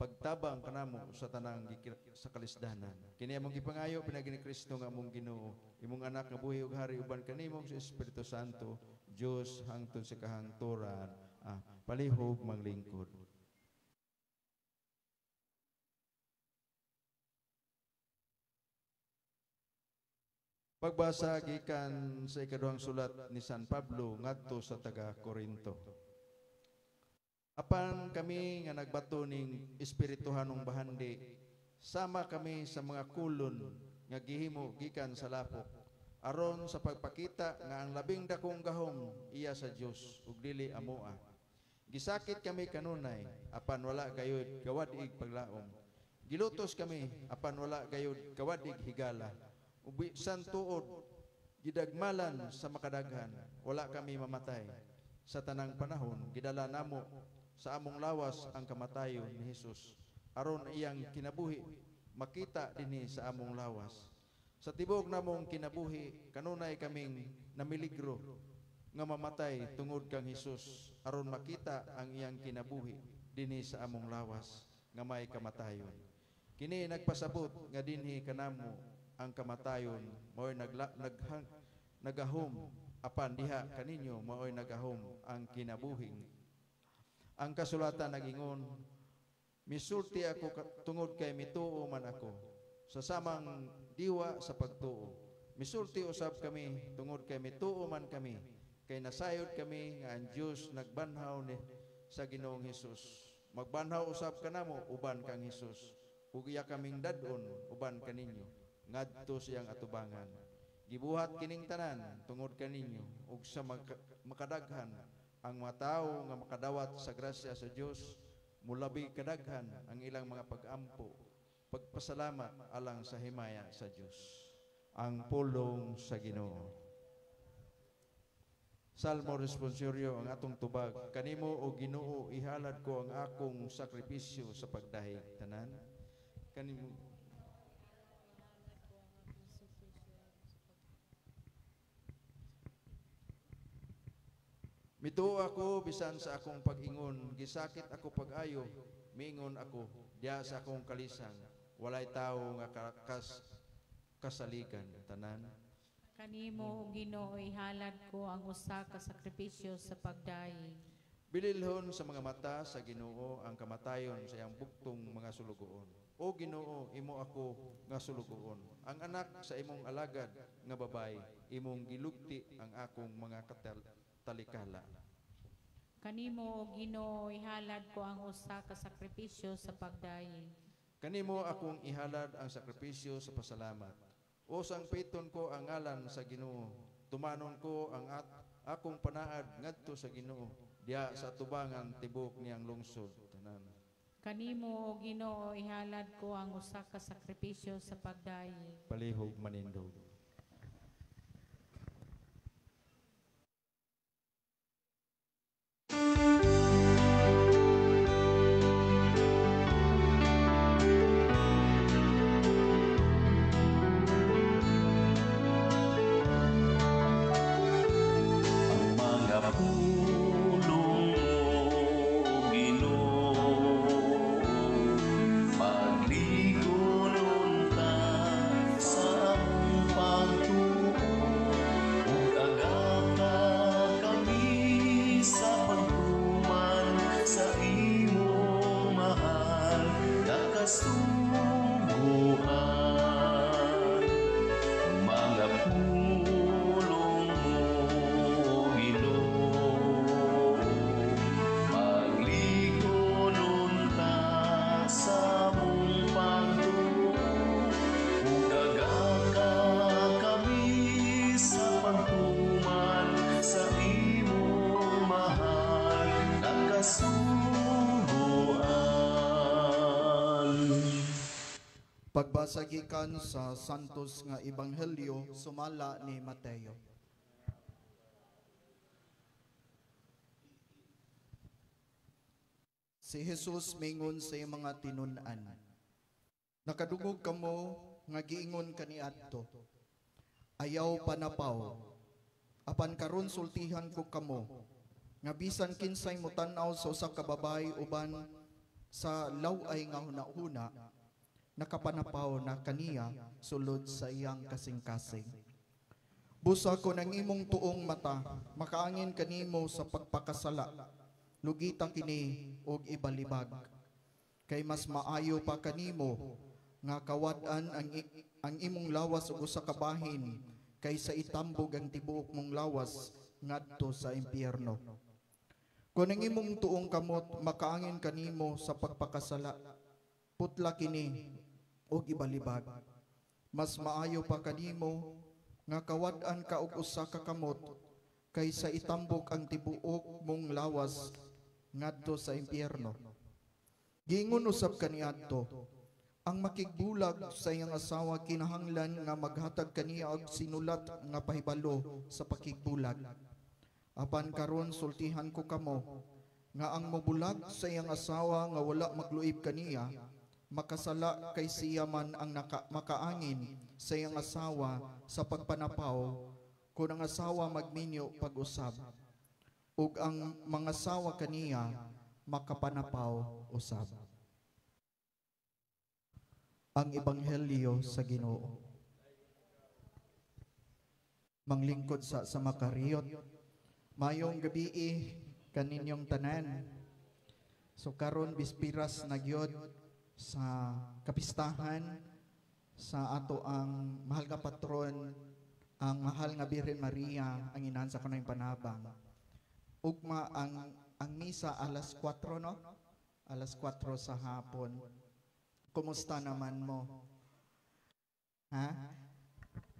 Pagtabang kanamo sa tanang sa kalisdanan. Kini among gipangayo pinaagi ni Kristo nga among Ginoo, imong anak nga buhi ug hari uban kanimo sa Espiritu Santo, Dios hangtod sa kahangturan. Palihog maglingkod. Pagbasa gikan sa ikaduhang sulat ni San Pablo ngadto sa taga Korinto. Apan kami nga nagbato ning espirituhanong bahandi, sama kami sa mga kulon nga gihimo gikan sa lapok, aron sa pagpakita nga ang labing dakong gahom iya sa Dios ug dili amoa. Gisakit kami kanunay, apan wala gayud kawad-ig paglaom. Gilutos kami, apan wala gayud kawad-ig higala. Ug bisan tuod gidagmalan sa makadaghan, wala kami mamatay. Sa tanang panahon gidala namo sa among lawas ang kamatayon ni Hesus, aron iyang kinabuhi makita dinhi sa among lawas. Sa tibuok namong kinabuhi kanunay kaming namiligro nga mamatay tungod kang Hesus, aron makita ang iyang kinabuhi dinhi sa among lawas nga may kamatayon. Kini nagpasabot nga dinhi kanamo ang kamatayon maoy nagahom, apan diha kaninyo maoy nagahom ang kinabuhing. Ang kasulatan nagingon, misulti ako tungod kay mituo man ako, sa samang diwa sa pagtuo. Misulti usab kami tungod kay mituo man kami, kay nasayod kami nga ang Dios nagbanhaw ni sa Ginoong Hesus. Magbanhaw usab kanamo uban kang Hesus, ug iya kaming dad-on uban kaninyo ngadto siyang atubangan. Gibuhat kining tanan tungod kaninyo ug sa makadaghan ang mga tawo nga makadawat sa grasya sa Dios, mulabi kadaghan ang ilang mga pag-ampo, pagpasalamat alang sa himaya sa Dios. Ang pulong sa Ginoo. Salmo responsorio ang atong tubag. Kanimo o Ginoo ihalad ko ang akong sakripisyo sa pagdahig tanan. Kanimo. Mituo ako bisan sa akong pag-ingon, gisakit ako pag-ayo, miingon ako diha sa akong kalisang, walay tawo nga kasaligan tanan. Kanimo o Ginoo ihalad ko ang usa ka sakripisyo sa pagdayeg. Bililhon sa mga mata sa Ginoo ang kamatayon sa iyang bugtong mga sulugoon. O Ginoo, imo ako nga sulugoon. Ang anak sa imong alagad nga babay, imong gilugti ang akong mga talikala. Kanimo o Ginoo ihalad ko ang usa ka sakripisyo sa pagdayeg. Kanimo akong ihalad ang sakripisyo sa pasalamat. O sangpiton ko ang ngalan sa Ginoo, tumanon ko ang akong panaad ngadto sa Ginoo, diha sa tubangan tibok niyang lungsod. Tanan. Kanimo o Ginoo ihalad ko ang usa ka sakripisyo sa pagdayeg. Palihog manindog. Pagbasa gikan sa Santos nga Ebanghelyo sumala ni Mateo. Si Jesus mingon sa iyang mga tinun-an, nakadungog kamo nga giingon kaniadto, ayaw panapaw, apan karon sultihan ko kamo, nga bisan kinsay motan-aw sa usa ka babaye uban Sa laway nga hunahuna, nakapanapaw na kaniya sulod sa iyang kasing-kasing. Busa kon ang imong tuong mata makaangin kanimo sa pagpakasala, lugita kini og ibalibag. Kay mas maayo pa kanimo nga kawad-an ang imong lawas og usa ka bahin kaysa itambog ang tibuok mong lawas ngadto sa impyerno. Kung ang imong tuong kamot makaangin kanimo sa pagpakasala, putla kini og ibalibag. Mas maayo pa kanimo nga kawad-an ka og usa ka kamot kaysa itambok ang tibuok mong lawas ngadto sa impyerno. Giingon usab kaniadto, ang makigbulag sa iyang asawa kinahanglan nga maghatag kaniya og sinulat nga pahibalo sa pakigbulag. Apan karon sultihan ko kamo nga ang mobulag sa iyang asawa nga wala magluib kaniya, makasala, kay siya man ang makaangin sa iyang asawa sa pagpanapaw kung ang asawa magminyo pag-usab, ug ang mga asawa kaniya makapanapaw usab. Ang Ebanghelyo sa Ginoo. Manglingkod sa makariyot. Mayong gabii kaninyong tanan. So karon bispiras na gyud sa kapistahan sa ato ang mahal nga patron, ang mahal nga Birhen Maria, ang inahan sa kanang panabang. Ugma ang misa alas 4, no? Alas 4 sa hapon. Kumusta naman mo? Ha?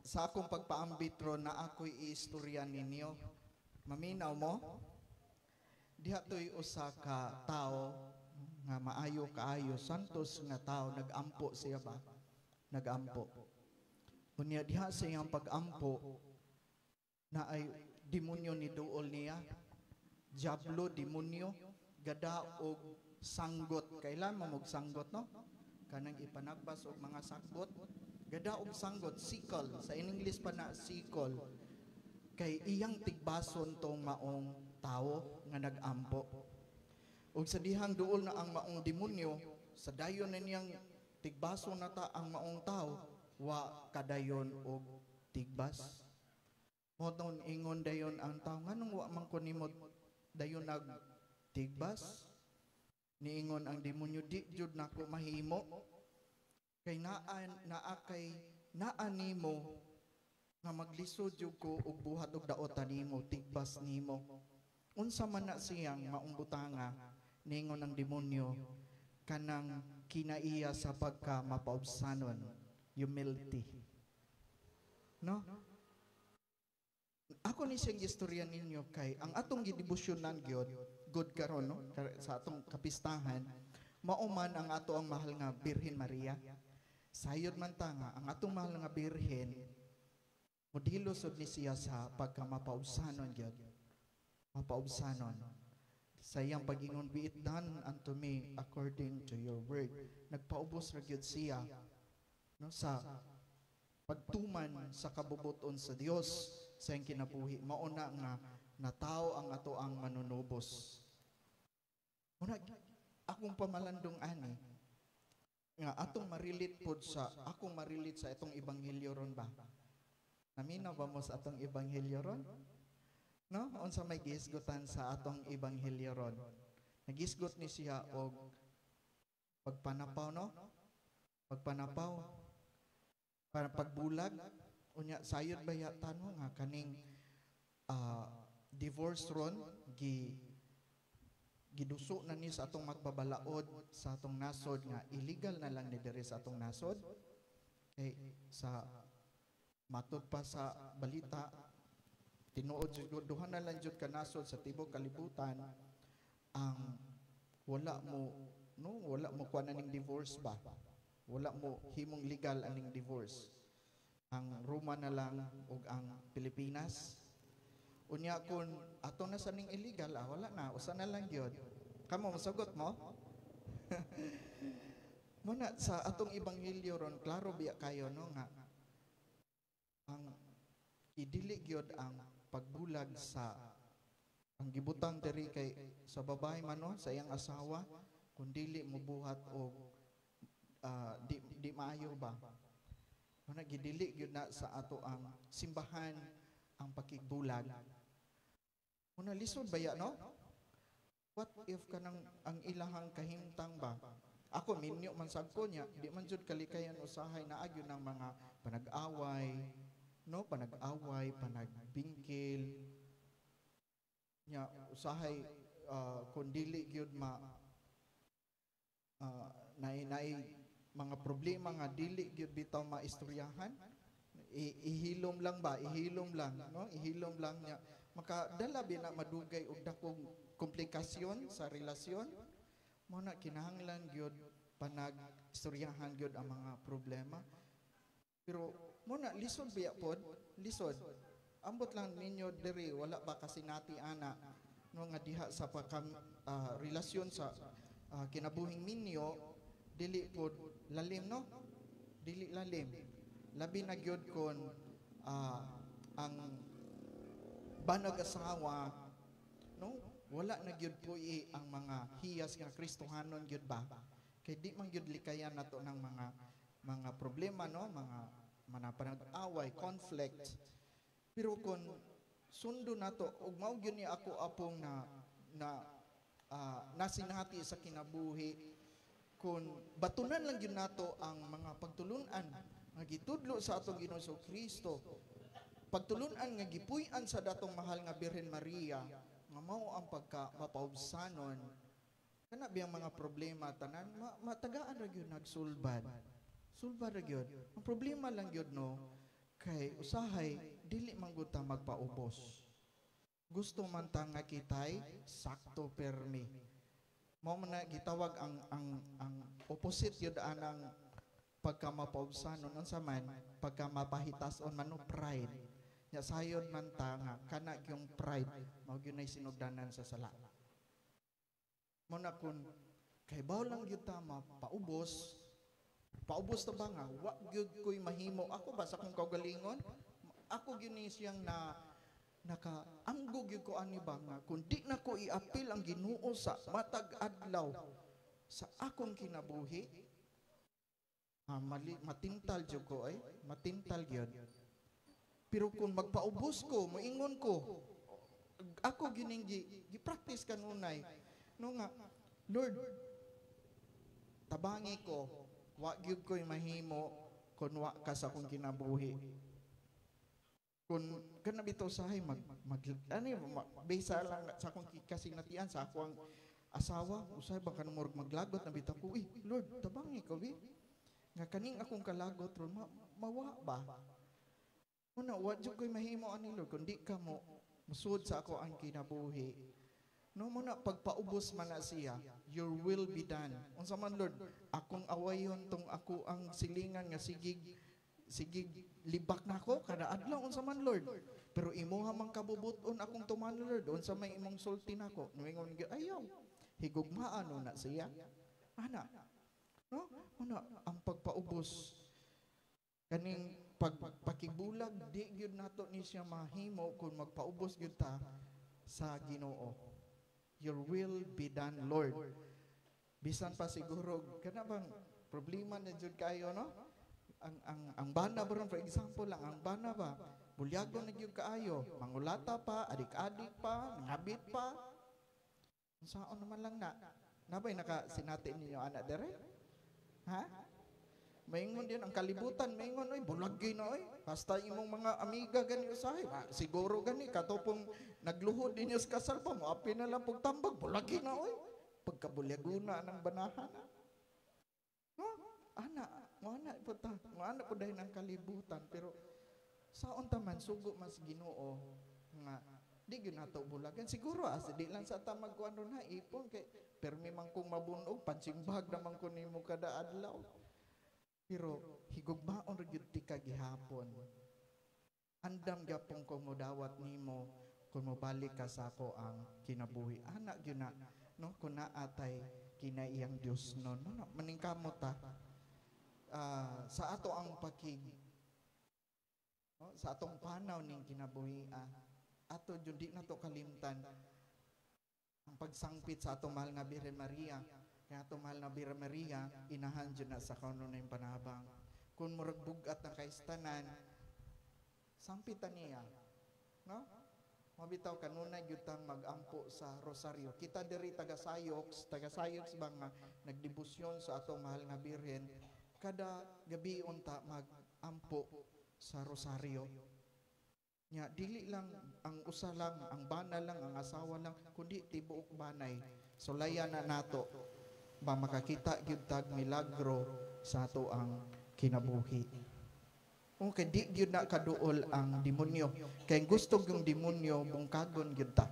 Sa akong pagpaambit ron na ako'y iistorya ninyo. Maminaw mo? Diha to'y usa ka tao nga maayo kaayo, santos nga tao, nagampo siya ba? Nagampo. Unya diha sa iyang pagampo na ay demonyo ni duol niya. Diablo, demonyo, gada og sanggot. Kailan mo og sanggot, no? Kanang ipanagbas og mga sagbot. Gada og sanggot, sickle. Sa in English pa na sickle. Kay iyang tigbason tong maong tao nga nagampo. Og sa dihang duol na ang maong demonyo, sa dayon na niyang tigbason na ta ang maong tao, wa kadayon og tigbas. Moton ingon dayon ang tao, nganong wa man ko nimo dayon nagtigbas? Niingon ang demonyo, di jud nako mahimo. Kay naa kay naa nimo nga maglisod jud ko og buhat og daotan nimo, tigbas nimo. Unsa man na siyang maong butanga? Niingon ang demonyo, kanang kinaiya sa pagka mapaubsanon, humility. No? Ako ni siyang istorya ninyo kay ang atong gidebosyonan gyud good karon, no, sa atong kapistahan, mao man ang ato ang mahal nga Birhen Maria. Sayod man ta nga ang atong mahal nga Birhen modelo sud ni siya sa pagka mapaubsanon gyud. Mapaubsanon. Sa iyang pag-ingon, "Be it done unto me according to your word." Nagpaubos ra gyud siya, no, sa pagtuman sa kabubuton sa Dios sa iyang kinabuhi. Mao na nga natao ang ato ang manunubos. Muna akong pamalandong ani nga atong marilit pod sa akong marilit sa itong ebanghelyo ron ba? Naminaw ba mo sa atong ebanghelyo ron? No? Unsa may gihisgutan sa atong ebanghelyo ron? Nagisgot ni siya og pagpanapaw, no? Pagpanapaw. Para pagbulag. Unya sayod ba yata, no, nga kaning divorce ron giduso na ni sa atong magbabalaod sa atong nasod nga illegal na lang ni diri sa atong nasod. Kay sa matud pa sa balita, tinuod jud duha na lang jud ka nasod sa tibuok kalibutan ang wala mo, no, wala mo kuan aning divorce ba, wala mo himong legal aning divorce, ang Roma na lang ug ang Pilipinas. Unya kun ato na sa ning illegal, wala na, usa na lang gyud kamo mosugot mo. Muna sa atong ebanghelyo ron, klaro biya kayo, no, nga ang idili gyud ang pagbulag sa ang gibutang diri kay sa babae man, no, sa iyang asawa. Kung Kung dili mo buhat og di maayo ba. Mao gidili gyud na sa ato ang simbahan ang pakigbulag. Una, lisod ba ya, no? What if kanang ang ilahang kahimtang ba? Ako minyo man sad ko niya, di man jud kalikayan, usahay naa gyud ng mga panag-away, no? Panag-away, panagbingkil. Nya usahay kung dili gyud ma naay naay mga problema nga dili gyud bitaw maistoryahan. Ihilom lang ba, ihilom lang, no? Ihilom lang niya. Makadala bi na madugay og dakong komplikasyon sa relasyon. Mao na kinahanglan gyud panag istoryahan gyud ang mga problema. Pero mao na, lisod biya pod, lisod. Ambot lang ninyo diri, wala ba kasinati ana, no, nga diha sa pakam relasyon sa kinabuhing minyo dili pod lalim, no? Dili lalim. Labi na gyud kon ang banag asawa, no, wala na gyud puy ang mga hiyas nga Kristohanon gyud ba, kay di man gyud likayan nato ng mga problema, no, mga manapanag-away, conflict. Pero kung sundo nato ug mao gyud ni ako apong na na nasinati sa kinabuhi, kung batunan lang gyud nato ang mga pagtulunan nga gitudlo sa atong Ginoong Kristo, pagtulunan nga gipuy-an sa datong mahal nga Birhen Maria, nga mao ang pagka mapaubsanon, kana biyang mga problema tanan matagaan ra gyud, nagsulbad, sulbad ra gyud. Ang problema lang gyud, no, kay usahay dili man gud ta magpaubos, gusto man ta nga kitay sakto permi. Mao man na gitawag ang opposite gyud anang pagka mapaubsanon, unsa man? Pagka mapahitason man, no, pride. Nya sayon man ta nga kana gyung pride mao gyud nay sinugdanan sa sala. Mao na kun kay lang gyud ta mapaubos, paubos ta ba nga wa gyud ko'y mahimo, ako ba sa akong kaugalingon, ako gyud ni siyang na nakaamgo gyud ko ani ba nga kung di na ko iapil ang Ginoo sa matag adlaw sa akong kinabuhi, mali, matintal jud ko ay, matintal gyud. Pero kung magpaubos ko, moingon ko, ako gining gi-practice kanunay, no, nga, "Lord, tabangi ko, wa gyud ko'y mahimo kung wa ka sa akong kinabuhi." Kung kana bitaw usahay mag, mag ano yun, besa lang sa akong kasinatian sa akong asawa, usahay ba kanang murag maglagot na bitaw ko, "Uy, Lord, tabangi ko bi. Nga kaning akong kalagot ron mawa ba?" Una, wa jud ko'y mahimo ani, Lord, kung di ka mo musud sa ako ang kinabuhi. No, mao na pagpaubos man na siya, "Your will be done. Unsa man, Lord, akong awayon tong ako ang silingan nga sigig sigig libak nako kada adlaw, unsa man, Lord. Pero imuha man kabubuton akong tuman, Lord, unsa may imong sulti nako?" Moingon gyud, ayaw. Higugmaan no na siya. Ana. No? Una, ang pagpaubos kaning pagpakibulag, di gyud nato ni siya mahimo kung magpaubos gyud ta sa Ginoo. "Your will be done, Lord." Bisan pa siguro kana bang problema na jud kayo, no? Ang bana ba ron, for example lang, ang bana ba, bulyago na gyud kaayo, mangulata pa, adik-adik pa, nangabit pa. Unsaon naman lang na? Nabay naka sinati ninyo ana dere? Ha? Maingon din ang kalibutan, maingon, "Oy, bulagay na oy. Basta imong mga amiga gani usahay, siguro gani katopong nagluhod ninyo sa kasal pa mo, api na lang pagtambag, bulagay na oy." Pagkabulyaguna ng banahan. No? Ana, mo ana po ta, mo ana po dahil ang kalibutan, pero saon ta man sugo mas Ginoo nga di gyud nato bulagan. Siguro as di lang sa ta magkuan ron ha, ipon kay permi man kong mabunog, punching bag naman ko nimo kada adlaw. Pero higugmaon ra gyud ti ka gihapon. Andam gyapon ko modawat nimo kung mobalik ka sa ako ang kinabuhi. Ana gyud na, no, kung naatay kinaiyang Dios no, no, maningkamot ta sa ato ang pakig, no, sa atong panaw ning kinabuhi, ato jud di nato kalimtan ang pagsangpit sa atong mahal nga Birhen Maria. Kaya ato mahal na Birhen Maria, inahan jud na sa kanunay panabang. Kung murag bugat na kaistanan, sampitan niya. No? Mabitaw kanunay gyud tang magampo sa rosaryo. Kita diri taga-Sayoks ba nga nagdebosyon sa atong mahal nga Birhen, kada gabi unta magampo sa rosaryo. Nya dili lang ang usa lang, ang bana lang, ang asawa lang, kundi tibuok banay. Sulayan na nato ba makakita gyud tag milagro sa ato ang kinabuhi. Okay, di gyud na kaduol ang demonyo. Kay gusto gyung demonyo bungkagon gyud ta.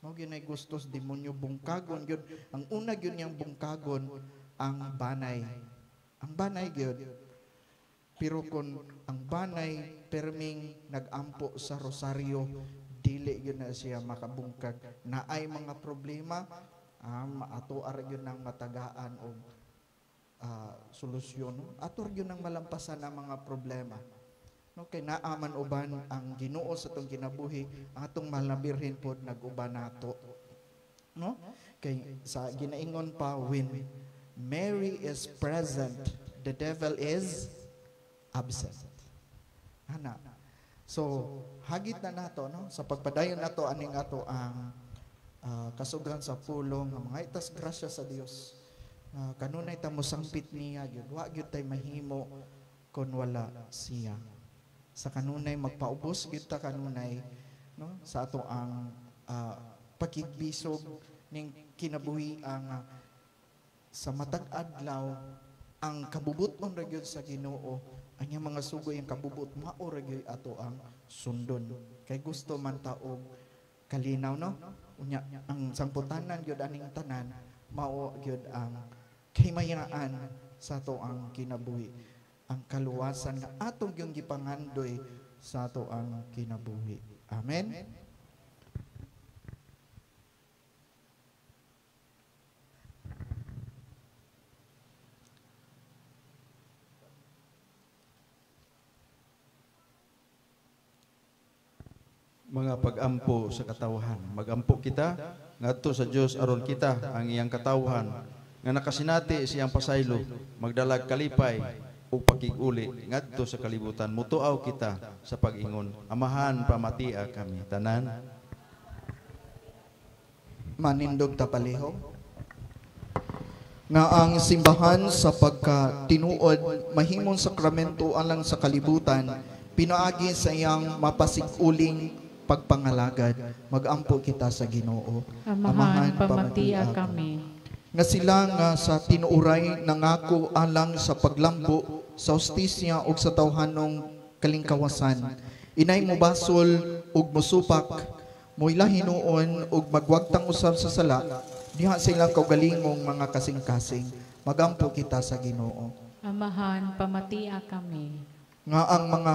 Mao gyud nay gusto sa demonyo bungkagon gyud. Ang una gyud niyang bungkagon ang banay. Ang banay gyud. Pero kung ang banay perming nagampo sa rosaryo, dili gyud na siya makabungkag. Naay mga problema, ato ara gyud nang matagaan og solusyon. Ato gyud nang malampasan ang mga problema. No, kay naaman uban ang Ginoo sa atong kinabuhi, ang atong mahal na Birhen pod nag-uban nato. No? Kay sa ginaingon pa, when Mary is present, the devil is absent. Ana. So, hagit na nato, no? Sa pagpadayon nato aning ato ang kasugan sa pulong, ang mga itas grasya sa Dios. Kanunay ta mosangpit niya gyud, wa gyud tay mahimo kon wala siya. Sa kanunay magpaubos gyud ta kanunay, no, sa ato ang pakigbisog ning kinabuhi ang sa matag adlaw ang kabubuton ra gyud sa Ginoo, ang iyang mga sugoy ang kabubut mao ra gyud ato ang sundon. Kay gusto man ta og kalinaw, no? Unya ang sangputanan gyud aning tanan mao gyud ang kahimayaan sa ato ang kinabuhi, ang kaluwasan nga atong gyud gipangandoy sa ato ang kinabuhi. Amen. Mga pagampo sa katawhan, magampo kita ngadto sa Dios aron kita ang iyang katawhan nga nakasinati siyang pasaylo, magdalag kalipay ug pakig-uli ngadto sa kalibutan. Mutuaw kita sa pag-ingon, Amahan, pamatia kami tanan. Manindog ta palihog nga ang simbahan sa pagkatinuod mahimong sakramento alang sa kalibutan, pinaagi sa iyang mapasig-uling pagpangalagad. Magampo kita sa Ginoo. Amahan, pamatia kami. Nga sila nga sa tinuuray nangako alang sa paglambo sa hustisya ug sa tawhanong kalingkawasan, inay mobasol ug mosupak, moila hinuon ug magwagtang usab sa sala diha sa ilang kaugalingong mga kasing-kasing. Magampo kita sa Ginoo. Amahan, pamatia kami. Nga ang mga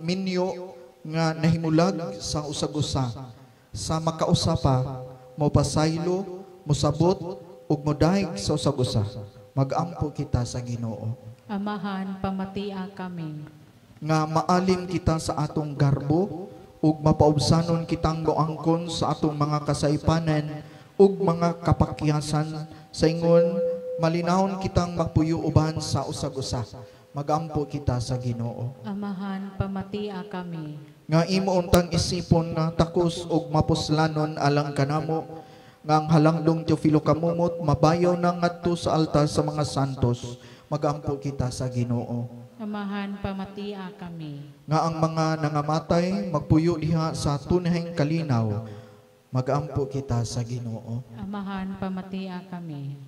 minyo nga nahimulag sa usag-usa sa makausapa, mopasaylo, mosabot ug modayeg sa usag-usa. Magampo kita sa Ginoo. Amahan, pamatia kami. Nga maalim kita sa atong garbo ug mapaubsanon kitang moangkon sa atong mga kasaypanan ug mga kapakyasan sa ingon malinawon kitang magpuyo uban sa usag-usa. Magampo kita sa Ginoo. Amahan, pamatia kami. Nga imo untang isipon nga takos ug mapuslanon alang kanamo, nga ang halangdong Teofilo Camomot mabayaw na ngadto sa altar sa mga santos. Magampo kita sa Ginoo. Amahan, pamatia kami. Nga ang mga nangamatay magpuyo diha sa tunahing kalinaw. Magampo kita sa Ginoo. Amahan, pamatia kami.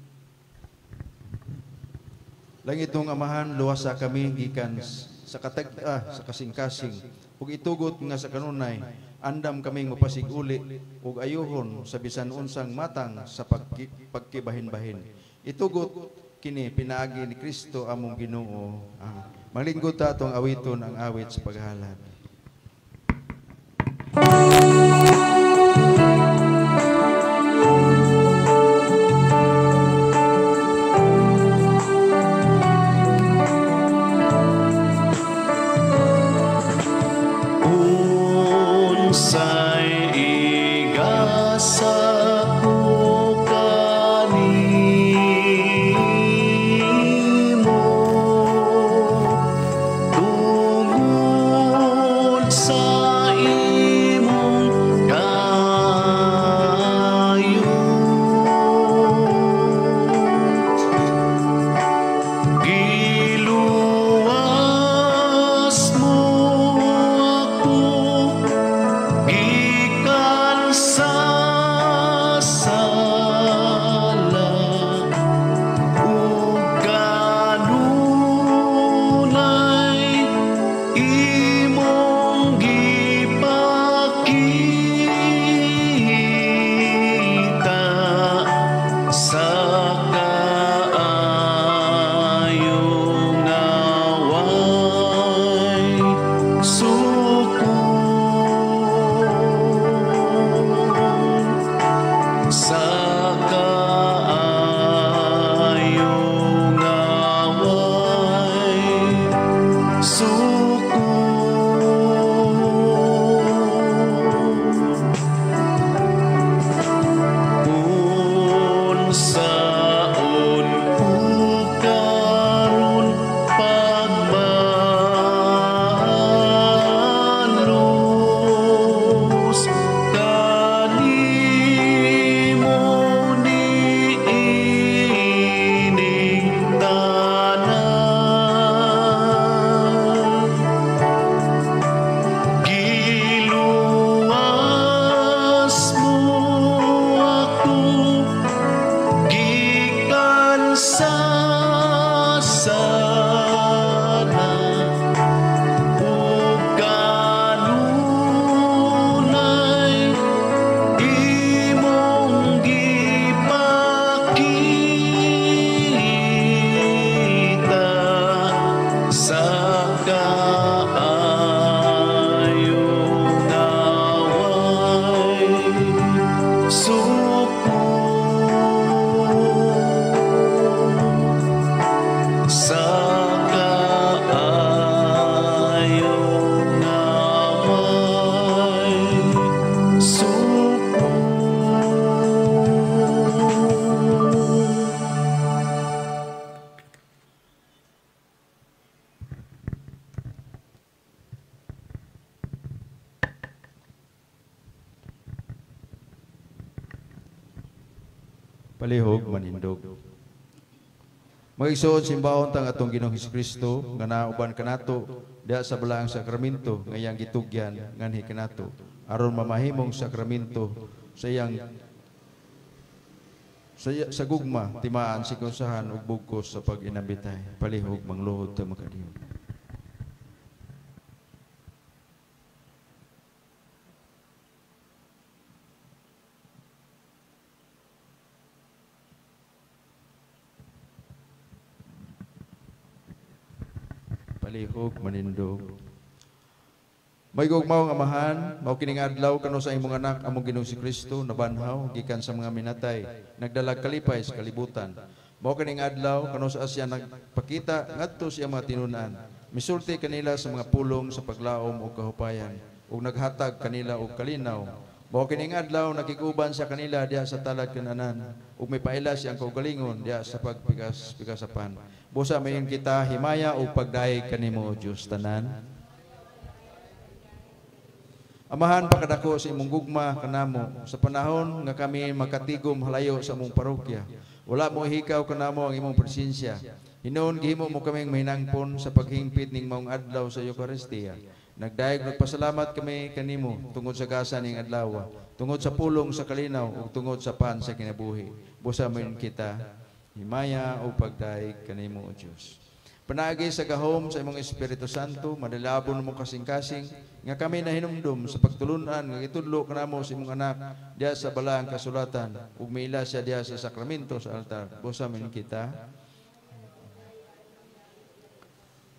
Langitong Amahan, luwasa kami gikan sa katag-a sa kasing-kasing ug itugot nga sa kanunay andam kaming mapasig-uli ug ayuhon sa bisan unsang matang sa pagkibahin-bahin. Itugot kini pinaagi ni Kristo among Ginoo. Manglingkod ta atong awiton ang awit sa paghalad. Unsay igasa ko kanimo, suko. Unsaon ko karon pagmalos kanimo niining tanan. Giluwas mo ako gikan sa sala ug kanunay imong gipakita sa kaayo nga way suko. Sa kaayo nga way suko. Palihog manindog. Magigsuon simbahon tang atong Ginoong Hesukristo nga nauban kanato diha sa balaang sakramento nga iyang gitugyan nganhi kanato aron mamahimong sakramento sa iyang sa gugma timaan si kausahan ug bugkos sa pag-inabitay. Palihog mangluhod ta makadiyog. Palihog manindog. May gugmaw nga Amahan, mao kining adlaw kanu sa imong anak among Ginoong si Kristo nabanhaw gikan sa mga minatay, nagdalag kalipay sa kalibutan. Mao kining adlaw kanu sa siya nagpakita ngadto sa iyang mga tinun-an. Misulti kanila sa mga pulong sa paglaom ug kahupayan ug naghatag kanila og kalinaw. Mao kining adlaw nakig-uban sa kanila diha sa talad kananan ug mipaila siyang kaugalingon diha sa pagpikas-pigasapan. Busa mayon kita himaya ug pagdayeg kanimo o Dios tanan. Amahan, pakadako sa imong gugma kanamo sa panahon nga kami makatigom halayo sa among parokya. Wala mo hikaw kanamo ang imong presensya. Hinuon gihimo mo kaming mahinangpon sa paghingpit ning maong adlaw sa Eucharistia. Nagdayeg nagpasalamat kami kanimo tungod sa gasa ning adlaw, tungod sa pulong sa kalinaw ug tungod sa pan sa kinabuhi. Busa mayon kita himaya o pagdayeg kanimo o Dios. Panaagi sa gahom sa imong Espiritu Santo, madalabon mo kasing-kasing nga kami nahinumdum sa pagtulunan nga gitudlo kanamo sa imong anak diha sa balaang kasulatan ug miila siya diha sa sakramento sa altar. Busa mayon kita.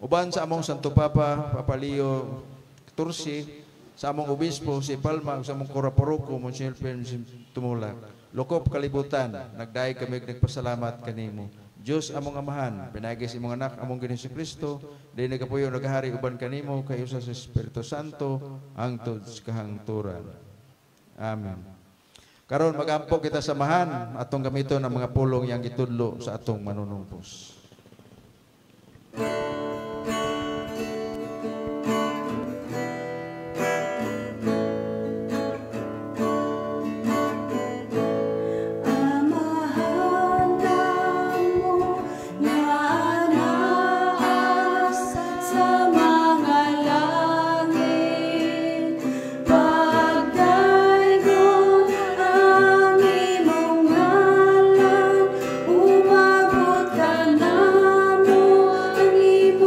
Uban sa among Santo Papa, Papa Leo XIV, sa among obispo si Palma ug sa among kura paroko Monsignor Felix Tumulak. Lokop kalibutan, nagdayeg kami ug nagpasalamat kanimo. Dios among Amahan, pinaagi sa imong anak among Ginoong Kristo, dili nagapuyo nagahari uban kanimo kay usa sa Espiritu Santo hangtod sa kahangturan. Amen. Karon magampo kita sa Amahan atong gamiton ang mga pulong iyang gitudlo sa atong manunumpos. Amahan namo nga anaa sa mga langit, pagdaygon ang imong ngalan, umabot kanamo ang imong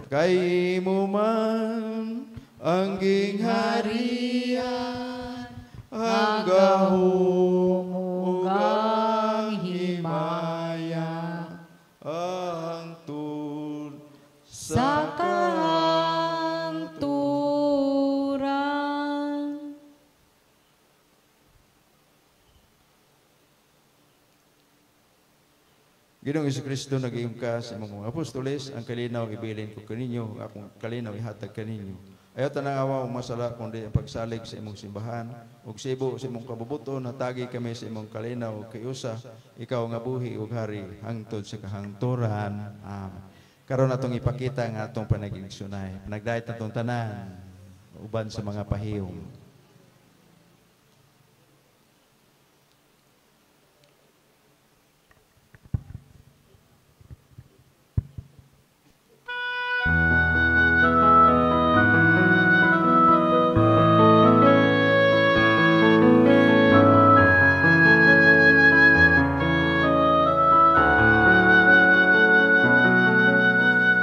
Kay imo man ang gingharian, ang gahom ug ang himaya, hangtod sa kahangturan. Ginoong Jesucristo, nag-iom ka sa imong mga apostoles, ang kalinaw ibilin ko kaninyo, ang akong kalinaw ihatag kaninyo. Ayaw tanang awa o masala, kundi ang pagsalig sa imong simbahan, ug sibo sa imong kabubuton, hatagi kami sa imong kalinaw ug kayusa, ikaw nga buhi ug hari, hangtod sa kahangturan. Amen. Karon atong ipakita nga atong panagigsunay. Panagdait atong tanan, uban sa mga pahiyom.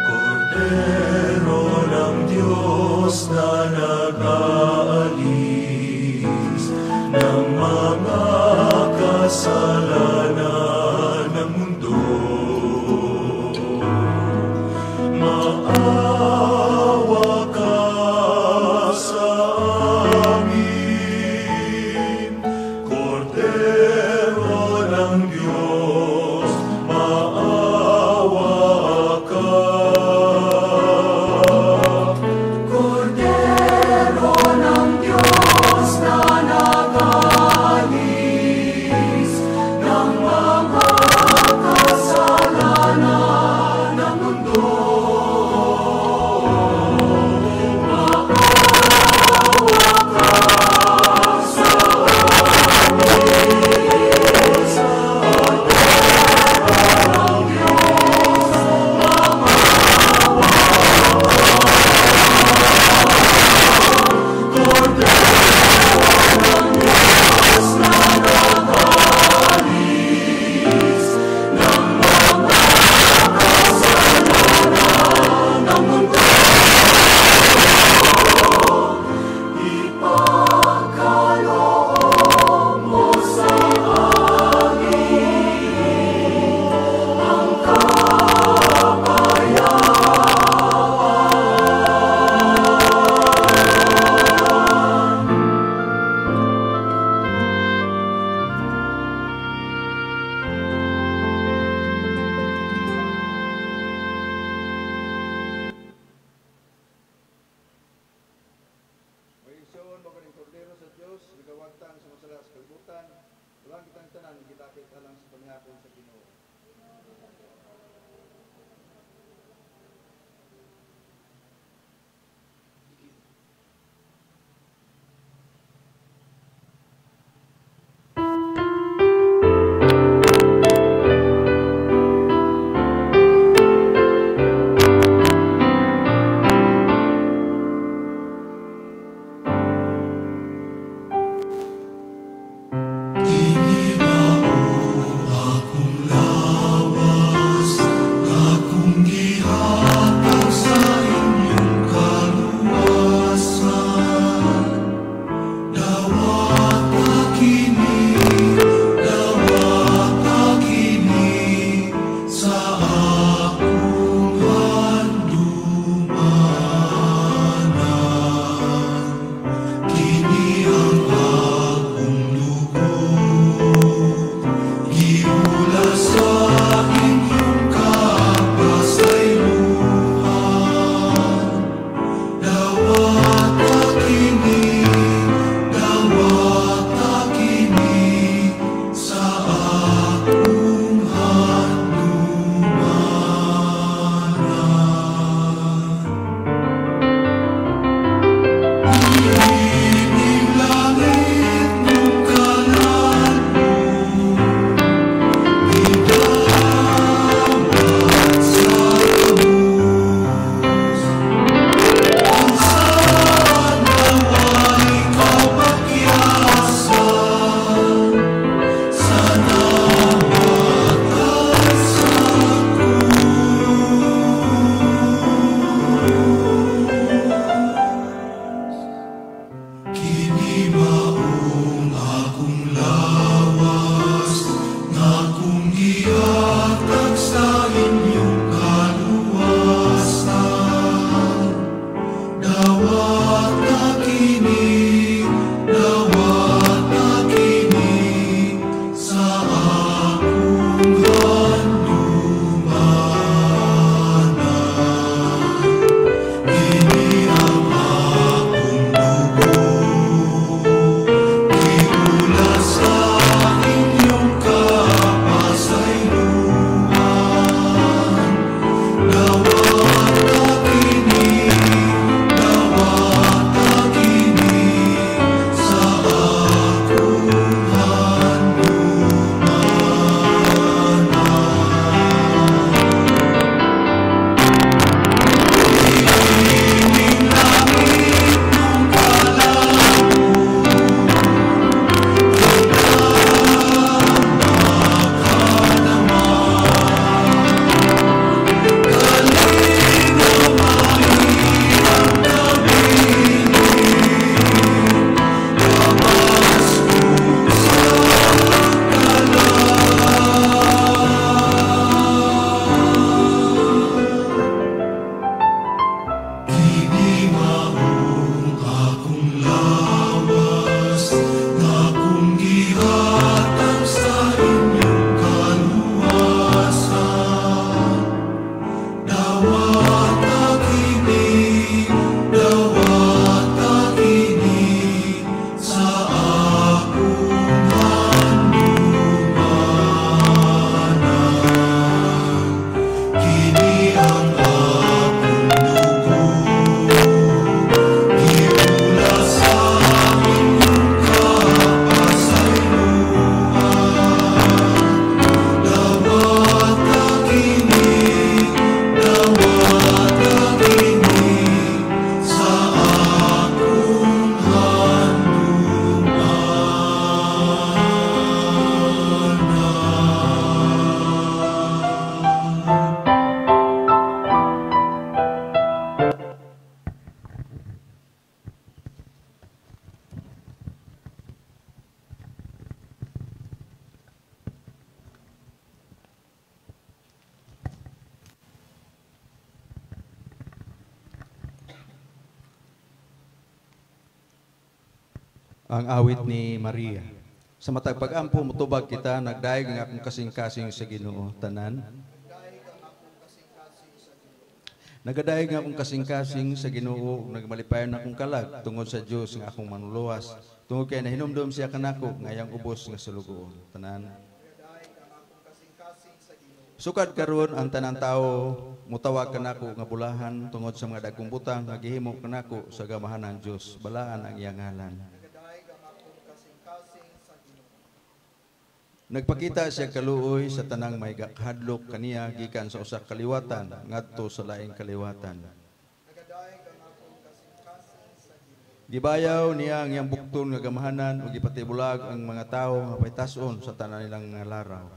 Kordero ng Diyos na nag-aalis ng mga kasalanan ng mundo. Maawa ka sa amin, Kordero ng Diyos, maawa ka. Kordero ng Diyos na nag-aalis ng mga kasalanan ng mundo. Maawa ka sa amin, Kordero ng Diyos, maawa Kordero ng Diyos na nag-aalis ng mga kasalanan ng mundo. Ipagkaloob mo sa amin ang kapayapaan. May igsoon mo kaning kordero sa Dios, nagawagtang sa masala sa kalibutan. Walang kitang tanan gidakit alang sa panihapon sa Ginoo. Kini mao akong Ang awit ni Maria. Sa matag pag-ampo motubag kita, nagdayeg ang akong kasing-kasing sa Ginoo tanan. Nagadayeg ang akong kasing-kasing sa Ginoo ug nagmalipayon akong kalag tungod sa Dios nga akong manluluwas. Tungod kay nahinumdom siya kanako nga iyang ubos nga sulugoon tanan. Sukad karon ang tanang tawo mutawag kanako nga bulahan tungod sa mga dagkong butang nga gihimo kanako sa gamahanan Dios. Balaan ang iyang ngalan. Nagpakita siya kaluoy sa tanang may kahadlok kaniya gikan sa usa ka kaliwatan ngadto sa laing kaliwatan. Gibayaw niya ang iyang bukton nga gamahanan ug gipatibulag ang mga tawo nga paytas-on sa tanan nilang nga laraw.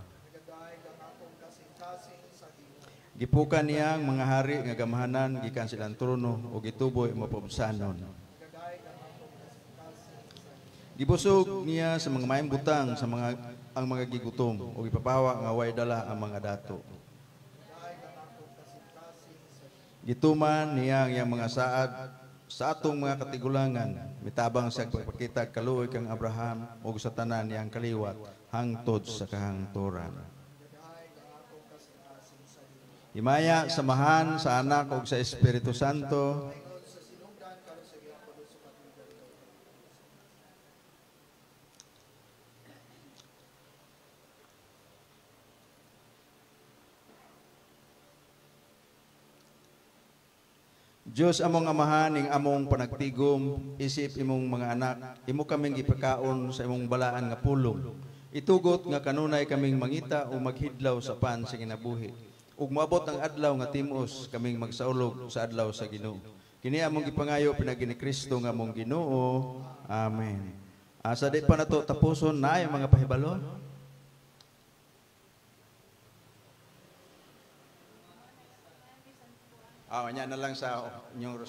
Gipukan niya ang mga hari nga gamahanan gikan silang trono ug gituboy mapubsanon. Gibusog niya sa mga maayong butang sa mga ang mga gigutom o gipapawa nga way dala ang mga dato. Gituman niya ang iyang mga saad sa atong mga katigulangan, mitabang siya pagpakita kaluoy kang Abraham ug sa tanan niyang kaliwat hangtod sa kahangturan. Himaya samahan sa Anak ug sa Espiritu Santo. Diyos among amahan ning among panagtigom, isip imong mga anak, imo kaming gipakaon sa imong balaan nga pulong. Itugot nga kanunay kaming mangita o maghidlaw sa pan sa kinabuhi. Ug moabot ang adlaw nga timos kaming magsaulog sa adlaw sa Ginoo. Kini among gipangayo pinaagi ni Kristo nga among Ginoo. Amen. Asa di pa nato tapuson na ang mga pahibalo? Nya na lang sa inyong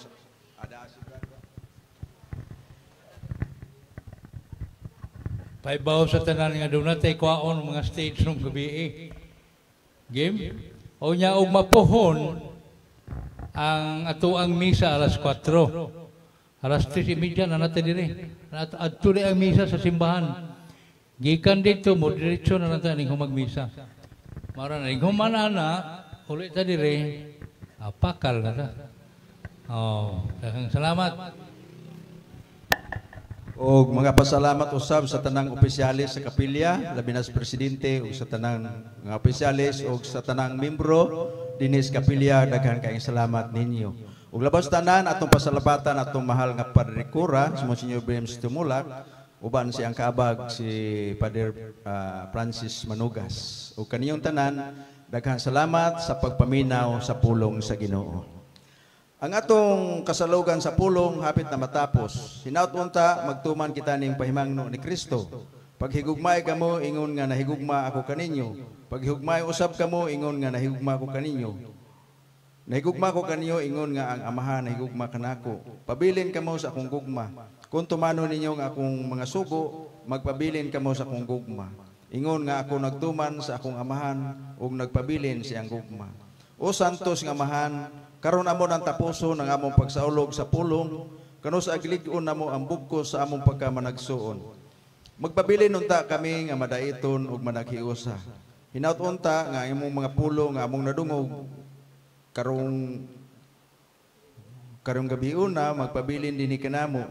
Paibaw sa tanan nga doon natay kwaon mga stage nung gabi. Game? O nya og mapuhon ang ato ang misa alas 4. Alas 3:30 na natin diri. Adto ang misa sa simbahan. Gikan dito mo diretso na natin ning humag misa. Mara na ning human ana ulit ta diri. Apakal na ta. Oh, daghang salamat. Og mga pasalamat usab sa tanang opisyalis sa kapilya, labi na sa presidente ug sa tanang mga opisyalis ug sa tanang membro dinhi sa kapilya, daghan kaayong salamat ninyo. Ug labas tanan atong pasalamatan atong mahal nga Padre Cura, si Monsignor James Tumulak, uban siyang kaabag si Padre Francis Manugas. Ug kaniyong tanan, daghang salamat sa pagpaminaw sa pulong sa Ginoo. Ang atong kasalugan sa pulong hapit na matapos. Hinaut unta magtuman kita ning pahimangno ni Kristo. Paghigugmay kamo ingon nga nahigugma ako kaninyo. Paghigugmay usab kamo ingon nga nahigugma ako kaninyo. Nahigugma ko kaninyo ingon nga ang Amahan nahigugma kanako. Pabilin kamo sa akong gugma. Kung tumanon ninyo ang akong mga sugo, magpabilin kamo sa akong gugma. Ingon nga ako nagtuman sa akong amahan ug nagpabilin siyang gugma. O santos nga amahan, karon amo nang tapuson ang among pagsaulog sa pulong, kanus aglig-on namo ang bugkos sa among pagkamanagsuon. Magpabilin unta kami nga madaiton ug managhiusa. Hinaut unta nga imong mga pulong nga among nadungog karong gabi una magpabilin dinhi kanamo.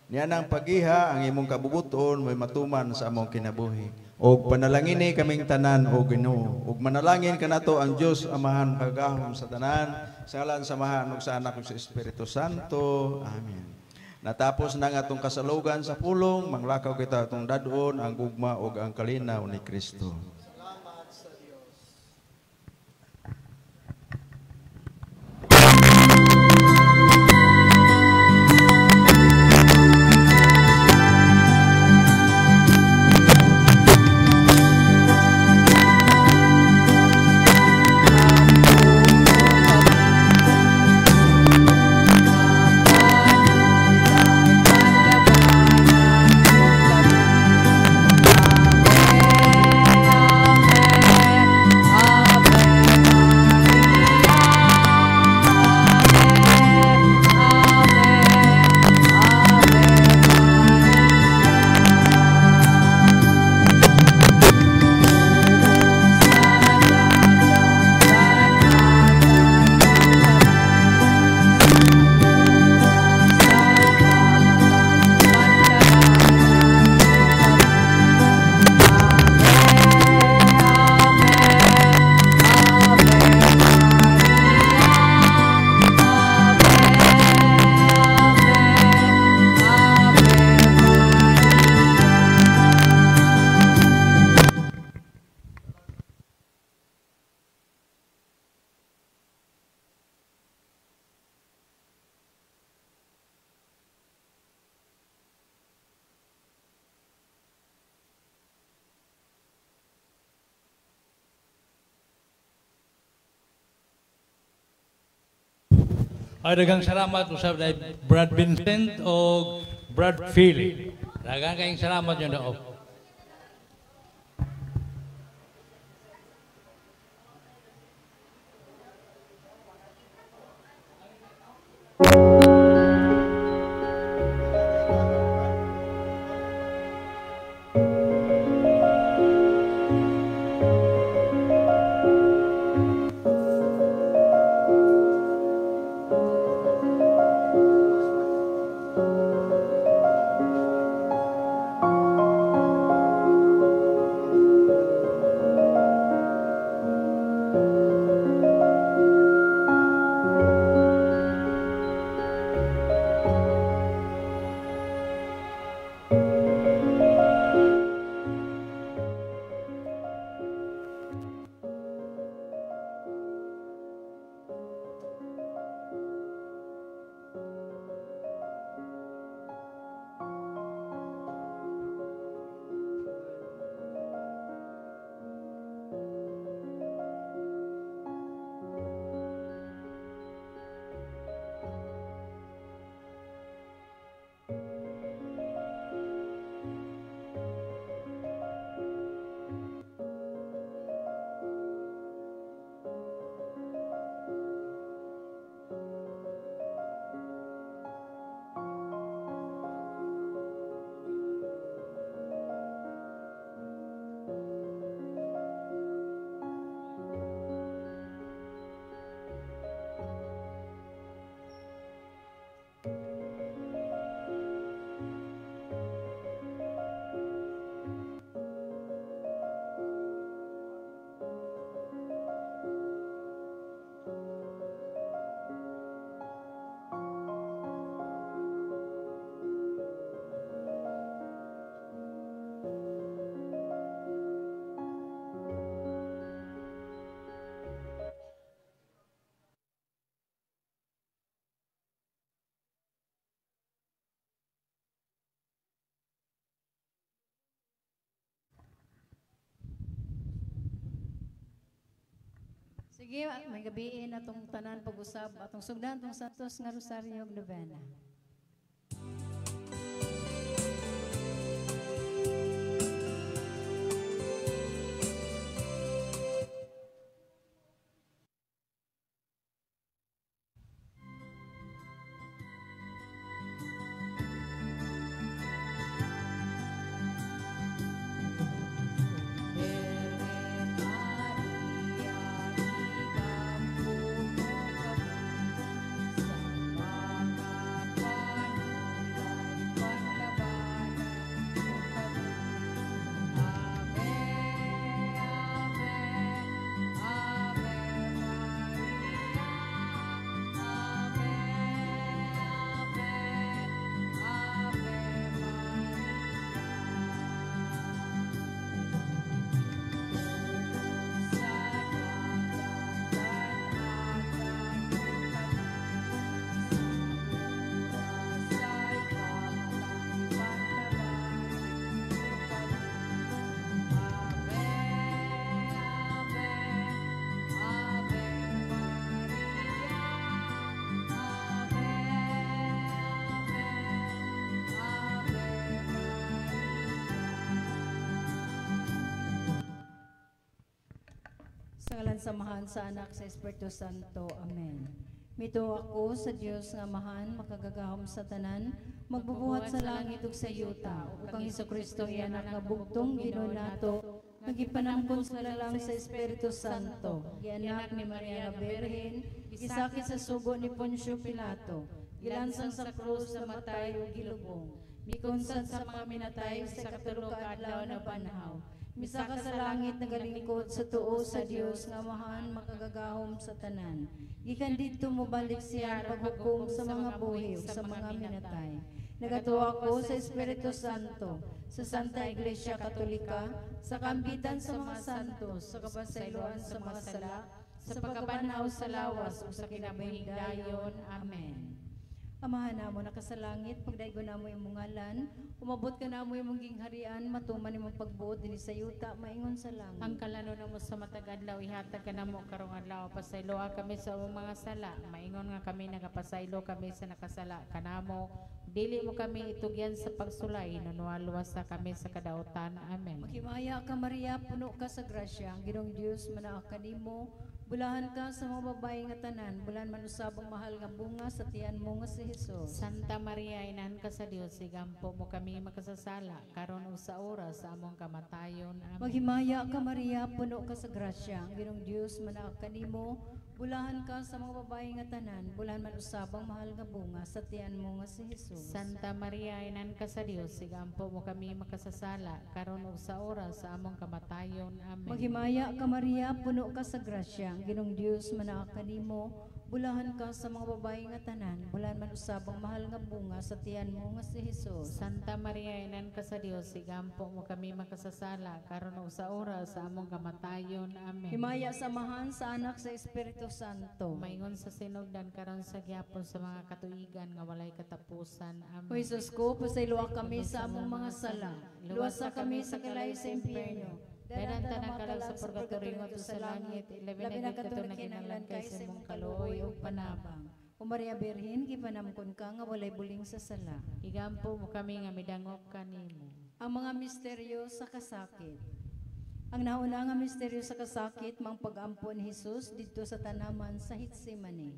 Niya nang pagiha ang imong kabubuton may matuman sa among kinabuhi. Og panalangini kaming tanan o Ginoo. Og manalangin kanato ang Dios Amahan kagahom sa tanan, sa ngalan sa Amahan ug sa Anak ug sa Espiritu Santo. Amen. Natapos na nga atong kasalugan sa pulong, manglakaw kita atong dad-on ang gugma ug ang kalinaw ni Kristo. Salamat sa Dios. Amen. Ay, daghang salamat usab dahil Brad Vincent o Brad Phil. Daghang kayong salamat yun daw. Sige, may gabiin atong tanan pag-usab, atong sugdan atong Santos nga Rosario ug Novena. Sa ngalan sa Amahan, sa Anak, sa Espiritu Santo. Amen. Mituo ako sa Dios nga Amahan, makagagahom sa tanan, magbubuhat sa langit ug sa yuta, ug kang Hesukristo iya anak nga bugtong Ginoo nato, nga gipanangkon sa lalang sa Espiritu Santo, gianak ni Maria nga Birhen, gisakit sa sugo ni Poncio Pilato, gilansang sa krus, namatay ug gilubong, mikonsan sa mga minatay sa katulo ka adlaw na banhaw. Misaka sa langit nagalingkod sa tuo sa Dios nga Amahan makagagahom sa tanan. Gikan didto mobalik siya paghukom sa mga buhi ug sa mga minatay. Nagatuo ako sa Espiritu Santo, sa Santa Iglesia Katolika, sa kambitan sa mga santos, sa kapasayloan sa mga sala, sa pagkabanhaw sa lawas ug sa kinabuhing dayon. Amen. Amahan namo nakasalangit, pagdaygon namo imong ngalan, umabot ka namo imong gingharian, matuman imong pagbuot dinhi sa yuta maingon sa langit. Ang kalano namo sa matag adlaw ihatag kanamo karong adlaw, pasayloa kami sa among mga sala, maingon nga kami nagapasaylo kami sa nakasala kanamo, dili mo kami itugyan sa pagsulay, hinunoa luwasa kami sa kadautan. Amen. Maghimaya ka Maria, puno ka sa grasya, ang Ginoong Dios manaa kanimo, bulahan ka sa mga babae nga tanan, bulahan man usab ang mahal nga bunga sa tiyan mo nga si Hesus. Santa Maria, inahan ka sa Dios, igampo mo kami makasasala, karon ug sa oras sa among kamatayon. Amen. Maghimaya ka Maria, puno ka sa grasya, ang Ginoong Dios manaa kanimo, bulahan ka sa mga babae nga tanan, bulahan man usab ang mahal nga bunga sa tiyan mo nga si Hesus. Santa Maria, inahan ka sa Dios, igampo mo kami makasasala, karon ug sa oras sa among kamatayon. Amen. Maghimaya ka Maria, puno ka sa grasya, ang Ginoong Dios manaa kanimo, bulahan ka sa mga babae nga tanan, bulahan man usab ang mahal nga bunga sa tiyan mo nga si Hesus. Santa Maria, inahan ka sa Dios, igampo mo kami makasasala, karon ug sa oras sa among kamatayon. Amen. Himaya sa Amahan, sa Anak, sa Espiritu Santo. Maingon sa sinugdan karon sa gyapon sa mga katuigan nga walay katapusan. Amen. O Jesus ko, pasayloa kami sa among mga sala. Luwasa kami sa kalayo sa impyerno. Dadan tanang kalag sa purgatorio ngadto sa langit, ilabi na gid kato nagkinahanglan kay sa imong kaluoy ug panabang. O Maria Birhen, gipanamkon ka nga walay buling sa sala. Igampo mo kami nga midangop kanimo. Ang mga misteryo sa kasakit. Ang nauna nga misteryo sa kasakit, mang pag-ampo ni Hesus didto sa tanaman sa Hitsemane.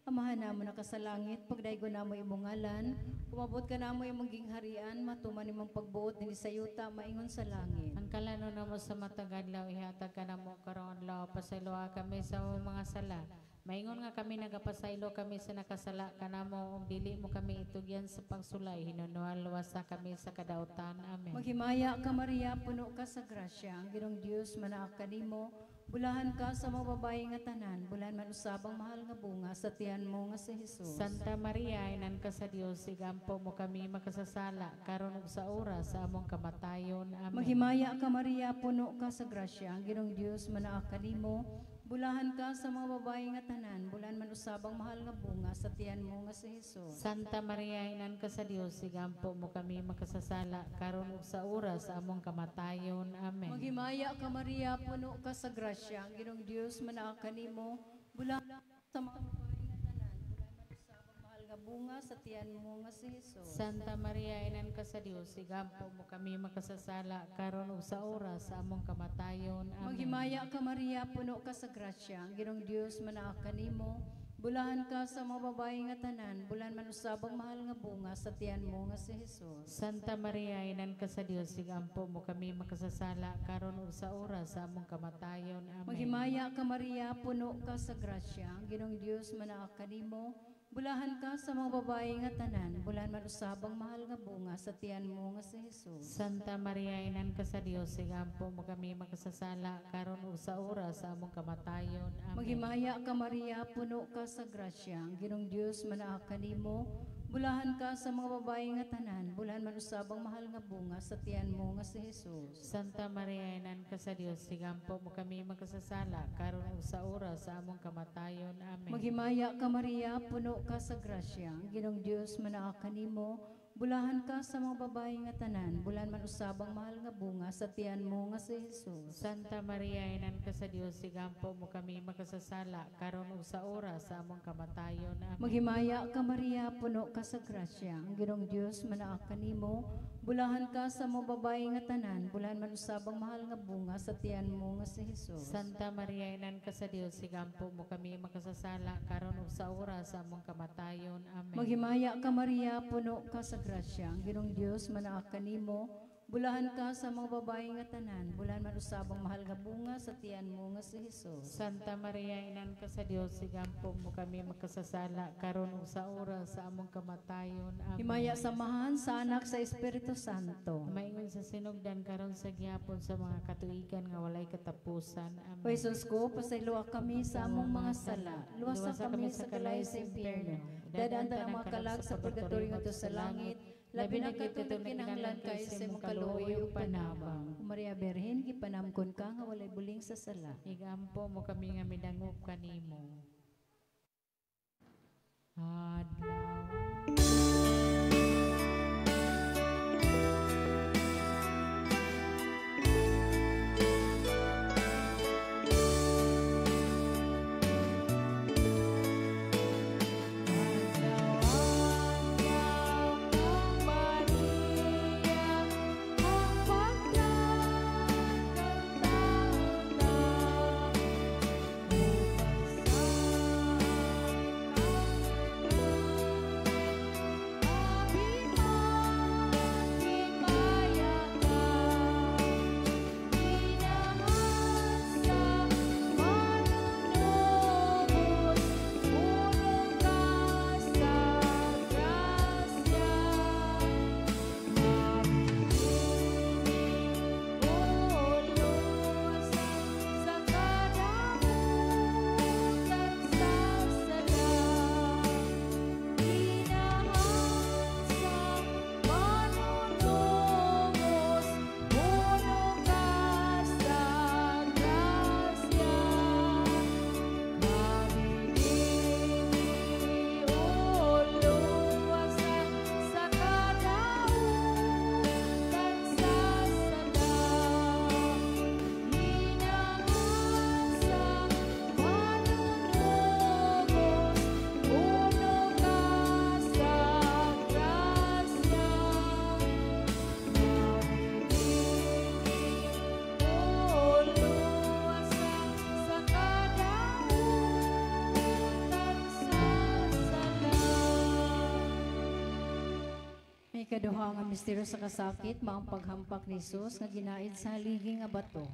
Amahan namo nakasalangit, pagdaygon namo imong ngalan, umabot ka namo imong gingharian, matuman imong pagbuot dinhi sa yuta maingon sa langit. Ang kalano namo sa matag adlaw ihatag kanamo karong adlaw, pasayloa kami sa among mga sala. Maingon nga kami nagapasaylo kami sa nakasala kanamo ug dili mo kami itugyan sa pagsulay, hinunoa luwasa kami sa kadautan. Amen. Maghimaya ka Maria, puno ka sa grasya, ang Ginoong Dios manaa kanimo, bulahan ka sa mga babae nga tanan, bulahan man usab ang mahal nga bunga sa tiyan mo nga si Hesus. Santa Maria, inan ka sa Dios, igampo mo kami makasasala, karon ug sa oras sa among kamatayon. Amen. Maghimaya ka Maria, puno ka sa grasya, ang Ginoong Dios manaa kanimo, bulahan ka sa mga babae nga tanan, bulahan man usab ang mahal nga bunga sa tiyan mo nga si Hesus. Santa Maria, inan ka sa Dios, igampo mo kami makasasala, karon ug sa oras sa among kamatayon. Amen. Maghimaya ka Maria, puno ka sa grasya, ang Ginoong Dios manaa kanimo, bulahan ka sa mga babae nga tanan, bulahan man usab ang mahal nga bunga sa tiyan mo nga si Hesus. Santa Maria, inan ka sa Dios, igampo mo kami makasasala, karon ug sa oras sa among kamatayon. Amen. Maghimaya ka Maria, puno ka sa grasya, ang Ginoong Dios manaa kanimo, bulahan ka sa mga babae nga tanan, bulahan man usab ang mahal nga bunga sa tiyan mo nga si Hesus. Santa Maria, inan ka sa Dios, igampo mo kami makasasala, karon ug sa oras sa among kamatayon. Amen. Maghimaya ka Maria, puno ka sa grasya, ang Ginoong Dios manaa kanimo, bulahan ka sa mga babae nga tanan, bulahan man usab ang mahal nga bunga sa tiyan mo nga si Hesus. Santa Maria, inan ka sa Dios, igampo mo kami makasasala, karon ug sa oras sa among kamatayon. Amen. Maghimaya ka Maria, puno ka sa grasya, ang Ginoong Dios manaa kanimo, bulahan ka sa mga babae nga tanan, bulahan man usab ang mahal nga bunga sa tiyan mo nga si Hesus. Santa Maria, inan ka sa Dios, igampo mo kami makasasala, karon ug sa oras sa among kamatayon. Amen. Maghimaya ka Maria, puno ka sa grasya, ang Ginoong Dios manaa kanimo, bulahan ka sa mga babae nga tanan, bulahan man usab ang mahal nga bunga sa tiyan mo nga si Hesus. Santa Maria, inan ka sa Dios, igampo mo kami makasasala, karon ug sa oras sa among kamatayon. Amen. Maghimaya ka Maria, puno ka sa grasya, ang Ginoong Dios manaa kanimo, bulahan ka sa mga babae nga tanan, bulahan man usab ang mahal nga bunga sa tiyan mo nga si Hesus. Santa Maria, inan ka sa Dios, igampo mo kami makasasala, karon ug sa oras sa among kamatayon. Amen. Maghimaya ka Maria, puno ka sa grasya, ang Ginoong Dios manaa kanimo, bulahan ka sa mga babae nga tanan, bulahan man usab ang mahal nga bunga sa tiyan mo nga si Hesus. Santa Maria, inan ka sa Dios, igampo mo kami makasasala, karon ug sa oras sa among kamatayon. Amen. Himaya sa Amahan, sa Anak, sa Espiritu Santo. Maingon sa sinugdan karon sa gihapon sa mga katuigan nga walay katapusan. Amen. O Jesus ko, pasayloa kami sa among mga sala, luwasa kami sa kalayo sa impyerno, dadaan tanang mga kalag sa purgatorio ngadto sa langit, labi na katong nagkinahanglan kay sa imong kaluoy ug panabang. O Maria Birhen, gipanamkon ka nga walay buling sa sala. Igampo mo kami nga midangop kanimo. Adlaw. May kaduha nga misteryo sa kasakit, maong paghampak ni Jesus nga ginaid sa haligi nga bato.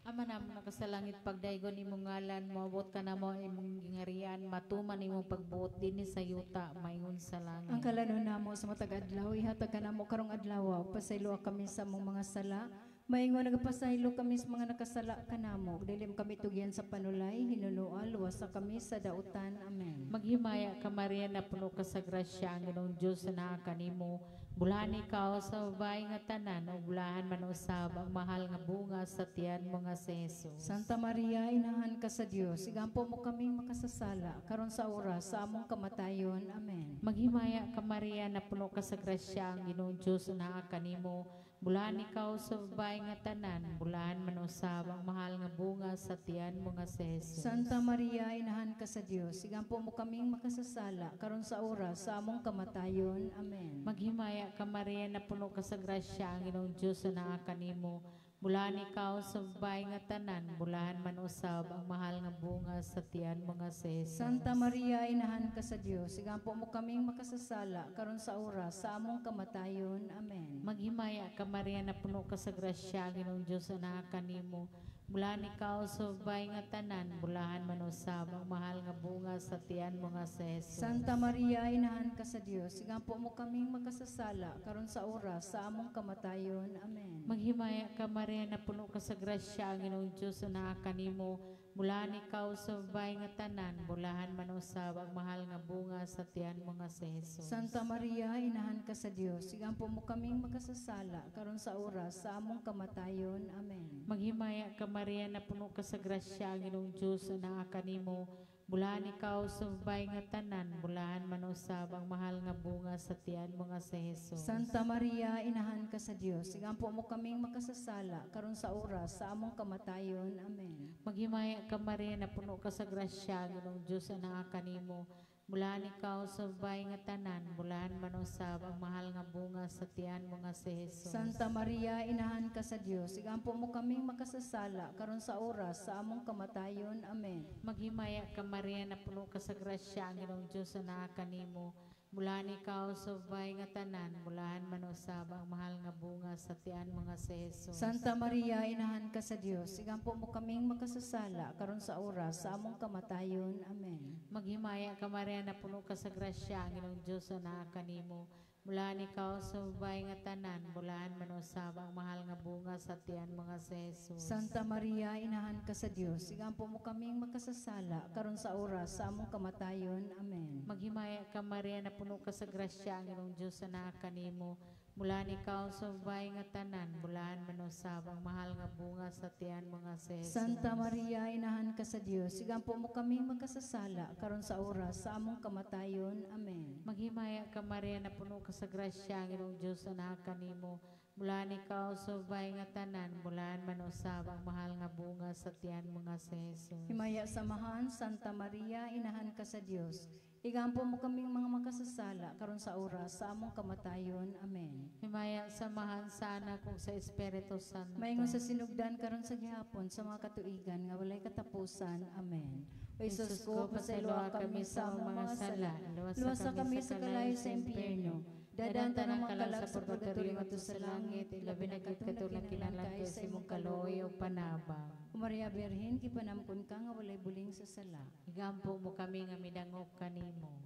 Ama namong nakasalangit, pagdaygon imong ngalan, moabot ka namo imong gingarian, matuman imong pagbuot dinhi sa yuta maingon sa langit. Ang kalanon namo sa matag adlaw, ihatag kanamo karong adlaw, pasayloa kami sa among mga sala, maingon nagapasaylo kami sa mga nakasala kanamo, dili mo kami tugyan sa panulay, hinunoa, luwasa kami sa dautan. Amen. Maghimaya ka, Maria, na puno ka sa grasya, ang Ginoong Dios naa kanimo. Bulahan ikaw sa babae nga tanan, ug bulahan man usab ang mahal nga bunga sa tiyan mo nga si Jesus. Santa Maria, inahan ka sa Dios, igampo mo kaming makasasala, karon sa oras sa among kamatayon. Amen. Maghimaya ka, Maria, na puno ka sa grasya, ang Ginoong Dios naa kanimo. Bulahan ikaw sa babae nga tanan, bulahan man usab ang mahal nga bunga sa tiyan mo nga si Jesus. Santa Maria, inahan ka sa Dios, igampo mo kaming makasasala, karon sa oras sa among kamatayon. Amen. Maghimaya ka, Maria, na puno ka sa grasya, ang Ginoong Dios naa kanimo. Bulahan ikaw sa babae nga tanan, bulahan man usab ang mahal nga bunga sa tiyan mo nga si Jesus. Santa Maria, inahan ka sa Dios, igampo mo kaming makasasala, karon sa oras sa among kamatayon. Amen. Maghimaya ka, Maria, na puno ka sa grasya, ang Ginoong Dios naa kanimo. Bulahan ikaw sa babae nga tanan, bulahan man usab ang mahal nga bunga sa tiyan mo nga si Jesus. Santa Maria, inahan ka sa Dios, igampo mo kaming makasasala, karon sa oras sa among kamatayon. Amen. Maghimaya ka, Maria, na puno ka sa grasya, ang Ginoong Dios naa kanimo. Bulahan ikaw sa babae nga tanan, bulahan man usab ang mahal nga bunga sa tiyan mo nga si Jesus. Santa Maria, inahan ka sa Dios, igampo mo kaming makasasala, karon sa oras sa among kamatayon. Amen. Maghimaya ka, Maria, na puno ka sa grasya, ang Ginoong Dios naa kanimo. Bulahan ikaw sa babae nga tanan, bulahan man usab ang mahal nga bunga sa tiyan mo nga si Jesus. Santa Maria, inahan ka sa Dios, igampo mo kaming makasasala, karon sa oras sa among kamatayon. Amen. Maghimaya ka, Maria, na puno ka sa grasya, ang Ginoong Dios naa kanimo. Bulahan ikaw sa babae nga tanan, bulahan man usab ang mahal nga bunga sa tiyan mo nga si Jesus. Santa Maria, inahan ka sa Dios, igampo mo kaming makasasala, karon sa oras sa among kamatayon. Amen. Maghimaya ka, Maria, na puno ka sa grasya, ang Ginoong Dios naa kanimo. Bulahan ikaw sa babae nga tanan, bulahan man usab ang mahal nga bunga sa tiyan mo nga si Jesus. Santa Maria, inahan ka sa Dios, igampo mo kaming makasasala, karon sa oras sa among kamatayon. Amen. Maghimaya ka, Maria, na puno ka sa grasya, ang Ginoong Dios naa kanimo. Bulahan ikaw sa babae nga tanan, bulahan man usab ang mahal nga bunga sa tiyan mo nga si Jesus. Santa Maria, inahan ka sa Dios, igampo mo kaming makasasala, karon sa oras sa among kamatayon. Amen. Maghimaya ka, Maria, na puno ka sa grasya, ang Ginoong Dios naa kanimo. Bulahan ikaw sa babae nga tanan, bulahan man usab ang mahal nga bunga sa tiyan mo nga si Jesus. Santa Maria, inahan ka sa Dios, igampo mo kaming makasasala, karon sa oras sa among kamatayon. Amen. Maghimaya ka, Maria, na puno ka sa grasya, ang Ginoong Dios naa kanimo. Bulahan ikaw sa babae nga tanan, bulahan man usab ang mahal nga bunga sa tiyan mo nga si Jesus. Himaya sa Amahan, Santa Maria, inahan ka sa Dios, igampo mo kaming mga makasasala, karon sa oras sa among kamatayon. Amen. Himaya sa Amahan, sa Anak ug sa Espiritu Santo. Maingon sa sinugdan karon sa gihapon sa mga katuigan nga walay katapusan. Amen. O Jesus ko, pasayloa kami sa among mga sala. Luwasa kami sa kalayo sa impyerno. Dad-an tanang mga kalag sa purgatorio ngadto sa langit, ilabi na gyud kato nagkinahanglan kaayo sa imong kaluoy ug panabang. O Maria Birhen, gipanamkon ka nga walay buling sa sala. Igampo mo kami nga midangop kanimo.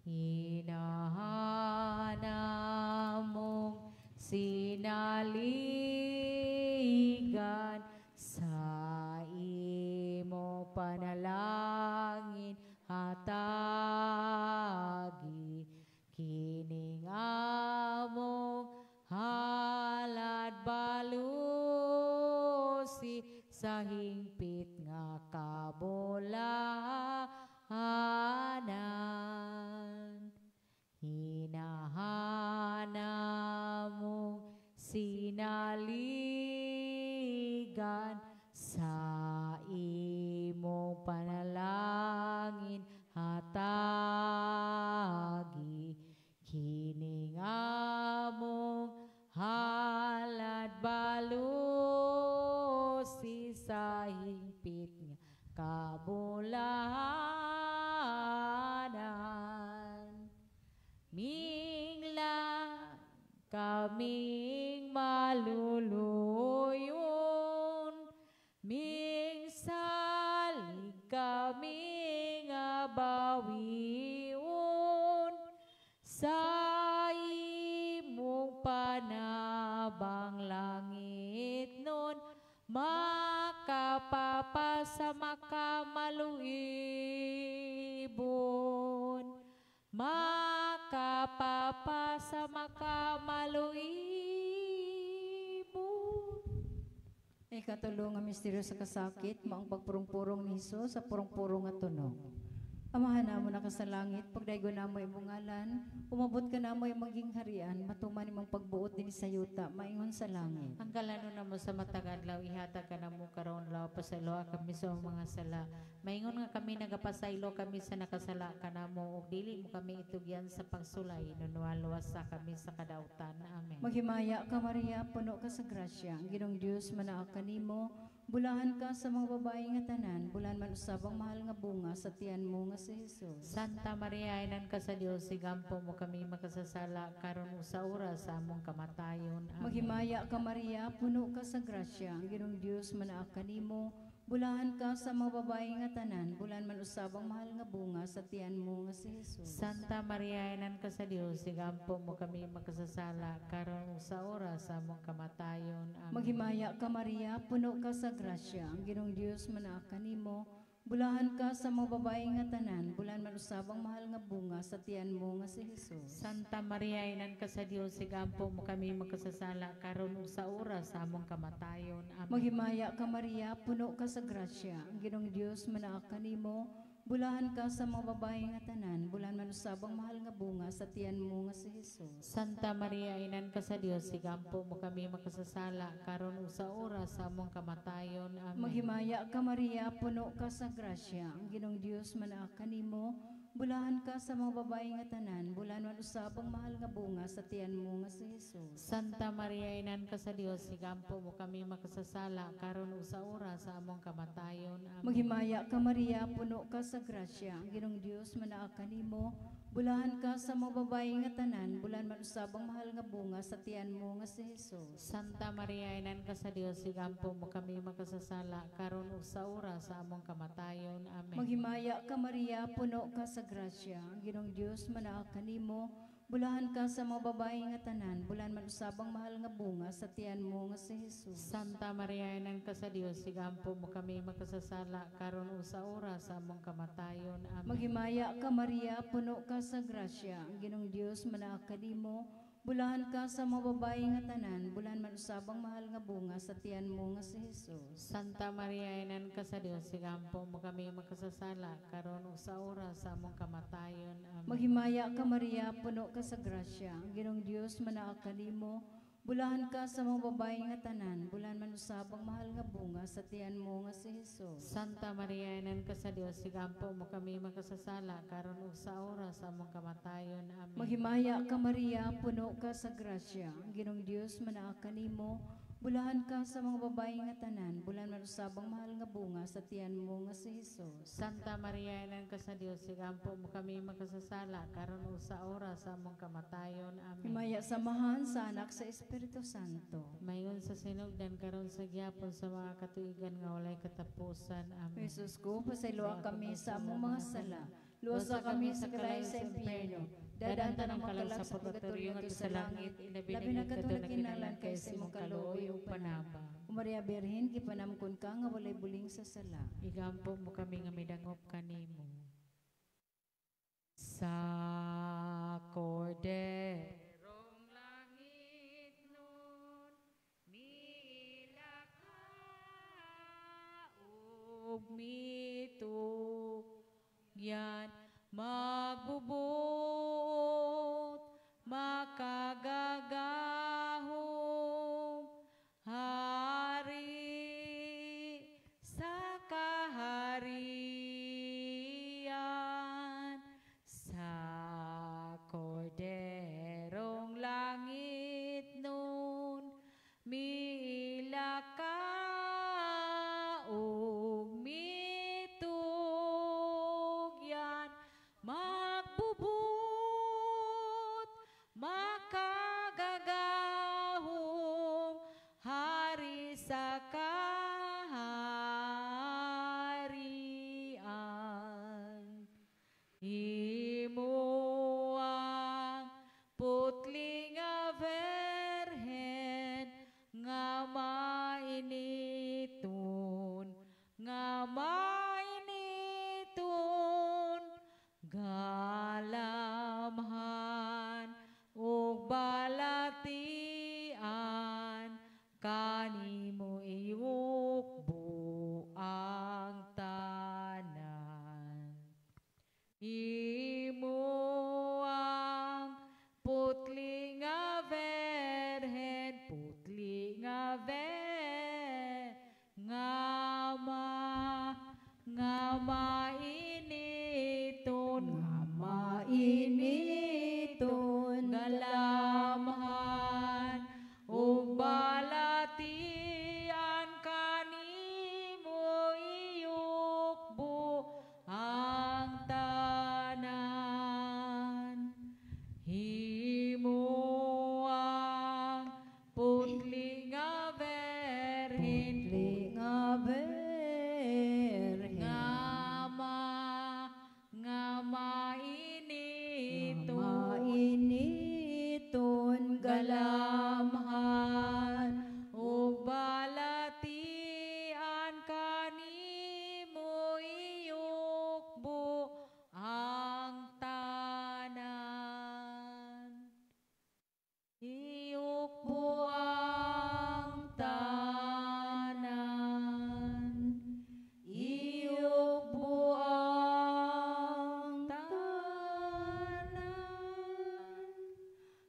Inahan among sinaligan sa imo panalangin hatagi kining among halad balusi sa hingpit nga kabulahanan. Hinahan among sinaligan sa imong panalangin hatagi kining among halad balusi sa hingpit nga kabulahanan. Ikatulo nga misteryo sa kasakit, maong pagpurong-purong ni Hesus sa purong-purong nga tunog. Amahan namo na ka sa langit, pagdaygon namo imong ngalan, umabot ka namo imong gingharian, matuman imong pagbuot dinhi sa yuta, maingon sa langit. Ang kalanon namo sa matag adlaw, ihatag kanamo karon, Law. Pasayloa kami sa among mga sala. Maingon nga kami nagapasaylo kami sa nakasala kanamo ug dili mo kami itugyan sa pagsulay, hinunua luwasa kami sa kadautan. Amen. Maghimaya ka, Maria, puno ka sa grasya, ang Ginoong Dios manaa kanimo, bulahan ka sa mga babae nga tanan, bulahan man usab ang mahal nga bunga sa tiyan mo nga si Jesus. Santa Maria, inan ka sa Dios, igampo mo kami makasasala karon ug sa oras sa among kamatayon. Amen. Maghimaya ka, Maria, puno ka sa grasya, ang Ginoong Dios manaa kanimo, bulahan ka sa mga babae nga tanan, bulahan man usab ang mahal nga bunga sa tiyan mo nga si Jesus. Santa Maria, inan ka sa Dios, igampo mo kami makasasala karon ug sa oras sa among kamatayon. Amen. Maghimaya ka, Maria, puno ka sa grasya, ang Ginoong Dios manaa kanimo, bulahan ka sa mga babae nga tanan, bulahan man usab ang mahal nga bunga sa tiyan mo nga si Jesus. Santa Maria, inan ka sa Dios, igampo mo kami makasasala karon ug sa oras sa among kamatayon. Amen. Maghimaya ka, Maria, puno ka sa grasya, ang Ginoong Dios manaa kanimo, bulahan ka sa mga babae nga tanan, bulahan man usab ang mahal nga bunga sa tiyan mo nga si Jesus. Santa Maria, inan ka sa Dios, igampo mo kami makasasala karon ug sa oras sa among kamatayon. Amen. Maghimaya ka, Maria, puno ka sa grasya, ang Ginoong Dios manaa kanimo, bulahan ka sa mga babae nga tanan, bulahan man usab ang mahal nga bunga sa tiyan mo nga si Jesus. Santa Maria, inan ka sa Dios, igampo mo kami makasasala karon ug sa oras sa among kamatayon. Amen. Maghimaya ka, Maria, puno ka sa grasya, ang Ginoong Dios manaa kanimo, bulahan ka sa mga babae nga tanan, bulahan man usab ang mahal nga bunga sa tiyan mo nga si Jesus. Santa Maria, inan ka sa Dios, igampo mo kami makasasala karon ug sa oras sa among kamatayon. Amen. Maghimaya ka, Maria, puno ka sa grasya, ang Ginoong Dios manaa kanimo, bulahan ka sa mga babae nga tanan, bulahan man usab ang mahal nga bunga sa tiyan mo nga si Jesus. Santa Maria, inan ka sa Dios, igampo mo kami makasasala karon ug sa oras sa among kamatayon. Amen. Maghimaya ka, Maria, puno ka sa grasya, ang Ginoong Dios manaa kanimo, bulahan ka sa mga babae nga tanan, bulahan man usab ang mahal nga bunga sa tiyan mo nga si Jesus. Santa Maria, inan ka sa Dios, igampo mo kami makasasala karon ug sa oras sa among kamatayon. Amen. Maghimaya ka, Maria, puno ka sa grasya, ang Ginoong Dios manaa kanimo, bulahan ka sa mga babae nga tanan, bulahan man usab ang mahal nga bunga sa tiyan mo nga si Jesus. Santa Maria, inan ka sa Dios, igampo mo kami makasasala karon ug sa oras sa among kamatayon. Amen. Maghimaya ka, Maria, puno ka sa grasya, ang Ginoong Dios manaa kanimo, bulahan ka sa mga babae nga tanan, bulahan man usab ang mahal nga bunga sa tiyan mo nga si Jesus. Santa Maria, inan ka sa Dios, igampo mo kami makasasala karon ug sa oras sa among kamatayon. Amen. Himaya sa Amahan, sa Anak, sa Espiritu Santo. Mayon sa sinugdan karon sa gyapon sa mga katuigan nga walay katapusan. Amen. Jesus ko, pasayloa kami sa among mga sala. Luwasa kami sa kalayo sa impyerno. Dadaan tanang makalag sa purgatorio ngadto sa langit, labi na kadto nagkinahanglan kay sa imong kaluoy ug panabang. O Maria Birhen, gipanamkon ka nga walay buling sa sala. Igampo mo kami nga midangop kanimo. Sa korderong langit nun, miila ka ug mitugyan, magbubot, makagagahom, hari sa kaharian, sa korderong langit nun, miila ka ug mitugyan, magbubot, makagagahom, hari sa kaharian. Imo ang putli nga berhen nga mainiton, nga mainiton, galamhan ug balatian, kanimo iwukol. Mainiton galamhan ug balatian kanimo iyukbo ang tanan. Iyukbo ang tanan. Iyukbo ang tanan.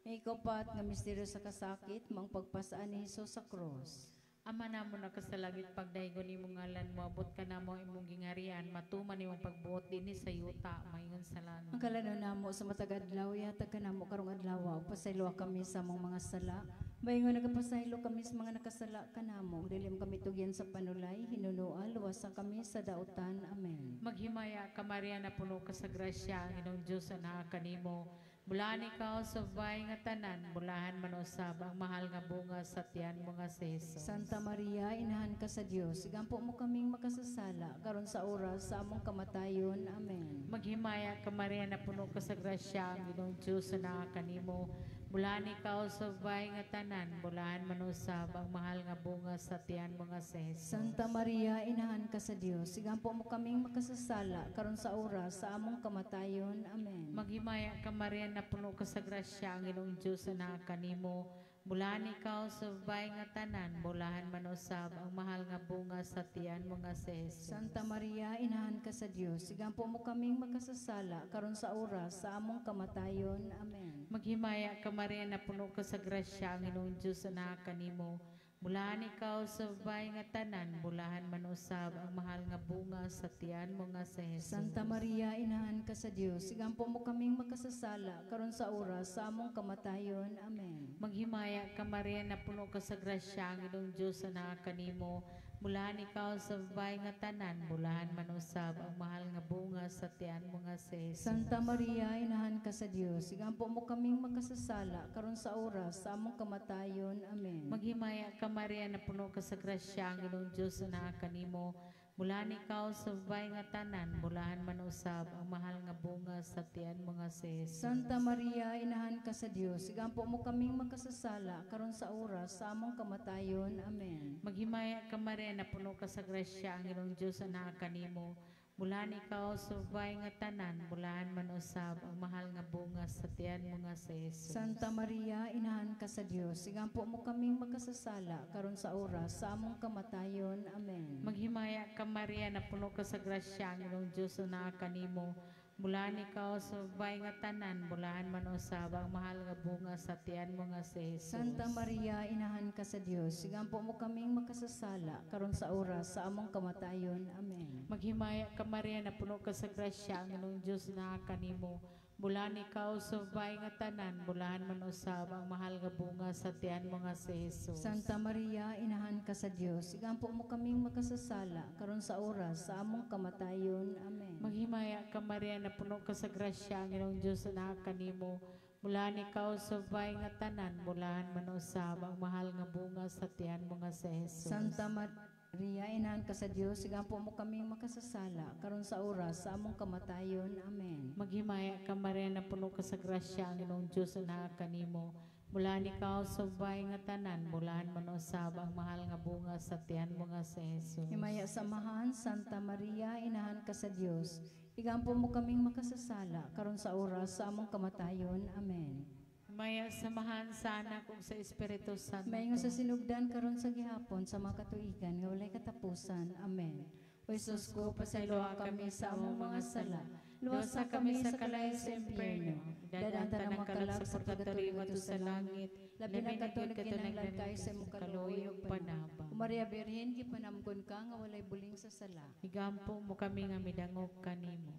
Ikapat nga misteryo sa kasakit, mang pagpasaan ni Hesus sa krus. Ama namo na sa langit, pagdaygon imong ngalan, moabot ka namo imong gingharian, matuman imong pagbuot dinhi sa yuta maingon sa langit. Ang kalano namo sa matag adlaw, ihatag kanamo karong adlaw, pasayloa kami sa among mga sala. Maingon nagapasaylo kami sa mga nakasala kanamo, dili mo kami tugyan sa panulay, hinunoa, luwasa kami sa dautan. Amen. Maghimaya ka, Maria, na puno ka sa grasya, ang Ginoong Dios anaa kanimo. Bulahan ikaw sa babae nga tanan, bulahan man usab ang mahal nga bunga sa tiyan mo nga si Jesus. Santa Maria, inahan ka sa Dios, igampo mo kaming makasasala, karon sa oras sa among kamatayon. Amen. Maghimaya ka, Maria, na puno ka sa grasya, ang Ginoong Dios anaa kanimo. Bulahan ikaw sa babae nga tanan, bulahan man usab ang mahal nga bunga sa tiyan mo nga si Jesus. Santa Maria, inahan ka sa Dios, igampo mo kaming makasasala, karon sa oras sa among kamatayon. Amen. Maghimaya ka, Maria, na puno ka sa grasya, ang Ginoong Dios anaa kanimo. Bulahan ikaw sa babae nga tanan, bulahan man usab ang mahal nga bunga sa tiyan mo nga si Jesus. Santa Maria, inahan ka sa Dios, igampo mo kaming makasasala, karon sa oras sa among kamatayon. Amen. Maghimaya ka, Maria, na puno ka sa grasya, ang Ginoong Dios anaa kanimo. Bulahan ikaw sa babae nga tanan, bulahan man usab ang mahal nga bunga sa tiyan mo nga si Jesus. Santa Maria, inahan ka sa Dios, igampo mo kaming makasasala, karon sa oras sa among kamatayon. Amen. Maghimaya ka, Maria, na puno ka sa grasya, ang Ginoong Dios anaa kanimo. Bulahan ikaw sa babae nga tanan, bulahan man usab ang mahal nga bunga sa tiyan mo nga si Jesus. Santa Maria, inahan ka sa Dios, igampo mo kaming makasasala, karon sa oras sa among kamatayon. Amen. Maghimaya ka, Maria, na puno ka sa grasya, ang Ginoong Dios anaa kanimo. Bulahan ikaw sa babae nga tanan, bulahan man usab ang mahal nga bunga sa tiyan mo nga si Jesus. Santa Maria, inahan ka sa Dios, igampo mo kaming makasasala, karon sa oras sa among kamatayon. Amen. Maghimaya ka, Maria, na puno ka sa grasya, ang Ginoong Dios anaa kanimo. Bulahan ikaw sa babae nga tanan, bulahan man usab ang mahal nga bunga sa tiyan mo nga si Jesus. Santa Maria, inahan ka sa Dios, igampo mo kaming makasasala, karon sa oras sa among kamatayon. Amen. Maghimaya ka, Maria, na puno ka sa grasya, ang Ginoong Dios anaa kanimo. Bulahan ikaw sa babae nga tanan, bulahan man usab ang mahal nga bunga sa tiyan mo nga si Jesus. Santa Maria, inahan ka sa Dios, igampo mo kaming makasasala, karon sa oras sa among kamatayon. Amen. Maghimaya ka, Maria, na puno ka sa grasya, ang Ginoong Dios anaa kanimo. Bulahan ikaw sa babae nga tanan, bulahan man usab ang mahal nga bunga sa tiyan mo nga si Jesus. Santa Maria, inahan ka sa Dios, igampo mo kaming makasasala, karon sa oras sa among kamatayon. Amen. Maghimaya ka, Maria, na puno ka sa grasya, ang Ginoong Dios anaa kanimo. Bulahan ikaw sa babae nga tanan, bulahan man usab ang mahal nga bunga sa tiyan mo nga si Jesus. Santa Maria, inahan ka sa Dios, igampo mo kaming makasasala, karon sa oras sa among kamatayon. Amen. Maghimaya ka, Maria, na puno ka sa grasya, ang Ginoong Dios anaa kanimo. Bulahan ikaw sa babae nga tanan, bulahan man usab ang mahal nga bunga sa tiyan mo nga si Jesus. Himaya sa Amahan, Santa Maria, inahan ka sa Dios, igampo mo kaming makasasala, karon sa oras sa among kamatayon. Amen. Himaya sa Amahan, sa Anak ug sa Espiritu Santo. Maingon sa sinugdan karon sa gihapon sa mga katuigan nga walay katapusan. Amen. O Jesus ko, pasayloa kami sa among mga sala. Luwasa kami sa kalayo sa impyerno. Dadaan tanang kalag sa purgatorio ngadto sa langit. Labi na kato nagkinahanglan kayo sa imong kaluoy ug panabang. O Maria Birhen, gipanamgon ka nga walay buling sa sala. Higampo mo kami nga midangog kanimo.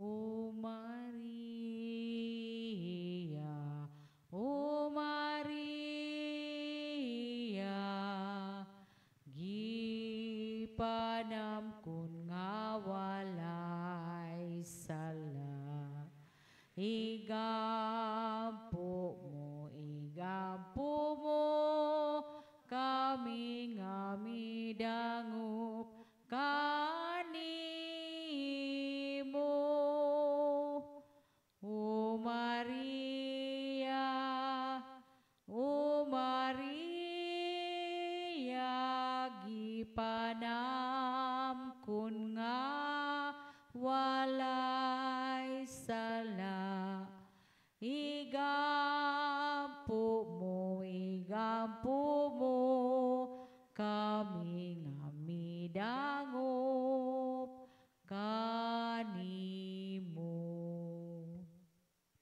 O Maria, O Maria, gipanamkon nga walay sala. Igampo mo, kami nga midangop Midangop kanimo.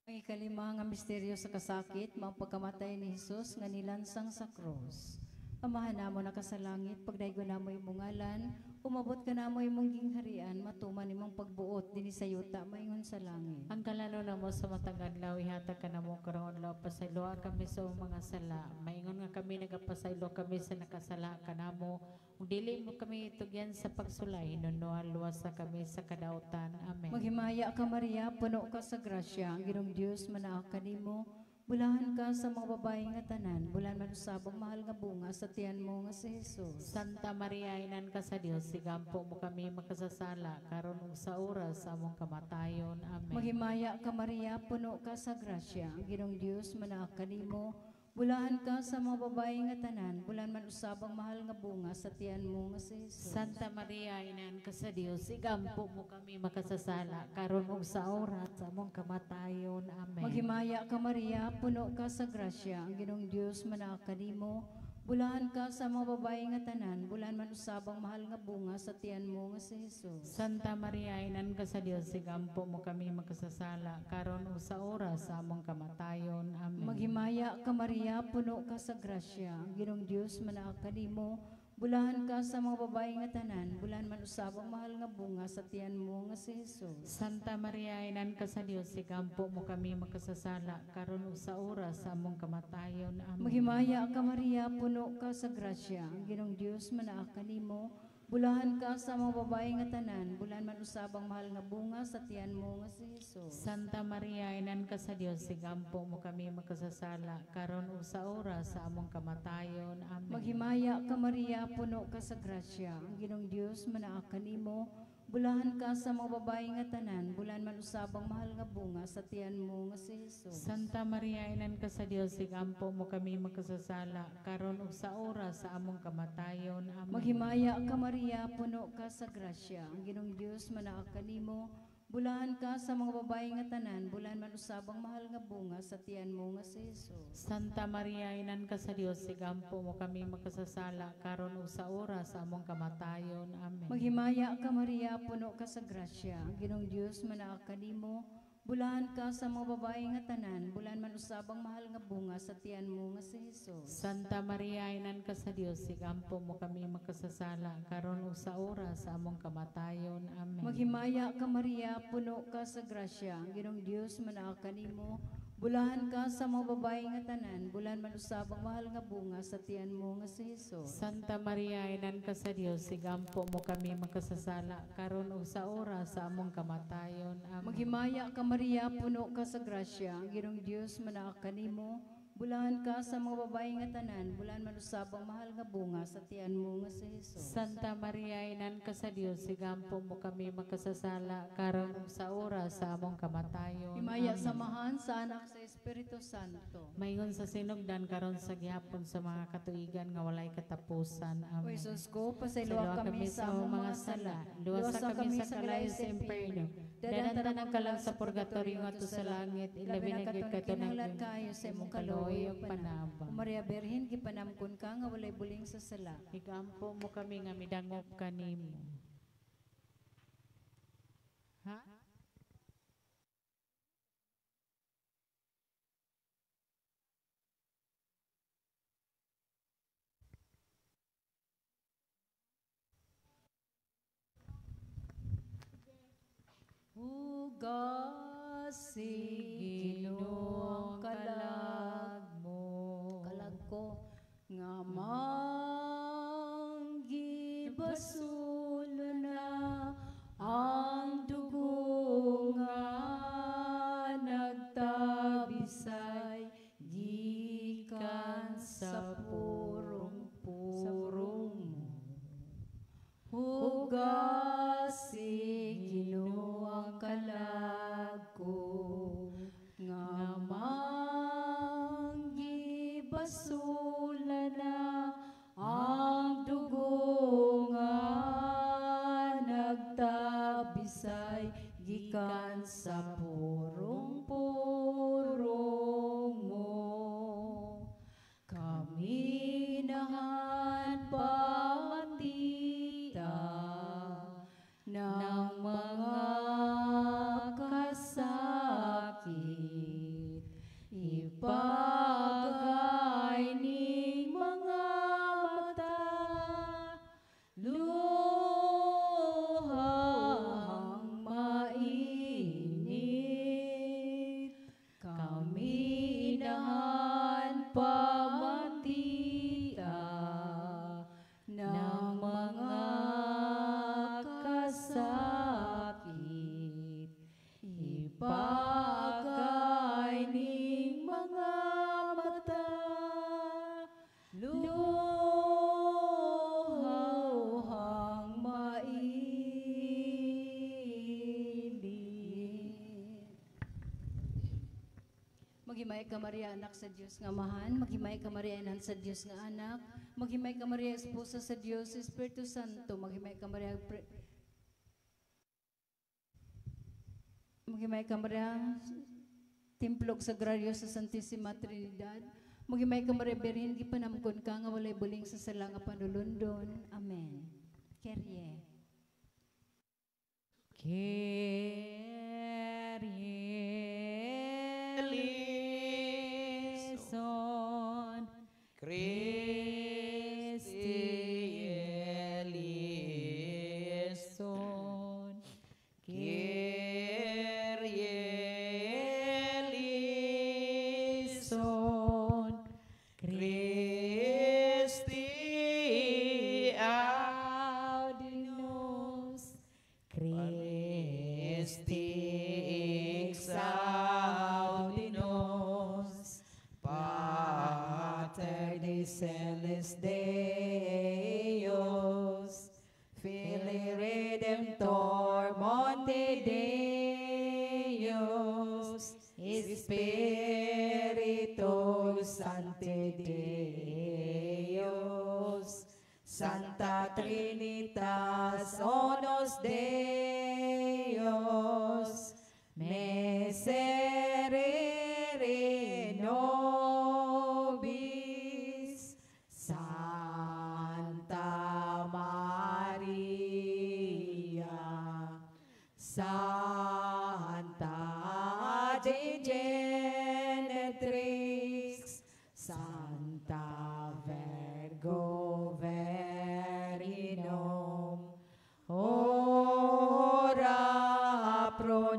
Ang ikalima nga misteryo sa kasakit, mao ang pagkamatay ni Hesus nga nilansang sa krus. Amahan namo naka sa langit, pagdaygon namo imong ngalan, umabot kanamo imong gingharian, matuman imong pagbuot dinhi sa yuta maingon sa langit. Ang kalan-on namo sa matag adlaw ihatag kanamo karong adlaw, pasayloa kami sa among mga sala maingon nga kami nagapasaylo kami sa nakasala kanamo, ug dili mo kami itugyan sa pagsulay, hinunoa luwasa kami sa kadautan. Amen. Maghimaya ka Maria, puno ka sa grasya, ang Ginoong Dios manaa kanimo. Bulahan ka sa mga babae nga tanan, bulahan man usab ang mahal nga bunga sa tiyan mo nga si Jesus. Santa Maria, inan ka sa Dios, igampo mo kami makasasala, karon ug sa oras sa among kamatayon. Amen. Maghimaya ka Maria, puno ka sa grasya, ang Ginoong Dios manaa kanimo. Bulahan ka sa mga babae nga tanan, bulahan man usab ang mahal nga bunga sa tiyan mo nga si Jesus. Santa Maria, inan ka sa Dios, igampo mo kami makasasala, karon ug sa oras sa among kamatayon. Amen. Maghimaya ka Maria, puno ka sa grasya, ang Ginoong Dios manaa kanimo. Bulahan ka sa mga babae nga tanan, bulahan man usab ang mahal nga bunga sa tiyan mo nga si Jesus. Santa Maria, inan ka sa Dios, igampo mo kami makasasala, karon ug sa oras sa among kamatayon. Amen. Maghimaya ka Maria, puno ka sa grasya, ang Ginoong Dios manaa kanimo. Bulahan ka sa mga babae nga tanan, bulahan man usab ang mahal nga bunga sa tiyan mo nga si Jesus. Santa Maria, inan ka sa Dios, igampo mo kami makasasala, karon ug sa oras sa among kamatayon. Amen. Maghimaya ka Maria, puno ka sa grasya, ang Ginoong Dios manaa kanimo. Bulahan ka sa mga babae nga tanan, bulahan man usab ang mahal nga bunga sa tiyan mo nga si Jesus. Santa Maria, inan ka sa Dios, igampo mo kami makasasala, karon ug sa oras sa among kamatayon. Amen. Maghimaya ka Maria, puno ka sa grasya, ang Ginoong Dios manaa kanimo. Bulahan ka sa mga babae nga tanan, bulahan man usab ang mahal nga bunga sa tiyan mo nga si Jesus. Santa Maria, inan ka sa Dios, igampo mo kami makasasala, karon ug sa oras sa among kamatayon. Amen. Maghimaya ka Maria, puno ka sa grasya, ang Ginoong Dios manaa kanimo. Bulahan ka sa mga babae nga tanan, bulahan man usab ang mahal nga bunga sa tiyan mo nga si Jesus. Santa Maria, inan ka sa Dios, igampo mo kami makasasala, karon ug sa oras sa among kamatayon. Amen. Maghimaya ka Maria, puno ka sa grasya, ang Ginoong Dios manaa kanimo. Bulahan ka sa mga babae nga tanan, bulahan man usab ang mahal nga bunga sa tiyan mo nga si Jesus. Santa Maria, inan ka sa Dios, igampo mo kami makasasala, karon ug sa oras sa among kamatayon. Amen. Maghimaya ka Maria, puno ka sa grasya, ang Ginoong Dios manaa kanimo. Bulahan ka sa mga babae nga tanan, bulahan man usab ang mahal nga bunga sa tiyan mo nga si Jesus. Santa Maria, inan ka sa Dios, igampo mo kami makasasala, karon ug sa oras sa among kamatayon. Amen. Maghimaya ka Maria, puno ka sa grasya, ang Ginoong Dios manaa kanimo. Bulahan ka sa mga babae nga tanan, bulahan man usab ang mahal nga bunga sa tiyan mo nga si Jesus. Santa Maria, inan ka sa Dios, igampo mo kami makasasala, karon ug sa oras sa among kamatayon. Himaya Amen. sa Amahan, sa Anak, sa Espiritu Santo. Maingon sa sinugdan karon sa gihapon sa mga katuigan nga walay katapusan. O Amen. Jesus ko, pasayloa kami sa among mga sala, luwasa kami sa kalayo sa impierno. Dadan ang kalag sa purgatorio ngadto sa langit, ilabi na gyud kato kinahanglan kaayo sa imong kaluoy ug panabang. O Maria Birhen, gipanamkon ka nga walay buling sa sala. Igampo mo kami nga midangop kanimo. Ha? Hugasi Ginoo ang kalag mo. Kalag ko nga manggibasulo na ang dugo nga nagtabisay gikan sa purong-purong mo. Hugasi Ginoo ang kalag ko nga manggibasula na ang dugo nga nagtabisay gikan sa purong-purong mo. Kaminahan pamatita Maghimay ka, Maria, anak sa Dios nga Amahan, maghimay ka, Maria, inahan sa Dios nga Anak, maghimay ka, Maria, esposa sa Dios, Espiritu Santo, maghimay ka, Maria, maghimay ka, Maria, timplog sagraryo sa Santissima Trinidad, maghimay ka, Maria, Birhen, gipanamkon ka nga walay buling sa sala nga panulundon. Amen. Kyrie. Kyrie eleison, Christe eleison, Kyrie eleison, Christe audi nos, Christe exaudi nos, Pater Dei Celes Deus, Filii Redemptor Monte Deus, Spiritus Sancti Deus, Santa Trinitas Onus Deus, Miserere nobis, Santa Maria, Santa Dei Genetrix, Santa Virgo Verinum, ora pro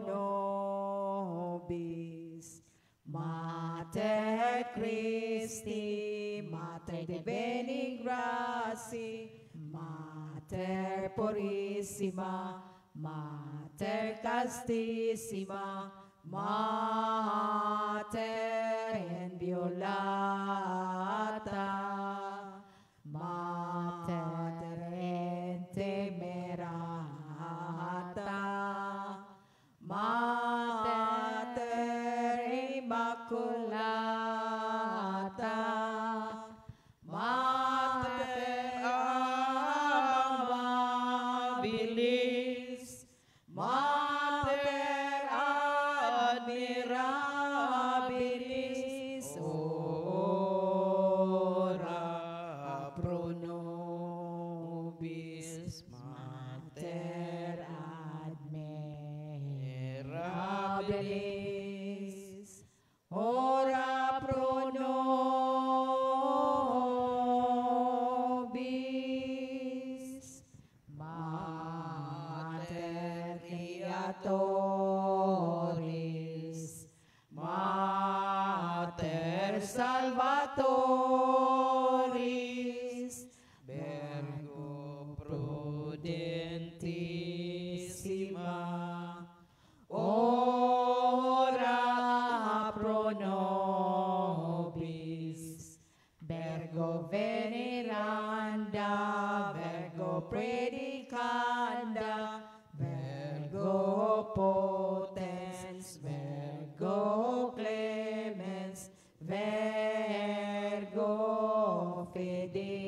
nobis, Mater Christi, Mater de Beni Gratia, Mater Purissima, Mater Castissima, Mater Inviolata, Mater Intemerata, Mater Immaculata, Mater Amabilis, Mater Admirabilis, ora pro nobis, Mater Admirabilis, ora pro nobis, Mater Creatoris, Mater Salvatoris, Virgo Prudentissima, ora pro nobis, Virgo Veneranda, Virgo Predicanda, Virgo Potens, Virgo Clemens, Virgo Fidelis,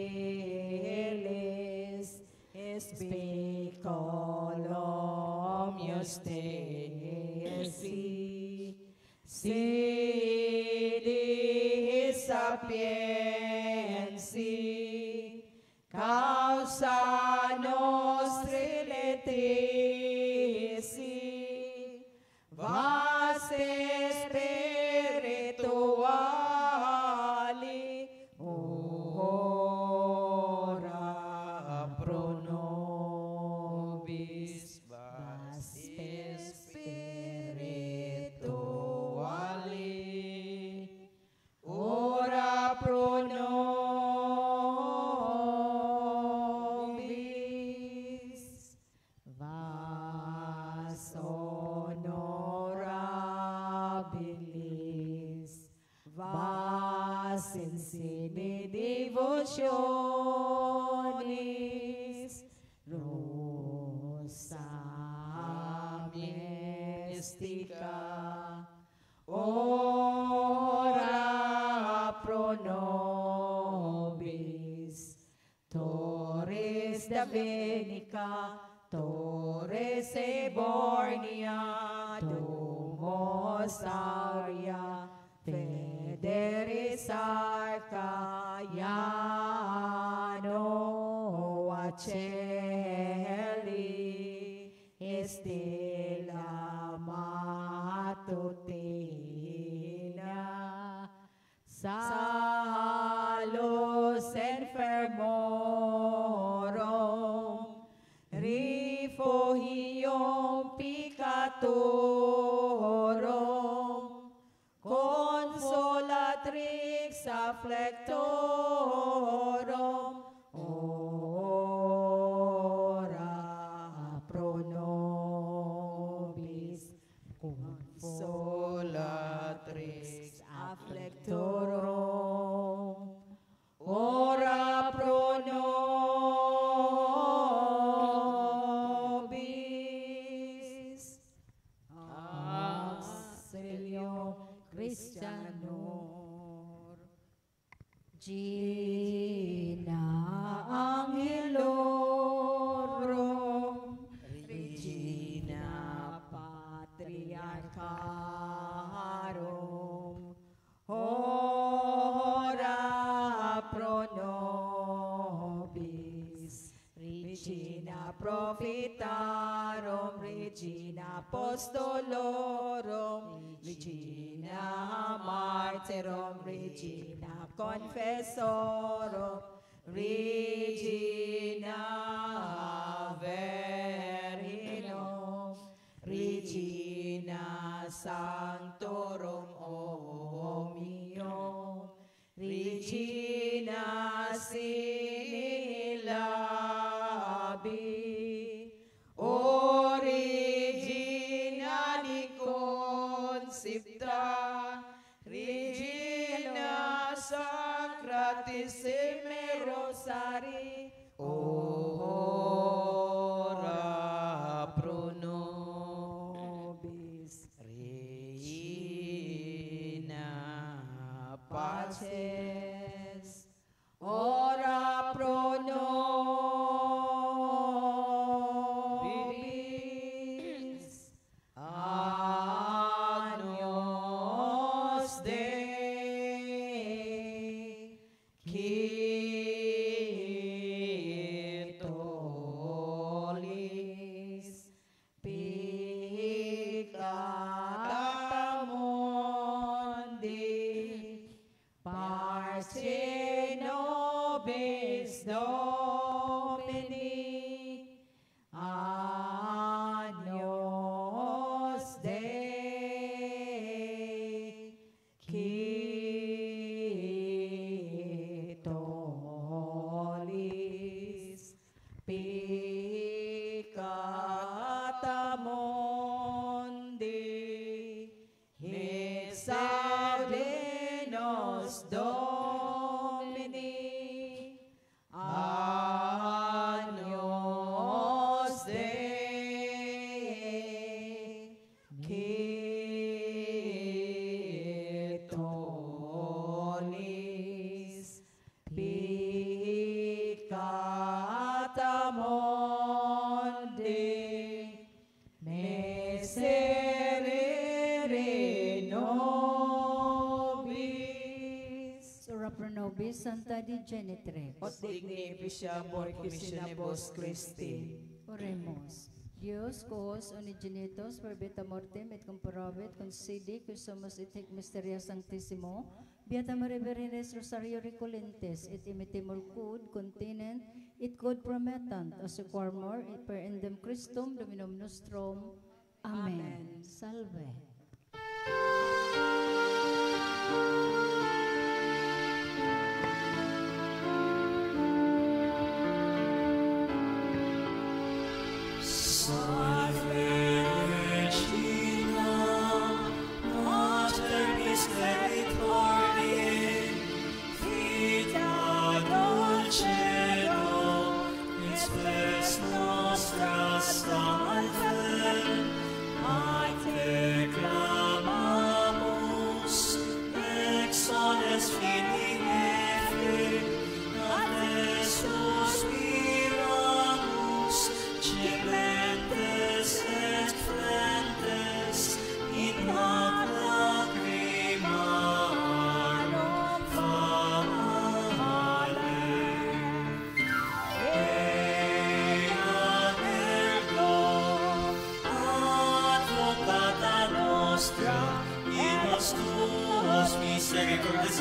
Spiculum Justitiae, Sidi Sapienti, causa nostri letici, vase spirituali, ora pro nobis, vase spirituali, ora pro nobis, vas honorabilis, vas insigne devotionis, rosa mystica, ora Vinica, Torres Bornia, Domos Aurea, Federis Arca, Iano Coeli, Stella Matutina, Salus enfermorum, refugium peccatorum, consolatrix afflictorum, ora pro nobis, consolatrix afflictorum, ora pro nobis, auxilium Christianorum. Regina Angelorum, Regina Patriarcharum, ora pro nobis, Regina Prophetarum, Regina Apostolorum, Regina Martyrum, Regina Confessorum, Regina Virginum, Regina Sanctorum Omnium, Regina sine labi, O Regina Concepta, Regina Sacratissime Rosari, ora pro nobis, Regina Pacis, ora pro nobis, Agnus Dei, qui tollis peccata mundi, parce nobis Domini, Agnus Dei, qui tollis peccata mundi, salve nos Domini, Agnus Dei, qui tollis peccata mundi, miserere nobis. Ora pro nobis, Santa Dei Genitrix. Ut digni eficiamur commissionibus Christi. Oremus. Dios, quos unigenitus per vita mortem et comparavit, concedi qui sumus et hic mysteria sanctissimo, Beata Maria Virginis Rosario recolentes, et imitimur quod continent, et quod promettant, assequamur, et per indem Christum Dominum nostrum. Amen. Amen. Salve. Salve Regina, Mater misericordiae, vita dulcedo, et spes nostra salve. A te clamamus, exoles filii Eve, a te suspiramus,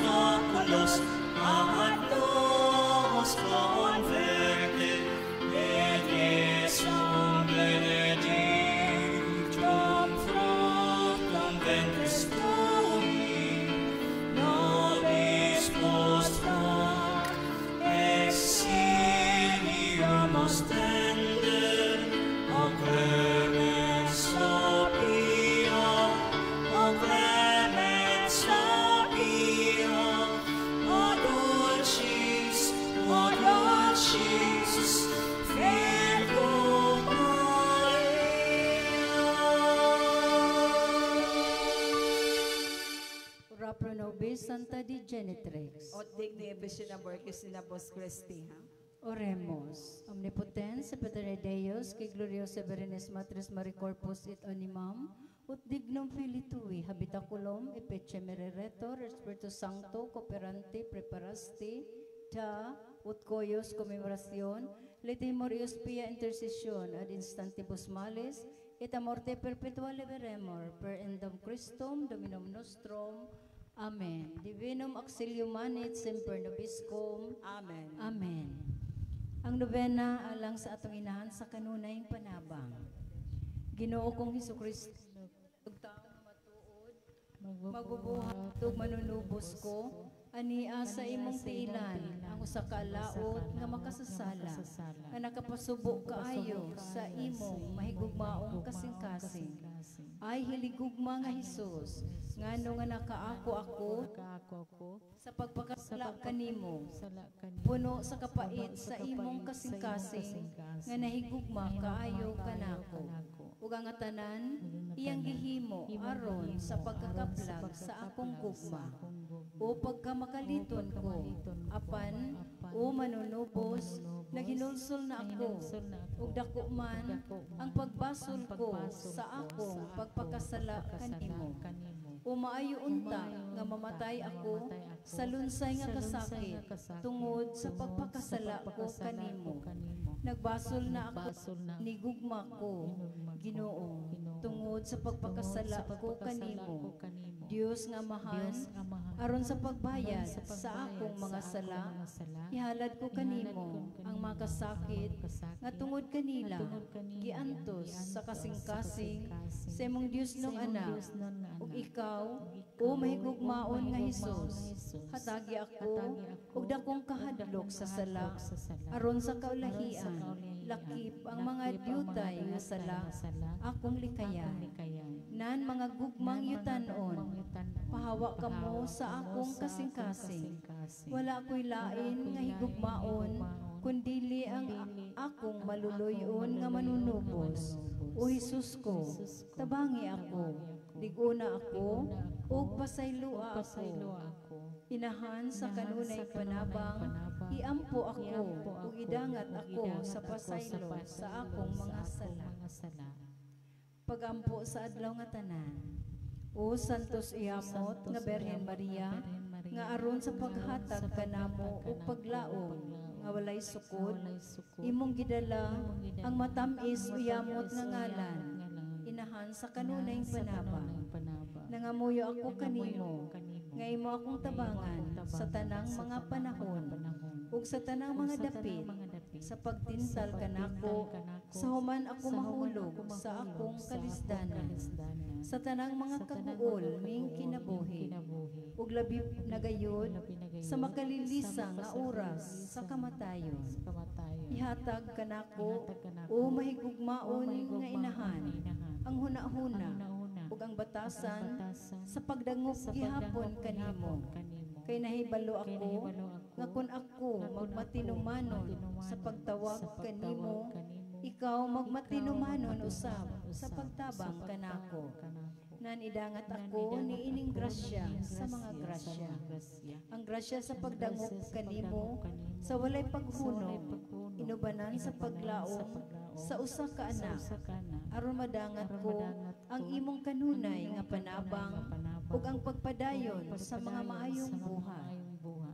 Oculos ad nos converte, et Iesum benedictum fructum ventris tui, nobis post hoc exilium ostende, o clemens, o pia, o clemens, o pia, o dulcis Virgo Maria. Ora pro nobis, Santa Dei Genitrix. Ut digne visionamur Christina vos Christi. Ha? Oremus. Omnipotens, Pater Deus, qui gloriosa Virginis Matris Marie Corpus et Animam, ut dignum Filii tui, habitaculum, epece mereretor, Spiritus Sancto, cooperante, preparasti, ta, ut coius commemoration, letimur ius pia intercession ad instantibus males, et a morte perpetua liberemur, per endam Christum, Dominum nostrum. Amen. Divinum auxilium manit semper nobiscum. Amen. Amen. Ang nobena alang sa atong inahan sa kanunayng panabang. Ginoo kong Hesukristo, ug tawo nga matuod, magbubuhat ug manunubos ko, ania sa imong tiilan ang usa ka laot nga makasasala, nga nakapasubo kaayo sa imong mahigugmaong kasing-kasing. Ay hiligugma nga Hesus, ngano nga nakaako ako sa pagpakasala kanimo, puno sa kapait sa imong kasing-kasing, nga nahigugma kaayo kanako. Ug ang tanan iyang gihimo aron sa pagkakaplag sa akong gugma. O pagkamakaliton ko, apan o manunubos, naghinulsol na ako, ug dako man ang pagbasol ko sa akong pagpakasala kanimo. O maayo unta nga mamatay ako sa lunsay nga kasakit tungod sa pagpakasala ko kanimo. Nagbasol na ako, nigugma ko, Ginoo, tungod sa pagpakasala ko kanimo. Dios nga Amahan, aron sa pagbayad sa akong mga sala, ihalad ko kanimo ang makasakit nga tungod kanila giantos sa kasing-kasing sa imong Dios nung anak. Ug ikaw, o mahigugmaon nga Hesus, hatagi ako og dakong kahadlok sa sala aron sa kaulahian, lakip ang mga dyutay nga sala akong likayan. Nan mga gugmang yutanon, pahawa kamo sa akong kasing-kasing. Wala ako'y lain nga higugmaon, kundili ang akong maluluyon nga manunubos. O Hesus ko, tabangi ako, liguna ako, ug pasayloa ako. Inahan sa kanunay panabang, iampo ako, ug idangat ako sa pasaylo sa akong mga sala. Pagampo sa adlaw nga tanan. O Santos Iyamot nga Birhen Maria, nga aron sa paghatag kanamo ug paglaom nga walay sukod, imong gidala ang matam-is uyamot nga ngalan, inahan sa kanunay panabang. Nangamuyo ako kanimo, nga imo akong tabangan sa tanang mga panahon ug sa tanang mga dapit, sa pagtintal kanako sa human ako mahulog sa akong kalisdanan, sa tanang mga kaguol ning kinabuhi, ug labi nagayod sa makalilisa nga oras sa kamatayon. Ihatag kanako o mahigugmaon nga inahan ang hunahuna ug ang batasan sa pagdangop gihapon kanimo. Kay nahibalo ako nga kun ako magmatinumanon sa pagtawag kanimo, ikaw magmatinumanon usab sa pagtabang kanako. Nanidangat ako niining grasya sa mga grasya. Ang grasya sa pagdangop kanimo sa walay paghunong, inubanan sa paglaom sa usa ka anak, aron madangat ko ang imong kanunay nga panabang ug ang pagpadayon sa mga maayong buhat.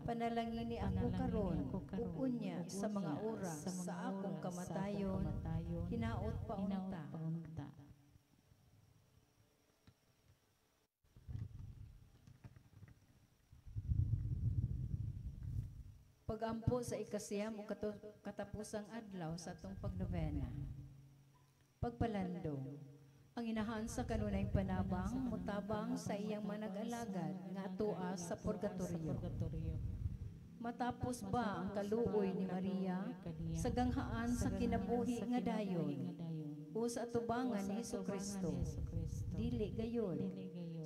Panalangini ako karon ug unya sa mga oras sa akong kamatayon, hinaot paunta. Pagampo sa 9 ug katapusang adlaw sa atong pagnovena. Pagpalandong. Ang inahan sa kanunayng panabang mutabang sa iyang manag-alagad nga atoa sa purgatorio. Matapos ba ang kaluoy ni Maria sa ganghaan sa kinabuhi nga dayon o sa atubangan ni Hesukristo? Dili gayon.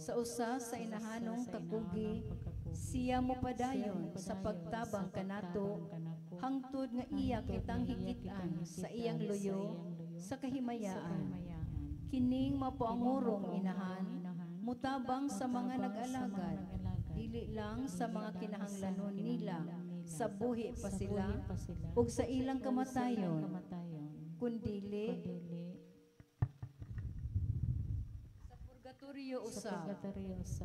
Sa usa sa inahanong kakugi, siya mopadayon sa pagtabang kanato hangtod nga iya kitang higit-an sa iyang luyo sa kahimayaan. Kining mapuangurong inahan mutabang sa mga nag-alagad, dili lang sa mga kinahanglanon nila sa buhi pa sila ug sa ilang kamatayon, kundili sa purgatorio usab.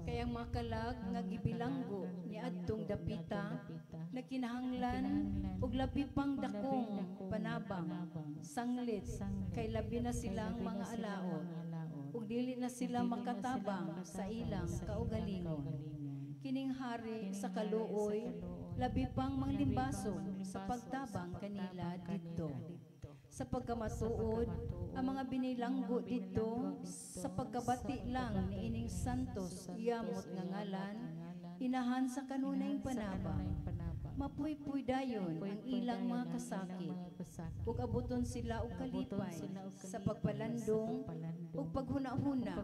Kay ang mga kalag nga gibilanggo niadtong dapita nagkinahanglan og labi pang dakong panabang sanglit kay labi na silang mga alaot ug dili na sila makatabang sa ilang kaugalingon. Kining hari sa kaluoy labi pang manglimbason sa pagtabang kanila didto. Sa pagkamatuod, ang mga binilanggo didto sa pagkabati lang niining santos yamot nga ngalan, inahan sa kanunayng panabang, mapuypuy dayon ang ilang mga kasakit, ug abuton sila og kalipay sa pagpalandong ug paghuna-huna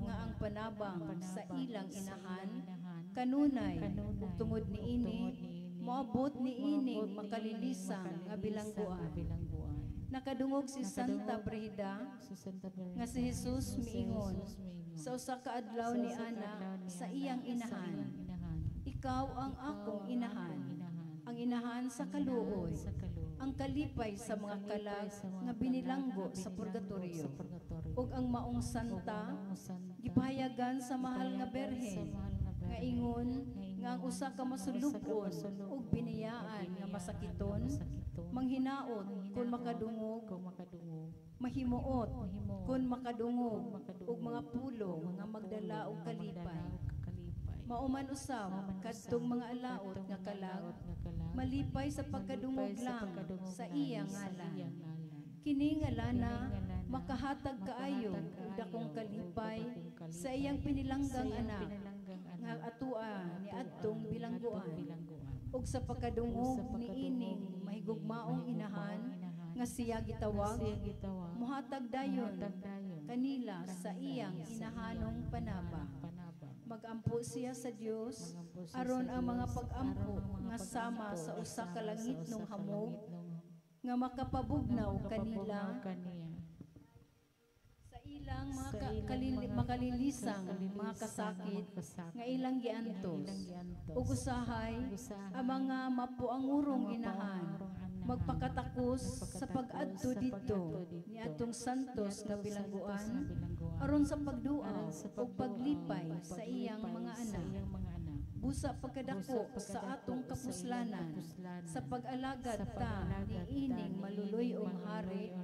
nga ang panabang sa ilang inahan kanunay ug tungod niini moabot niining makalilisang nga bilangguan. Nakadungog si Santa Brigida nga si Jesus miingon sa usa ka adlaw ni ana sa iyang inahan, "Ikaw ang akong inahan, ang inahan sa kaluoy, ang kalipay sa mga kalag nga binilanggo sa purgatorio, ug ang maong santa gipahayagan sa mahal nga Berhen nga ingon nga ang usa ka masulub-on ug biniyaan nga masakiton manghinaot kun makadungog, mahimuot kun makadungog og mga pulong nga magdala og kalipay. Mauman usab kadtong mga alaot nga kalag malipay sa pagkadungog lang sa iyang ngalan. Kini ngalana makahatag kaayo og dakong kalipay sa iyang pinilanggang anak nga atua ni adtong bilangguan, ug sa pagkadungog niining mahigugmaong inahan nga siya gitawag, muhatag dayon kanila sa iyang inahanong panabang. Magampo siya sa Dios aron ang mga pag-ampo nga sama sa usa ka langitnong hamog nga makapabugnaw kanila sa ilang mga makalilisang mga kasakit nga ilang giantos. Ug usahay ang mga mapuangurong inahan magpakatakos sa pag-adto didto niadtong santos nga bilangguan aron sa pagduaw ug paglipay sa iyang mga anak. Busa pagkadako sa atong kapuslanan sa pag-alagad ta niining maluluy-ong hari,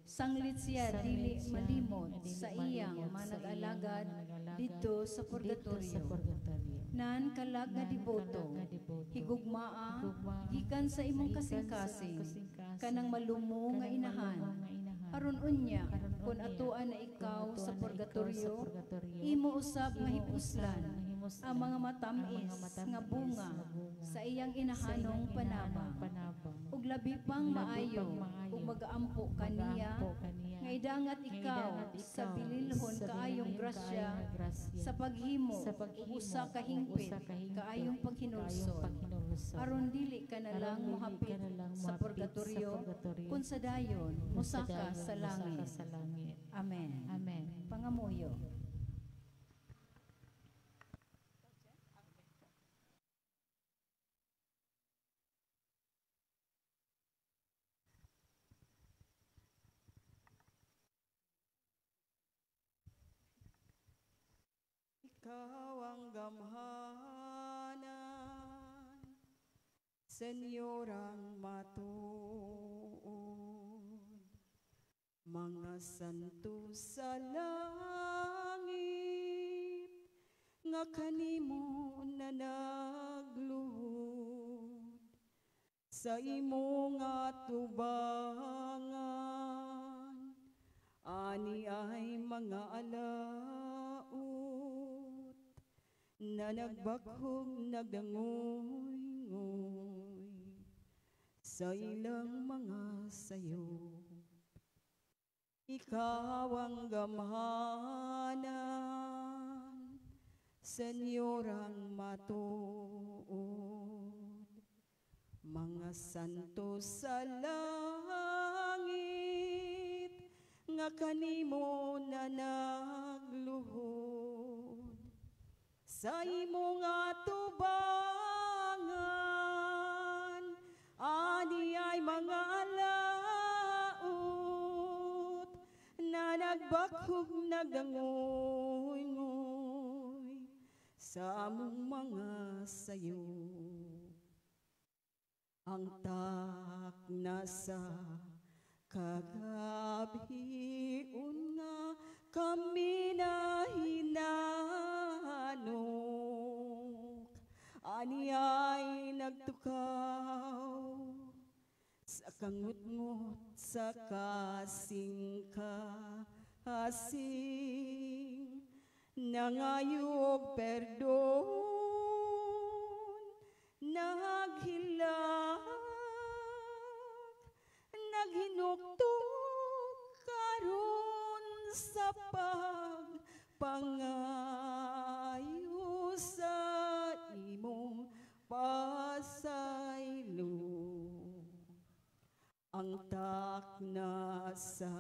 sanglit siya dili malimot sa iyang manag-alagad didto sa purgatorio. Nan kalag nga deboto, higugmaa gikan sa imong kasing-kasing kanang malumo nga inahan, aron unya kun atoa na ikaw sa purgatorio, imo usab nga hipuslan ang mga matamis nga bunga sa iyang inahanong panabang. Ug labi pang maayo ug magaampo kaniya nga idangat ikaw sa bililhon kaayong grasya sa paghimo ug usa ka hingpit kaayong paghinulsol, aron dili ka na lang mohapit sa purgatorio kun sa dayon mosaka sa langit. Amen. Pangamuyo. Ikaw ang gamhanan, Senyor ang matuod, mga santo sa langit, nga kanimo na nagluhod, Sa imong atubangan, ani ay mga alaot na nagbakhog nagdangoy-ngoy sa ilang mga sayo. Ikaw ang gamhanan, Senyor ang matuod. Mga santo sa langit, nga kanimo na nagluhod. Sa imong atubangan, ani ay mga alaot na nagbakhog nagdangoy-ngoy sa among mga sayo. Ang takna sa kagabhion nga kami na hinanok, ani ay nagtukaw sa kangutngot sa kasing-kasing, nangayog perdon, naghilak, naghinuktok karon sa pagpangayo sa imong pasaylo. Ang takna sa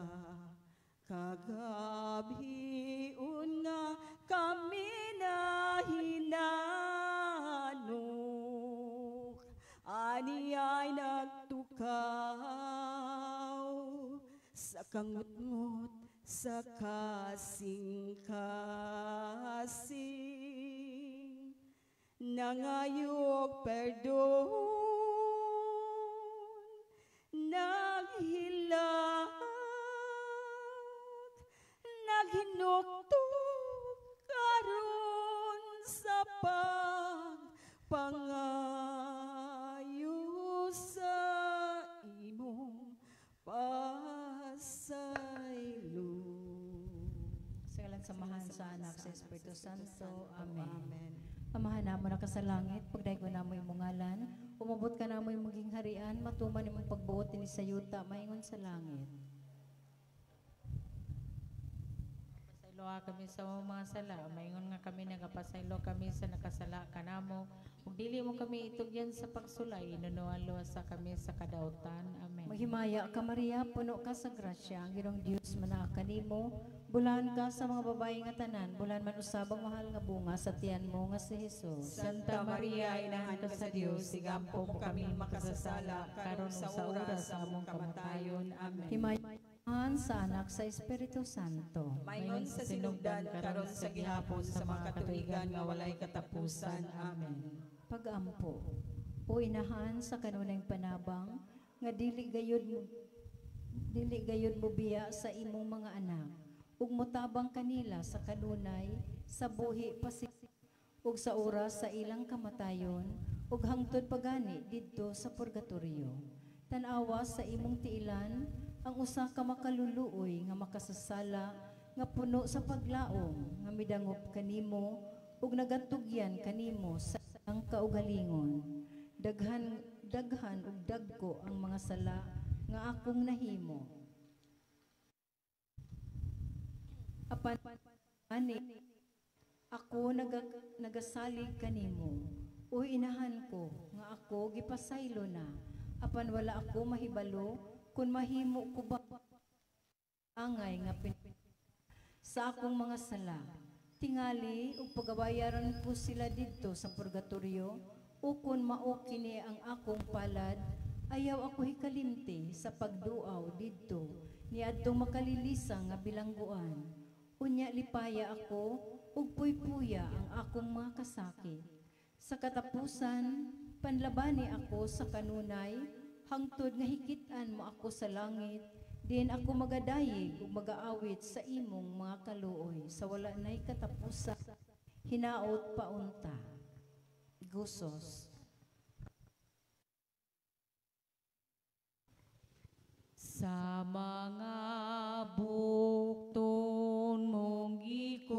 kagabhion nga kami na hinanok, ani ay nagtukaw sa kangutngot sa kasing-kasing, nangayog perdon, naghilak, naghinuktok karon sa pagpangayo sa imong pasaylo. Sa ngalan sa Amahan, sa Anak, sa Espiritu Santo. Amen. Amahan namo na ka sa langit, pagdaygo namo imong ngalan, umabot ka namo imong gingharian, matuman imong pagbuot dinhi sa yuta, maingon sa langit. Pasayloa kami sa among mga sala, maingon nga kami nagapasaylo kami sa nakasala kanamo, ug dili mo kami itugyan sa pagsulay, hinunoan luwasa kami sa kadautan. Amen. Maghimaya ka Maria, puno ka sa grasya, ang Ginoong Dios manaa kanimo, bulan ka sa mga babae nga tanan, bulan man usab ang mahal nga bunga sa tiyan mo nga si Jesus. Santa Maria, inahan ka sa Dios, sigampo mo kami makasasala, karon sa oras sa among kamatayon. Amen. Himayahan sa Anak, sa Espiritu Santo. Maingon sa sinugdan, karon sa gihapon, sa mga katuigan nga walay katapusan. Amen. Pagampo, o inahan sa kanunay panabang, nga dili gayud mo biya sa imong mga anak, ug motabang kanila sa kanunay sa buhi pasi ug sa oras sa ilang kamatayon, ug hangtod pagani didto sa purgatorio. Tan-awa sa imong tiilan ang usa ka makaluluoy nga makasasala, nga puno sa paglaom, nga midangop kanimo ug nagatugyan kanimo sa ang kaugalingon. Daghan daghan ug dagko ang mga sala nga akong nahimo. Apan ani ako nagasalig kanimo, o inahan ko nga ako gipasaylo na, apan wala ako mahibalo kun mahimo ko ba angay nga sa akong mga sala. Tingali ug pagabayaran po sila didto sa purgatorio, o kun mao kini ang akong palad, ayaw ako hikalimti sa pagduaw didto niadtong makalilisang nga bilangguan. Unya lipaya ako ug puypuya ang akong mga kasakit. Sa katapusan, panlabani ako sa kanunay, hangtod nga hikit-an mo ako sa langit, diin ako magadayeg ug magaawit sa imong mga kaluoy, sa wala nay katapusan, hinaot paunta. Gusos. Sa mga bukton mong gikugos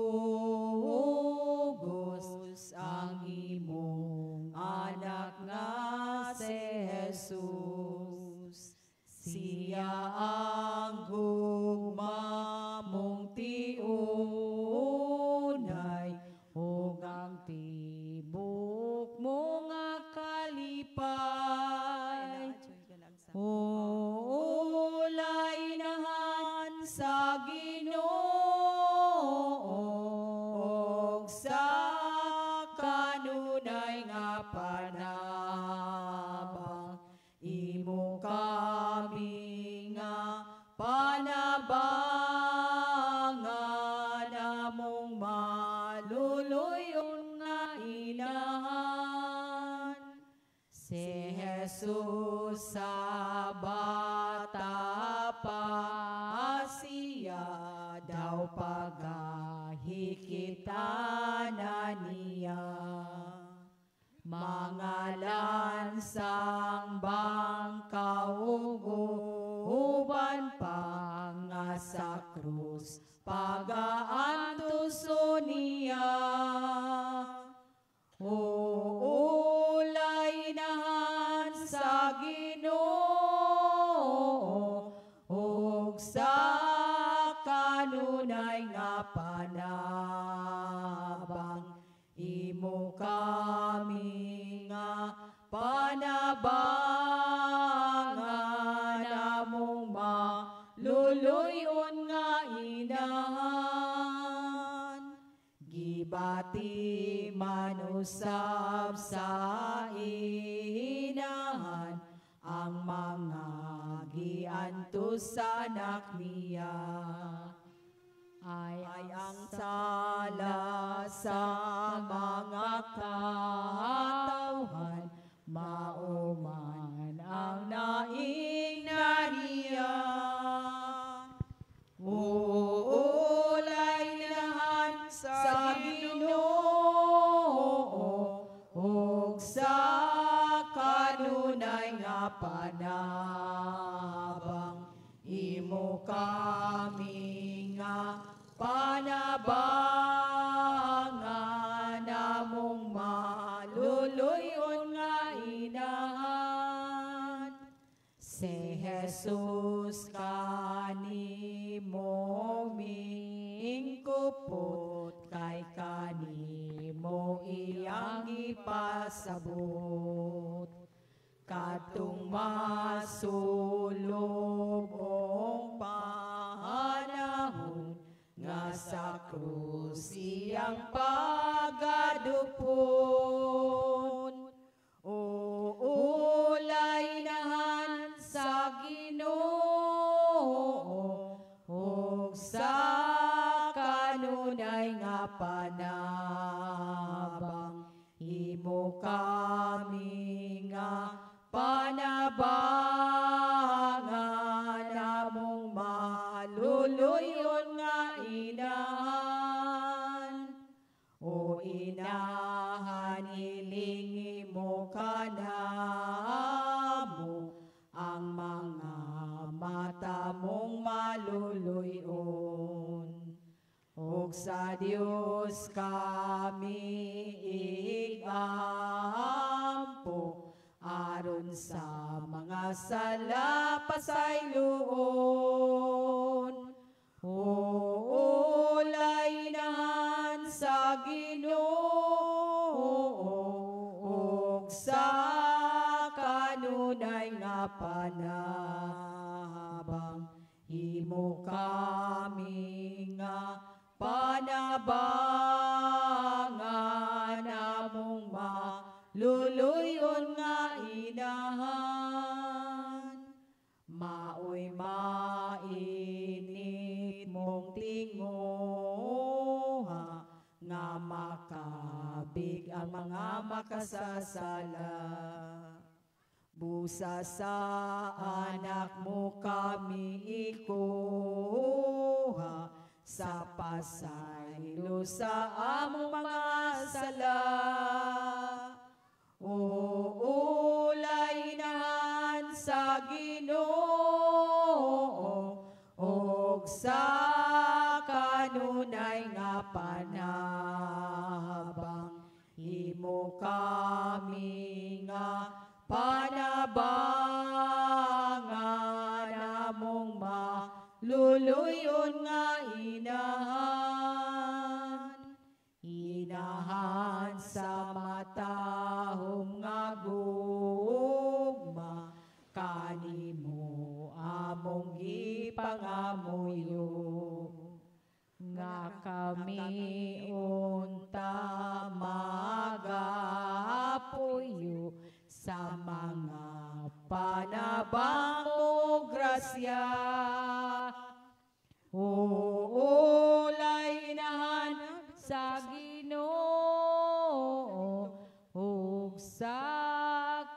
ang imong anak nga si Jesus. Siya ang gugma mong tiunay ug ang tibok mo nga kalipay. Ulay nahan sa Ginoo ug sa kanunay nga panabang, imo kami nga panabangan among maluluyon nga inahan. Si Jesus sa bata pa siya daw pagahikita na niya. Mga lansang bangka ug uban pa nga sa krus pagaantuso niya. Ulay nahan sa Ginoo ug sa kanunay nga panabang, imo kami nga panabangan among maluluyon nga inahan. Gibati man usab sa inahan ang mga giantos sa anak niya. Ay ang sala sa mga katawhan, mauman ang naing na niya. Ulay nahan sa Ginoo ug sa kanunay nga panabang, imo kami nga panabangan among maluluyon nga inahan. Si Jesus kanimo mingkupot, kay kanimo iyang ipasabot. Katong masulobong panahon nga sa krus iyang pagadupon. Ulay nahan sa Ginoo ug sa kanunay nga panabang, imo kami nga panabangan among maluluyon nga inahan. O inahan, hilingi mo kanamo ang mga mata mong maluluyon. Ug sa Dios kami igampo, aron sa mga sala pasayloon. Ulay nahan sa Ginoo ug sa kanunay nga panabang, imo kami nga panabangan among maluluyon nga inahan. Maoy mainit mong tinguha nga makabig ang mga makasasala. Busa sa anak mo kami ikuha, sa pasaylo sa among mga sala. Ulay nahan sa Ginoo sa kanunay nga panabang himo kami nga panabangan among maluluyon nga inahan. Inahan sa matahom nga gugma kanimo among gipangamuyo nga kami unta magapuyo sa mga panabang o grasya. Uulay inahan sa Ginoo ug sa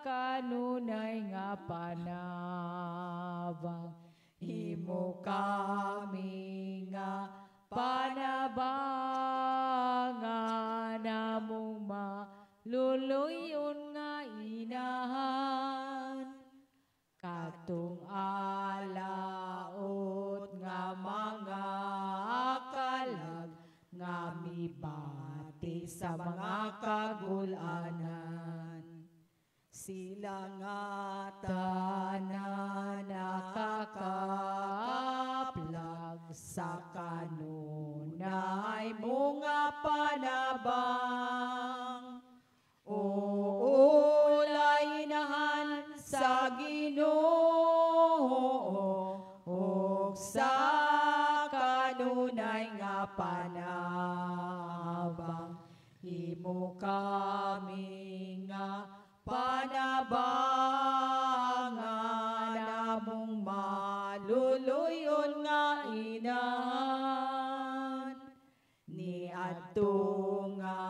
kanunay nga panabang himo kami nga panabangan among maluluyon nga inahan katong alaot nga mga kalag nga mibati sa mga kagulanan. Sila nga tanan nakakaplag sa kanunay mo nga panabang. Uulay inahan sa Ginoo ug sa kanunay nga panabang himo kami nga panabangan among maluluyon nga inahan niadto nga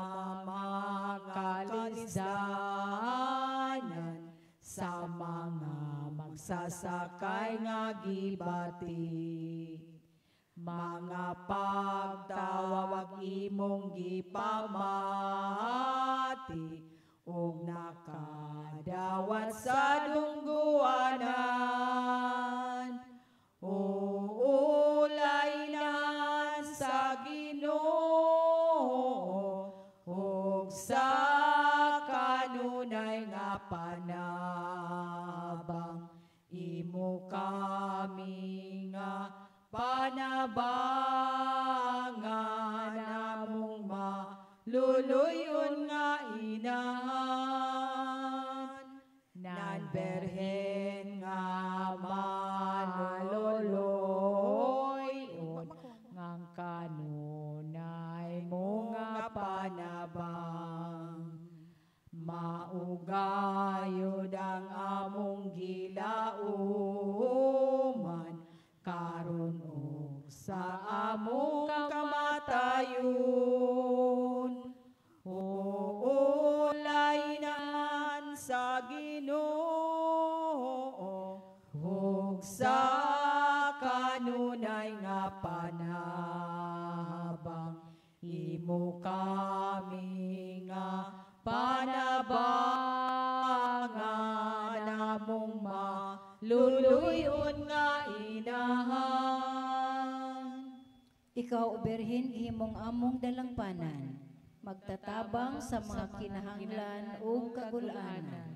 makalisdanan sa mga magsasakay nga gibati. Mga pagtawag imong gipamati ug nakadawat sa dungguanan. Uulay na sa Ginoo ug sa kanunay nga panabang imo kami nga panabangan among maluluyon nga inahan. Nan berhen nga maluluyon ngang kanunay mo nga panabang maugayod ang among gilauman karon ug sa among kamatayon. Uulay nan sa Ginoo ug sa kanunay nga panabang himo kami nga panabangan among maluluyon nga inahan. Ikaw, O Birhen, gihimong among dalangpanan, magtatabang sa mga kinahanglan ug kagulanan.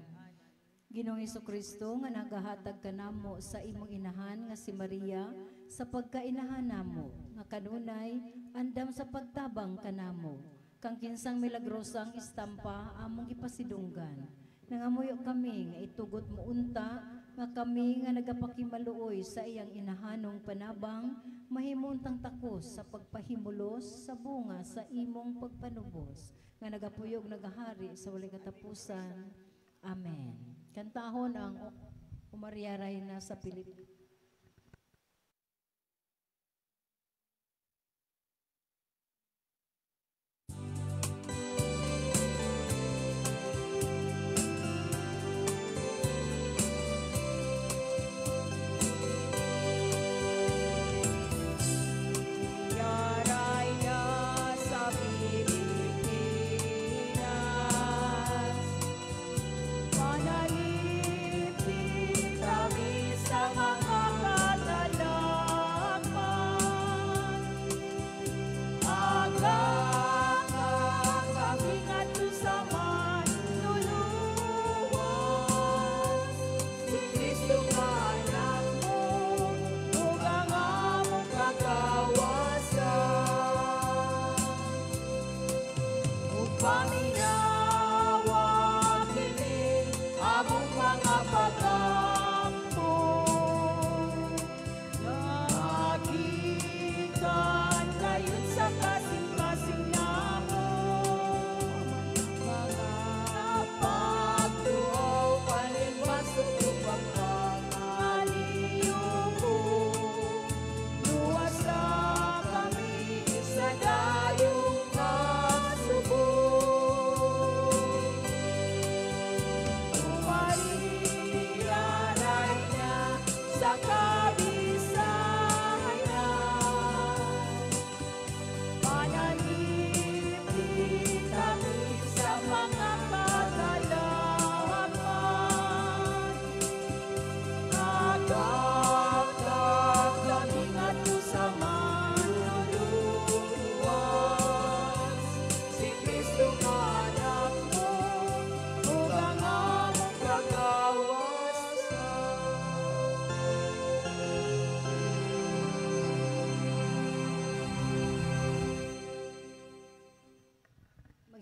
Ginoong Hesukristo nga nagahatag kanamo sa imong inahan nga si Maria sa pagkainahan namo nga kanunay andam sa pagtabang kanamo kang kinsang milagrosang istampa among gipasidunggan. Nangamuyo kami nga itugot mo unta nga kami nga nagapakimaluoy sa iyang inahanong panabang mahimuntang takos sa pagpahimulos sa bunga sa imong pagpanubos nga nagapuyog nagahari sa walay katapusan. Amen. Kantahon ang O Maria Reyna sa Pilipinas. Panalipin kami sa mga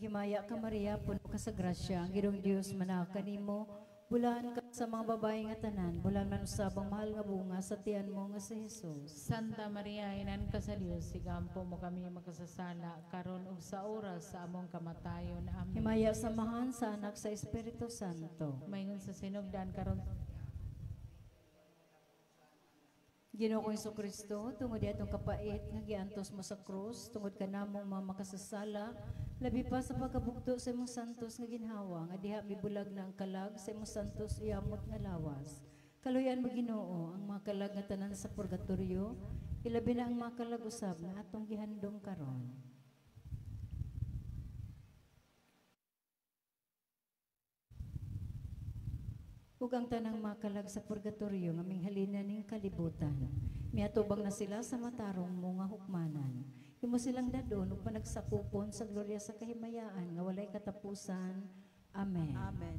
Maghimaya ka Maria, puno ka sa grasya, ang Ginoong Dios manaa kanimo. Bulahan ka sa mga babae nga tanan, bulahan man usab ang mahal nga bunga sa tiyan mo nga si Jesus. Santa Maria, inan ka sa Dios, sigampo mo kami makasasala, karon ug sa oras sa among kamatayon. Amen. Himaya sa Amahan, sa Anak, sa Espiritu Santo. Maingon sa sinugdan karon. Ginoo kong Hesukristo, tungod atong kapait nga giantos mo sa krus, tungod kanamong mga makasasala, labi pa sa pagkabugto sa imong santos nga ginhawa, nga diha mibulag na ang kalag sa imong santos iyamot nga lawas. Kaluyan mo Ginoo ang mga kalag nga tanan sa purgatorio, ilabi na ang mga kalag usab nga atong gihandom karon. Ug ang tanang makalag sa purgatorio nga minghalina ning kalibutan. Miatubang na sila sa matarong mo nga hukmanan. Imo silang dadon ug panagsakupon sa gloria sa kahimayaan nga walay katapusan. Amen. Amen.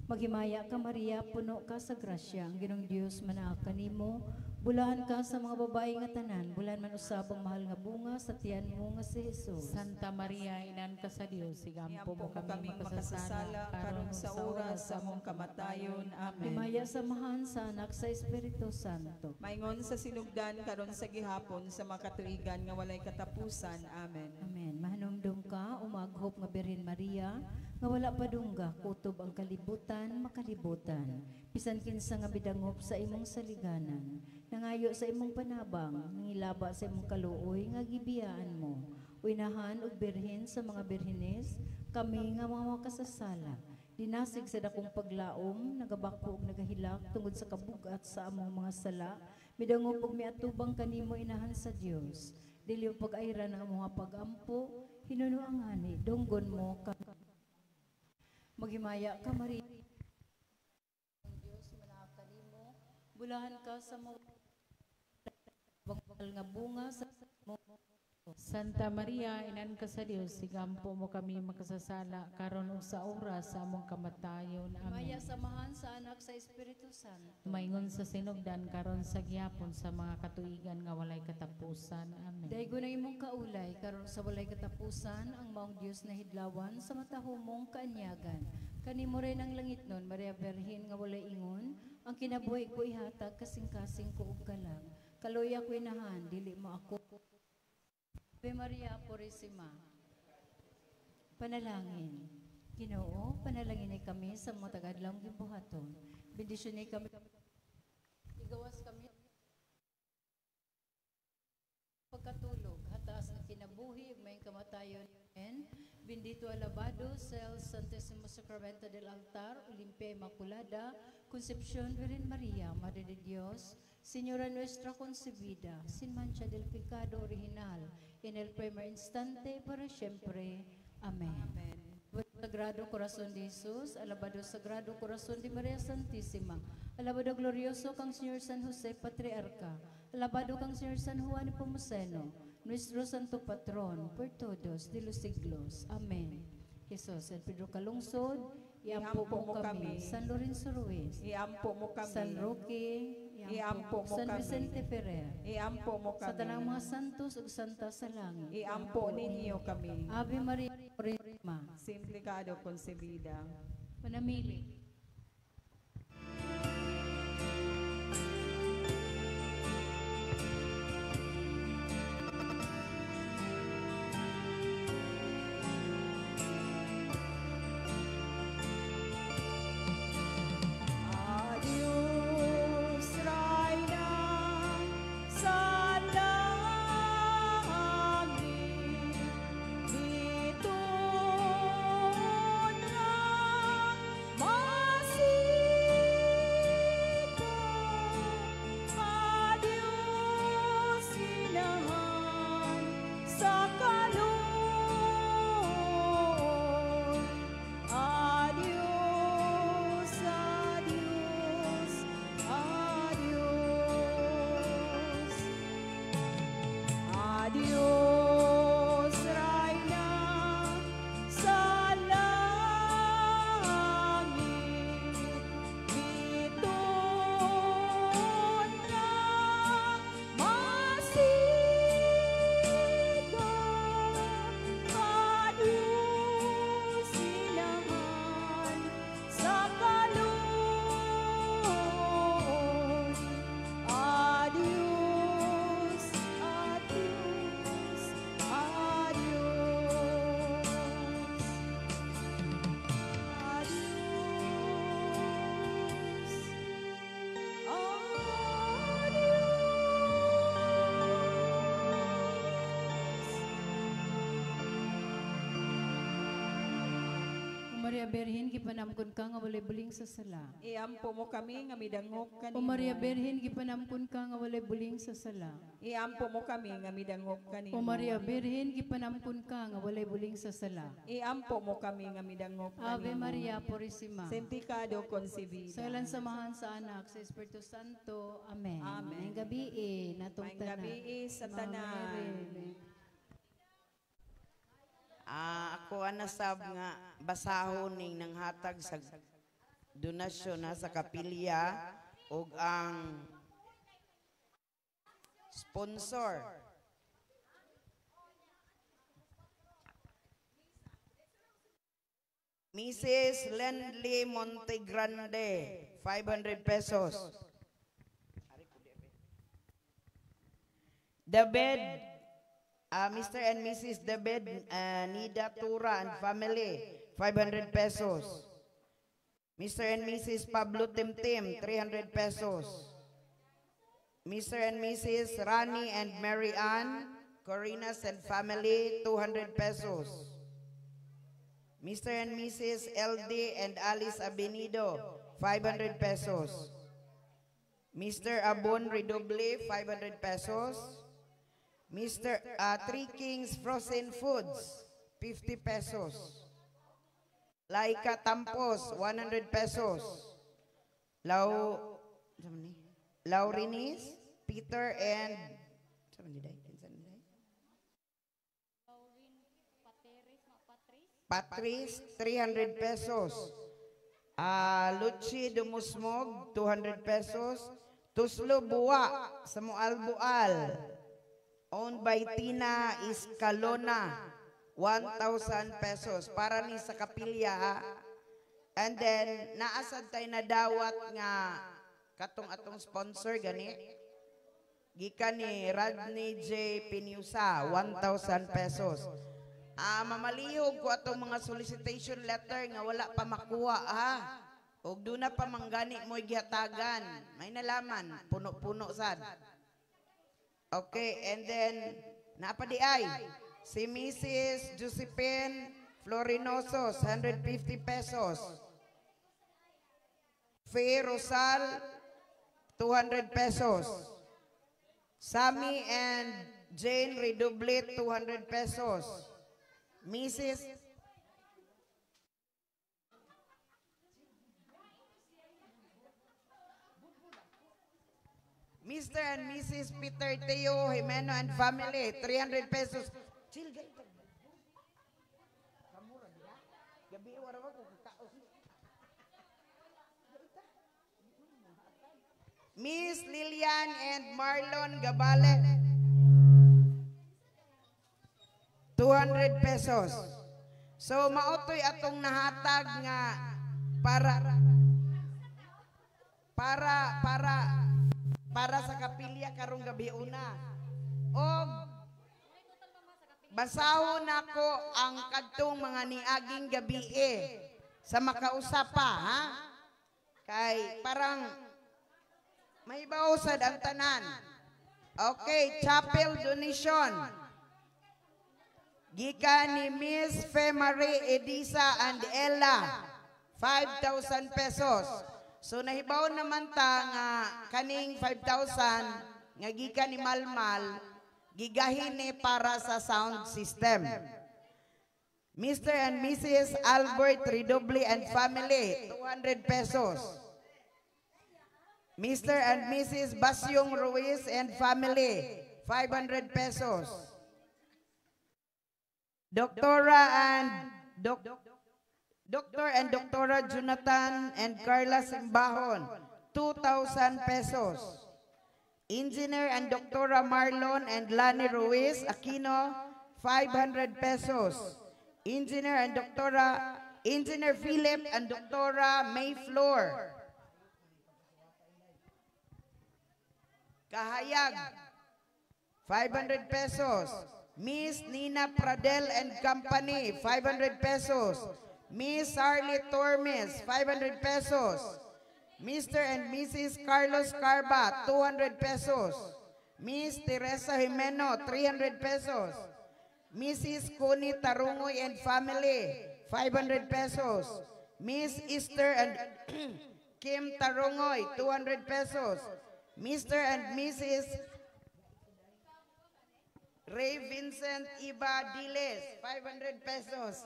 Maghimaya ka Maria, puno ka sa grasya, ang Ginoong Dios manaa kanimo. Bulahan ka sa mga babae nga tanan, bulahan man usab ang mahal nga bunga sa tiyan mo nga si Jesus. Santa Maria, inan ka sa Dios, sigampo Iampo mo kami makasasala, karon sa oras sa among kamatayon. Amen. Himaya sa Amahan, sa Anak, sa Espiritu Santo. Maingon sa sinugdan karon sa gihapon sa mga katuigan nga walay katapusan. Amen. Amen. Mahanumdum ka, umaghop nga Birhen Maria, nga wala padungga, kutob ang kalibutan, makalibutan. Bisan kinsa nga bidangop sa imong saliganan, nangayo sa imong panabang, nangilaba sa imong kaluoy nga gibiyaan mo. Uinahan ug birhen sa mga birhenes, kami nga mga makasasala. Dinasig sa dakong paglaom, nagabako ug nagahilak tungod sa kabugat sa among mga sala, midangop ug miatubang kanimo inahan sa Dios. Dili mo pag-ayran ang among pagampo, hinuno ang ani, dunggon mo ka. Maghimaya ka Maria, ang Dios manaa kanimo, bulahan ka sa mga nga bunga sa mo. Santa Maria, inan ka sa Dios, sigampo mo kami makasasala, karon ug sa oras sa among kamatayon. Amen. Himaya sa Amahan, sa Anak, sa Espiritu Santo. Maingon sa sinugdan karon sa gihapon sa mga katuigan nga walay katapusan. Amen. Daygon ang imong kaulay karon sa walay katapusan ang maong Dios na hidlawan sa matahumong kaanyagan. Kanimo rin ang langit nun, Maria Birhen nga walay ingon, ang kinabuhi ko ihatag kasing-kasing ko ug kalag. Kaluya ko inahan, dili mo ako. Ave Maria Purisima. Panalangin. Ginoo, panalangin ay kami sa mga tagadlawng gibuhaton. Bendisyon ay kami. Igawas kami pagkatulog, hataas nga kinabuhi, ug may kamatayon. Amen. Bendito alabado sa el Santísimo Sacramento del Altar, Olimpia Immaculada, Concepción Virgen María, Madre de Dios, Señora nuestra concebida, sin mancha del pecado original, en el primer instante para siempre. Amén. Amen. Sagrado Corazón de Jesús, alabado Sagrado Corazón de María Santísima, alabado glorioso kang Señor San José Patriarca, alabado kang Señor San Juan Nepomuceno, nuestro Santo Patrón, por todos de los siglos. Amén. Jesús, San Pedro Calungsod, iampo mo kami. San Lorenzo Ruiz, Iampo mo kami. San Roque, Iampo mo San kami. Vicente Ferrer, Iampo mo sa kami. tanang mga santos ug santa sa langit. Iampo ninyo kami. Ave Maria Purisima. Sin pecado concebida. Manamili. Adios, Reyna, sa langit, dito na Maria Birhen, gipanamkon ka nga walay buling sa sala. Iampo mo kami nga midangop O kanimo. Maria Birhen, gipanamkon ka nga walay buling sa sala. Iampo mo kami nga midangop kanimo. O Maria Birhen, gipanamkon ka nga walay buling sa sala. Iampo mo kami nga midangop kanimo. Ave Maria Purisima. Sin pecado concebida. Sa ilang samahan sa Anak, sa Espiritu Santo. Amen. Amen. Maayong gabii, natong Maayong tanan. gabii sa Mama tanan. Mary. Ako anasab nga basahon ning nanghatag sa donasyon na sa kapilya ug ang sponsor. Mrs. Lendley Montegrande, 500 pesos. David, Mr. and Mrs. David Nida Tura and family, 500 pesos. Mr. and Mrs. Pablo Timtim, 300 pesos. Mr. and Mrs. Rani and Mary Ann Corinas and family, 200 pesos. Mr. and Mrs. LD and Alice Abenido, 500 pesos. Mr. Abon Redoble, 500 pesos. Mr. Three Kings Frozen Foods, 50 pesos. Laika Tampos, 100 pesos. Laurinis, Peter and Patrice, 300 pesos. Luchi Dumusmog, 200 pesos. Tuslo Buwa, Samuel Bual, owned by Tina Escalona, 1,000 pesos. Para ni sa kapilya, ha? And then, naasad tayo na dawat nga katong atong sponsor, gani? Gikan ni Radney J. Pinusa, 1,000 pesos. Mamalihog ko atong mga solicitation letter nga wala pa makuha, ha? Og doon na pa manggani mo'y gihatagan. May nalaman, puno-puno sad. Okay, and then, naapadi ay, si Mrs. Josephine Florinosos, 150 pesos. Faye Rosal, 200 pesos. Sammy and Jane Redoblet, 200 pesos. Mrs. Mr. and Mrs. Peter Teo Jimeno and family, 300 pesos. Chill, guys. Miss Lilian and Marlon Gabale, 200 pesos. So maotoy atong nahatag nga para sa kapilya karong gabi una. Og basahon nako ang kadtong mga niaging gabi sa makausap pa, ha? Kay parang may bausad ang tanan. Okay, chapel donation. Gikan ni Miss Fe Marie Edisa and Ella, 5,000 pesos. So nahibaw naman ta nga kaning 5,000 nga gikan ni Malmal, gigahin ni para sa sound system. Mr. and Mrs. Albert Redoble and family, 200 pesos. Mr. and Mrs. Basyong Ruiz and family, 500 pesos. Doctora and Doctor and Doctora Jonathan and Carla Simbahon, 2,000 pesos. Engineer and Doctora Marlon and Lani Ruiz Aquino, 500 pesos. Engineer and Doctora Engineer Philip and Doctora May Flor Kahayag, 500 pesos. Miss Nina Pradel and Company, 500 pesos. Miss Harley Tormes, 500 pesos. Mr. and Mrs. Carlos Carba, 200 pesos. Miss Teresa Jimeno, 300 pesos. Mrs. Connie Tarungoy and family, 500 pesos. Miss Esther and Kim Tarongoy, 200 pesos. Mr. and Mrs. Ray Vincent Iba Diles, 500 pesos.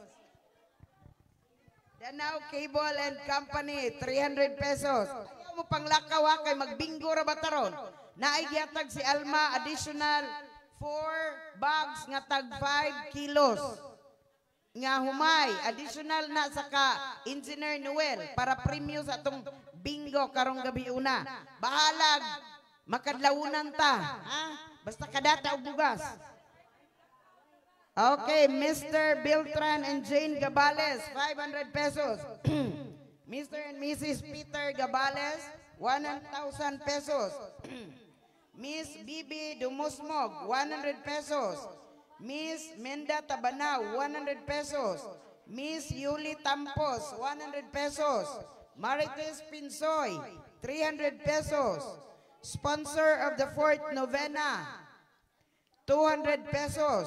Danao Cable and Company, 300 pesos. Ayaw mo panglakaw ha, kay magbingo ra ba taron? Naay gihatag si Alma additional 4 bags nga tag 5 kilos nga humay, additional na sa ka Engineer Noel para premyo sa atong bingo karong gabi una. Bahalag makadlawunan ta, ha? Basta kadata og bugas. Okay, Mr. Beltran and Jane Gabales, 500 pesos. Mr. and Mrs. Peter Gabales, 1,000 pesos. Miss Bibi Dumusmog, 100 pesos. Miss Menda Tabanao, 100 pesos. Miss Yuli Tampos, 100 pesos. Marites Pinsoy, 300 pesos. Sponsor of the fourth novena, 200 pesos.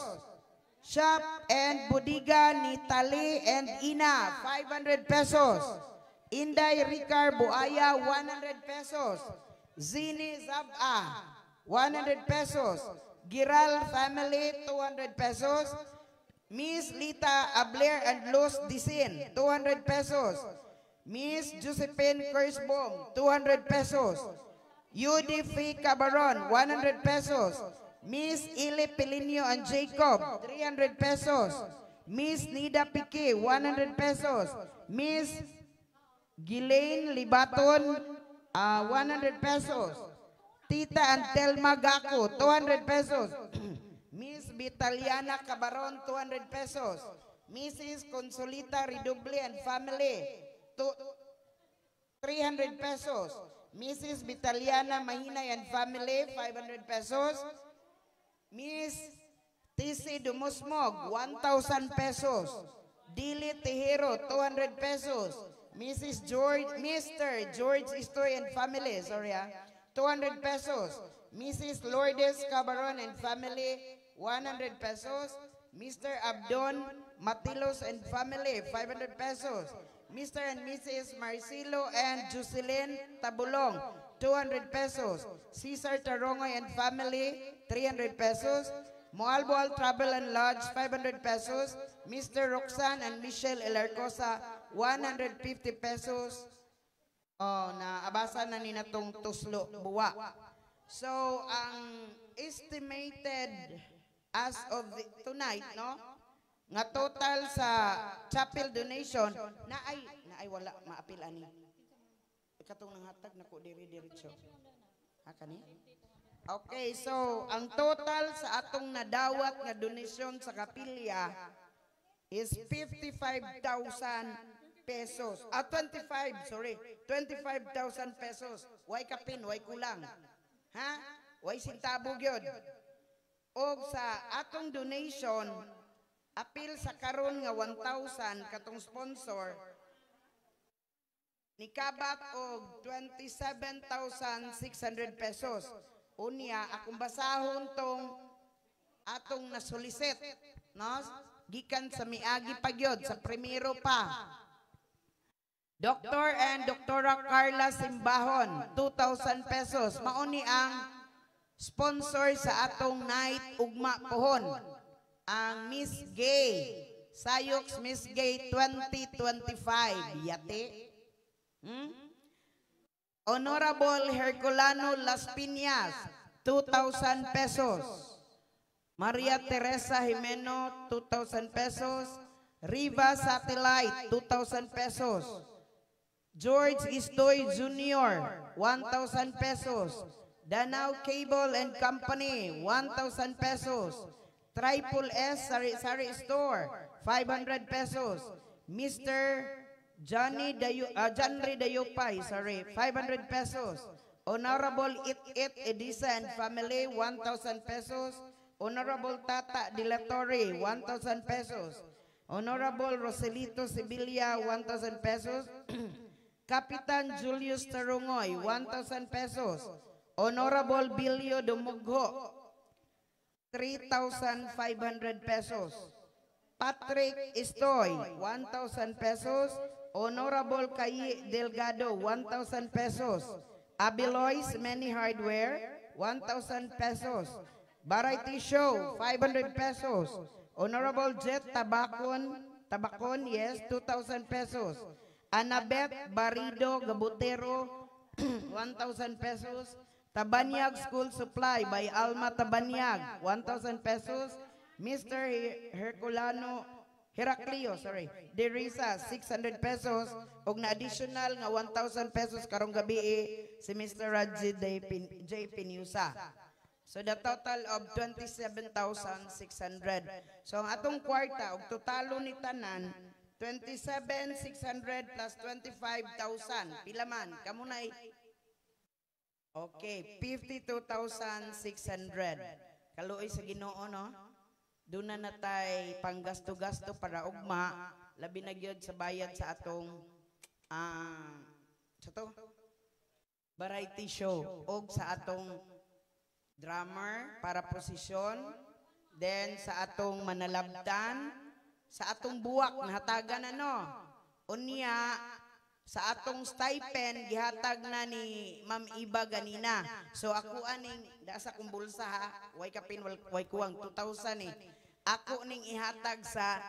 Shop and Bodega ni Tali and Ina, 500 pesos. Inday Ricar Buaya, 100 pesos. Zini Zaba, 100 pesos. Giral Family, 200 pesos. Miss Lita Abler and Luz Disin, 200 pesos. Miss Josephine Kersbom, 200 pesos. Yudi Fee Cabaron, 100 pesos. Miss Ili Pelinio and Jacob, 300 pesos. Miss Nida Pique, 100 pesos. Miss Ghislaine Libaton, 100 pesos. Tita and Telma Gaco, 200 pesos. Miss Vitaliana Cabaron, 200 pesos. Mrs. Consolita Redoble and family, 300 pesos. Mrs. Vitaliana Mahinay and family, 500 pesos. Miss TC Dumusmog, 1,000 pesos. Dili Tejero, 200 pesos. Mrs. George, Mr. George Istoy and family, sorry 200 pesos. Mrs. Lourdes Cabaron and family, 100 pesos. Mr. Abdon Matilos and family, 500 pesos. Mr. and Mrs. Marcelo and Jocelyn Tabulong, 200 pesos. Cesar Tarongoy and family, 300 pesos. Moalboal Travel and Lodge, 500 pesos. Mr. Roxanne and Michelle Elarcosa, 150 pesos. Oh, na abasa na ni natong tuslo buwa. So, ang estimated as of tonight, no? Nga total sa chapel donation na ay wala maapil ani. Katong nanghatag nako diri diretso. Ha, kani? Okay, so ang total sa atong nadawat nga donasyon sa kapilya is 55,000 pesos. Ah, 25, sorry. 25,000 pesos. Way kapin, way kulang. Ha? Way sintabo gyud. Og sa atong donation, apil sa karon nga 1,000 katong sponsor, nikabat og 27,600 pesos. Unya, akong basahon tong atong nasolicit, no? Gikan sa miagi pa gyud, sa primero pa. Dr. and Doktora Carla Simbahon, 2,000 pesos. Mauni ang sponsor sa atong night ugma pohon. Ang Miss Gay, Sayox Miss Gay 2025. Yate. Honorable Herculano Las Piñas, 2,000 pesos. Maria Teresa Jimeno, 2,000 pesos. Riva Satellite, 2,000 pesos. George Istoy Jr., 1,000 pesos. Danao Cable and Company, 1,000 pesos. Triple S Sari Sari Store, 500 pesos. Mr. Johnny Dayo, Johnry Dayupay, sorry, 500 pesos. Honorable It It Edisa and family, 1,000 pesos. Honorable Tata De La Torre, 1,000 pesos. Honorable Roselito Sibilia, 1,000 pesos. Kapitan Julius Tarungoy, 1,000 pesos. Honorable Bilio Dumugho, 3,500 pesos. Patrick Estoy, 1,000 pesos. Honorable Kayi Delgado, 1,000 pesos. Abilois Many Hardware, 1,000 pesos. Variety Show, 500 pesos. Honorable Jet Tabacon, Tabacon, yes, 2,000 pesos. Annabeth Barrido Gabutero, 1,000 pesos. Tabanyag School Supply by Alma Tabanyag, 1,000 pesos. Mr. Herculano Heraclio, sorry, Derisa, 600 pesos. Og na additional nga 1,000 pesos karong gabi si Mr. Raji J. Pinusa. So the total of 27,600. So ang atong kwarta og totalo ni tanan 27,600 plus 25,000. Pila man? Kamo na. Okay, 52,600. Kaluoy sa Ginoo, no? Doon na natay panggasto-gasto para ugma, labi na gyud sa bayad sa atong sa to variety show og sa atong drummer para posisyon, then sa atong manalabtan, sa atong buwak nahatagan na, no? Unya sa atong stipend gihatag na ni Ma'am Iba ganina. So ako aning da sa akong bulsa ha, way kapin, way kuwang 2,000 eh. Ako ning ihatag sa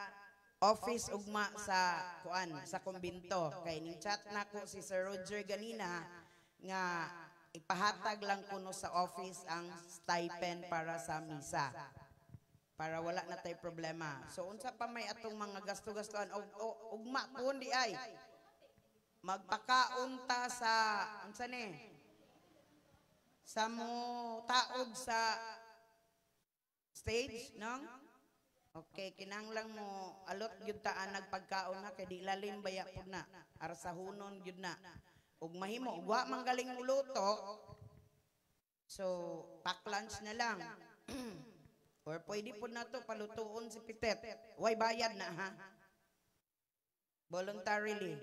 office ugma sa kuan sa kumbinto kay ning chat nako si Sir Roger ganina nga ipahatag lang kuno sa office ang stipend para sa misa para wala na tay problema. So unsa pa may atong mga gasto-gastoan og ugma pun di ay magpakaon ta sa unsa ni sa mo taod sa stage, no? Okay, kinahanglan mo alot gyud ta nagpagkaon na kay di lalim baya pud na. Arsahunon gyud na. Ug mahimo ug wa man galing mo luto. So, pack lunch na lang. Or pwede pud na to palutuon si Pitet. Way bayad na ha. Voluntarily.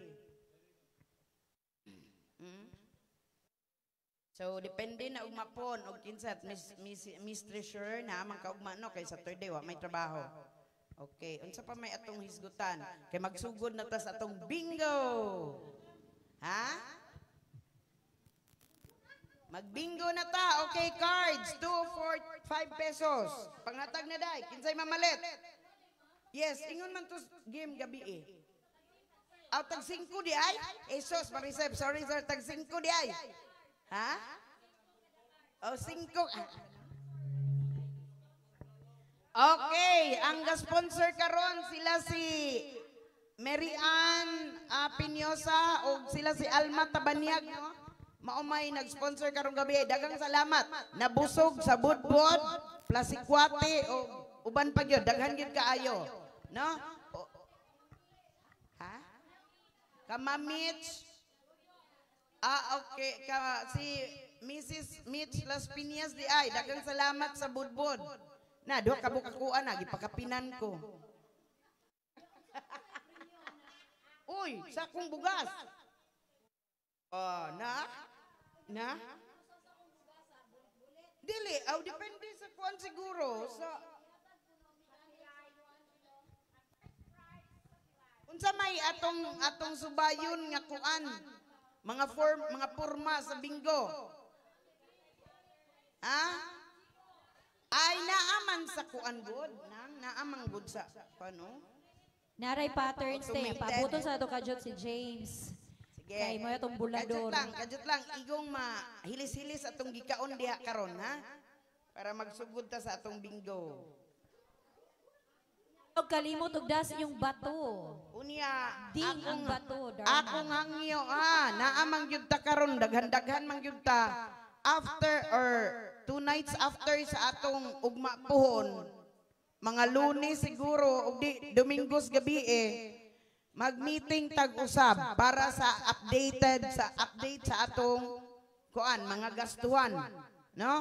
So depende na ugma pon og kinsa Miss Miss Miss Treasurer na man kaugma, no, kay Saturday wa may trabaho. Okay, unsa pa may atong hisgutan? Kay magsugod na ta sa atong bingo. Ha? Magbingo na ta. Okay, cards 2 4 5 pesos. Panghatag na dai. Kinsay mamalit? Yes, ingon man to game gabi eh. Aw, tag 5 di ay? Esos, Marisep, sorry sir, tag 5 di ay. Ha? O, 5. Okay, ang ga-sponsor karon sila si Mary Ann Piñosa o sila si Alma Tabanyag, no? Maumay nag-sponsor karong gabi. Daghang salamat. Nabusog sa budbod, plasikwate o uban pa gyud, daghan gyud kaayo, no? O, ha? Kama Mitch. Ah, okay. Ka, si Mrs. Mitch Las Piñas di ay. Daghang salamat sa budbod. Na, duha ka bukakuan na, gipakapinan ko. Uy, sa akong bugas. Oh, na? Na? Dili, aw depende sa kuan siguro sa unsa may atong subayon nga kuan mga form, mga porma sa bingo. Ha? Ay naaman sa kuan good, nang naaman good sa kuan, no? Naray patterns te, Automated. Pabuton sa ato kadyot si James. Sige. Kay mo atong bulador. Kadyot lang, kadyot lang igong ma hilis-hilis atong gikaon diha karon ha. Para magsugod ta sa atong bingo. Og kalimot og das inyong bato. Unya, Ding ang bato, Darna. Akong hangyo ha, naamang gyud ta karon, daghan-daghan man gyud ta. After or 2 nights after sa atong ugma puhon, mga Lunes siguro og di Domingos gabi eh, mag-meeting tag-usab para sa updated sa update sa atong kuan mga gastuhan, no?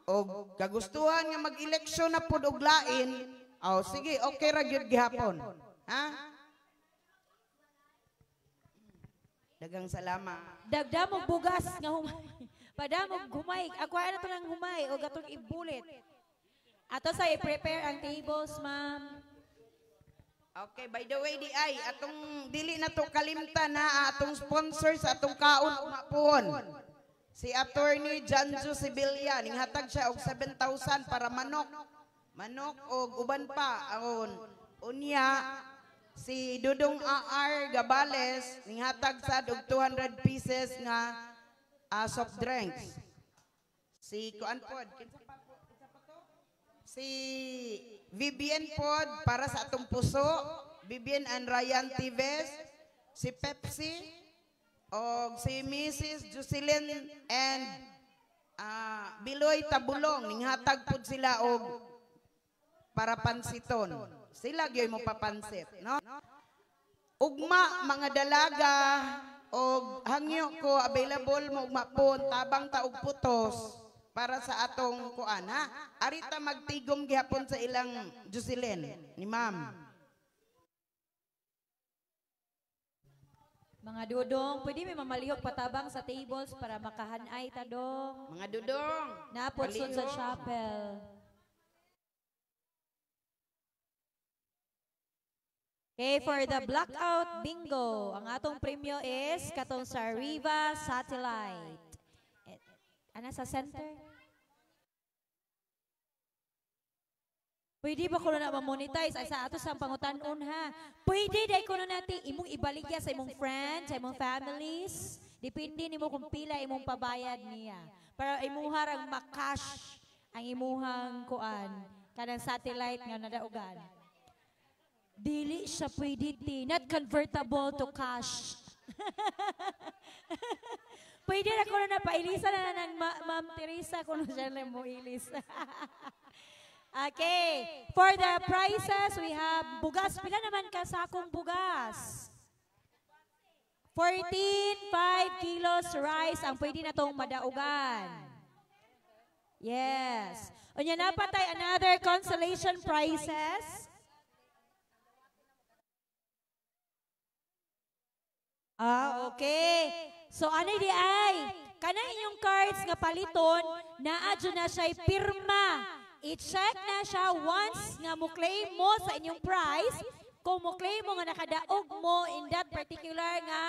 Og kagustuhan nga mag-eleksyon na pud og lain, oh sige, okay ra gyud gihapon. Ha? Daghang salamat. Dagdamog bugas nga humay. Padamog humay. Ako na to ng humay o gatong ibulit. Ato sa i-prepare ang tables, ma'am. Okay, by the way, di ay, atong dili na to kalimtan na atong sponsor sa atong kaon umapuhon. Si Attorney Janjo Sibilia, ninghatag siya og 7,000 para manok. Manok og uban pa aron. Unya si Dudong AR Gabales ninghatag sad og 200 pieces nga soft drinks. Si kuan pod, kinsa pa po? Kinsa pa to? Si Vivian pod para sa atong puso, Vivian and Ryan Tives, si Pepsi, og si Mrs. Jocelyn and Biloy Tabulong, ninghatag pod sila og para pansiton. Sila gyoy mo papansit, no? Ugma mga dalaga og hangyo ko available mo ugma pon tabang ta og putos para sa atong kuan ha. Arita magtigom gihapon sa ilang Jocelyn ni ma'am. Mga dudong, pwede may mamalihok patabang sa tables para makahanay ta dong. Mga dudong, Napod sud sa palihog. Chapel. Okay, for the blackout bingo, ang atong premyo is katong sa Riva Satellite. Eh, ana sa center? Pwede ba kuno na ma-monetize? Ay, sa ato sa pangutan-on ha. Pwede dai kuno natin imong ibaligya sa imong friends, sa imong families. Depende nimo kung pila imong pabayad niya. Para imuha rang ma-cash ang imuhang kuan kanang satellite nga nadaugan. Dili siya pwede ti, not convertible to cash. Pwede na kuno na pailisa na ng Ma'am Teresa kuno siya lang mo ilis. Okay, for the prizes, we have bugas. Pila naman ka sakong bugas? 14.5 kilos rice ang pwede na tong madaugan. Yes. Unya na pa tay another consolation prizes. Ah, okay. So ano di ay? Kana inyong cards nga paliton, naa jud na siya'y pirma. I-check na siya once nga mo-claim mo sa inyong prize. Kung mo-claim mo nga nakadaog mo in that particular nga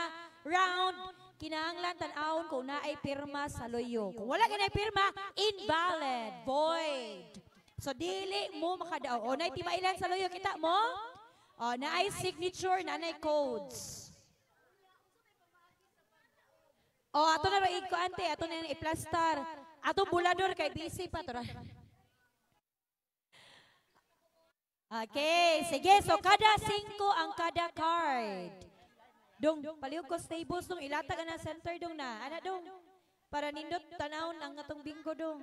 round, kinahanglan tan-awon kung naay pirma sa loyo. Kung wala kinay pirma, invalid, void. So dili mo makadaog. O naay timailan sa loyo, kita mo? O naay signature, naay codes. O ato na ra ko ante, ato na i-plastar. Ato bulador kay busy pa to ra. Okay, sige. So kada 5 ang kada card. Dong, palihog ko stables dong, ilatag na center dong na. Ana dong. Para nindot tanawon ang atong bingo dong.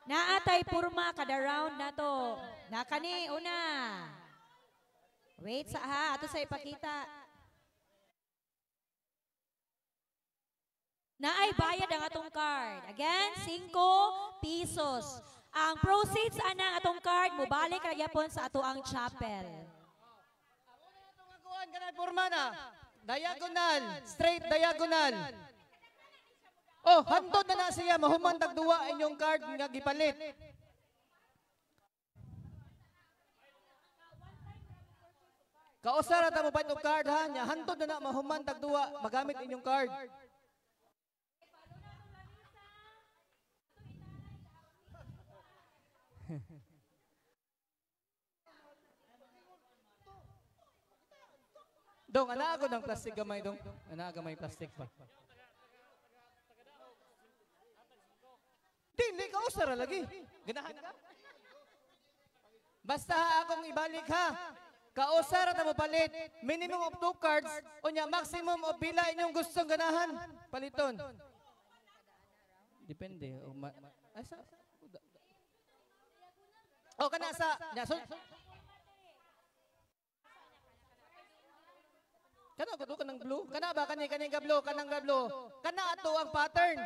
Naatay purma kada round na to. Nakani una. Wait sa ha, ato sa ipakita. Naay bayad ang atong card. Again, 5 pesos. Ang proceeds ana atong card mobalik ra gyapon sa ato ang chapel. Kuan kanay purma na. Diagonal, straight diagonal. Oh, hantod na na siya mahuman tag duwa inyong card nga gipalit. Kausa ra ta mo palit og card ha, nya hantod na na mahuman tag duwa magamit inyong card. Dong, ana ako ng plastic gamay dong. Ana gamay plastic pa. Dili ka usara lagi. Ganahan ka? Basta ha, akong ibalik ha. Kausara ta mo palit. Minimum of 2 cards unya maximum of pila inyong gustong ganahan paliton. Depende o ay sa o kana sa nya so, kana ko kanang blue, kana ba kani kani ga blue, kanang ga blue. Kana ato ang pattern.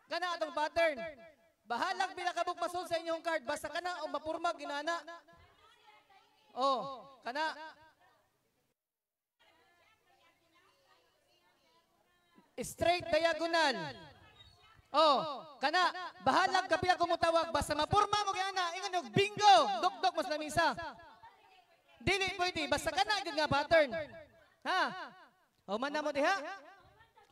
Kana atong pattern. Bahalag pila ka buk masud sa inyong card basta kana o mapurma ginana. Oh, kana. Straight diagonal. Oh, kana bahalag kapila ko mutawag basta mapurma mo kay ana, ingon og bingo, dukdok mas lamisa. Dili pwede basta kana gyud nga pattern. Ha? O man na mo diha.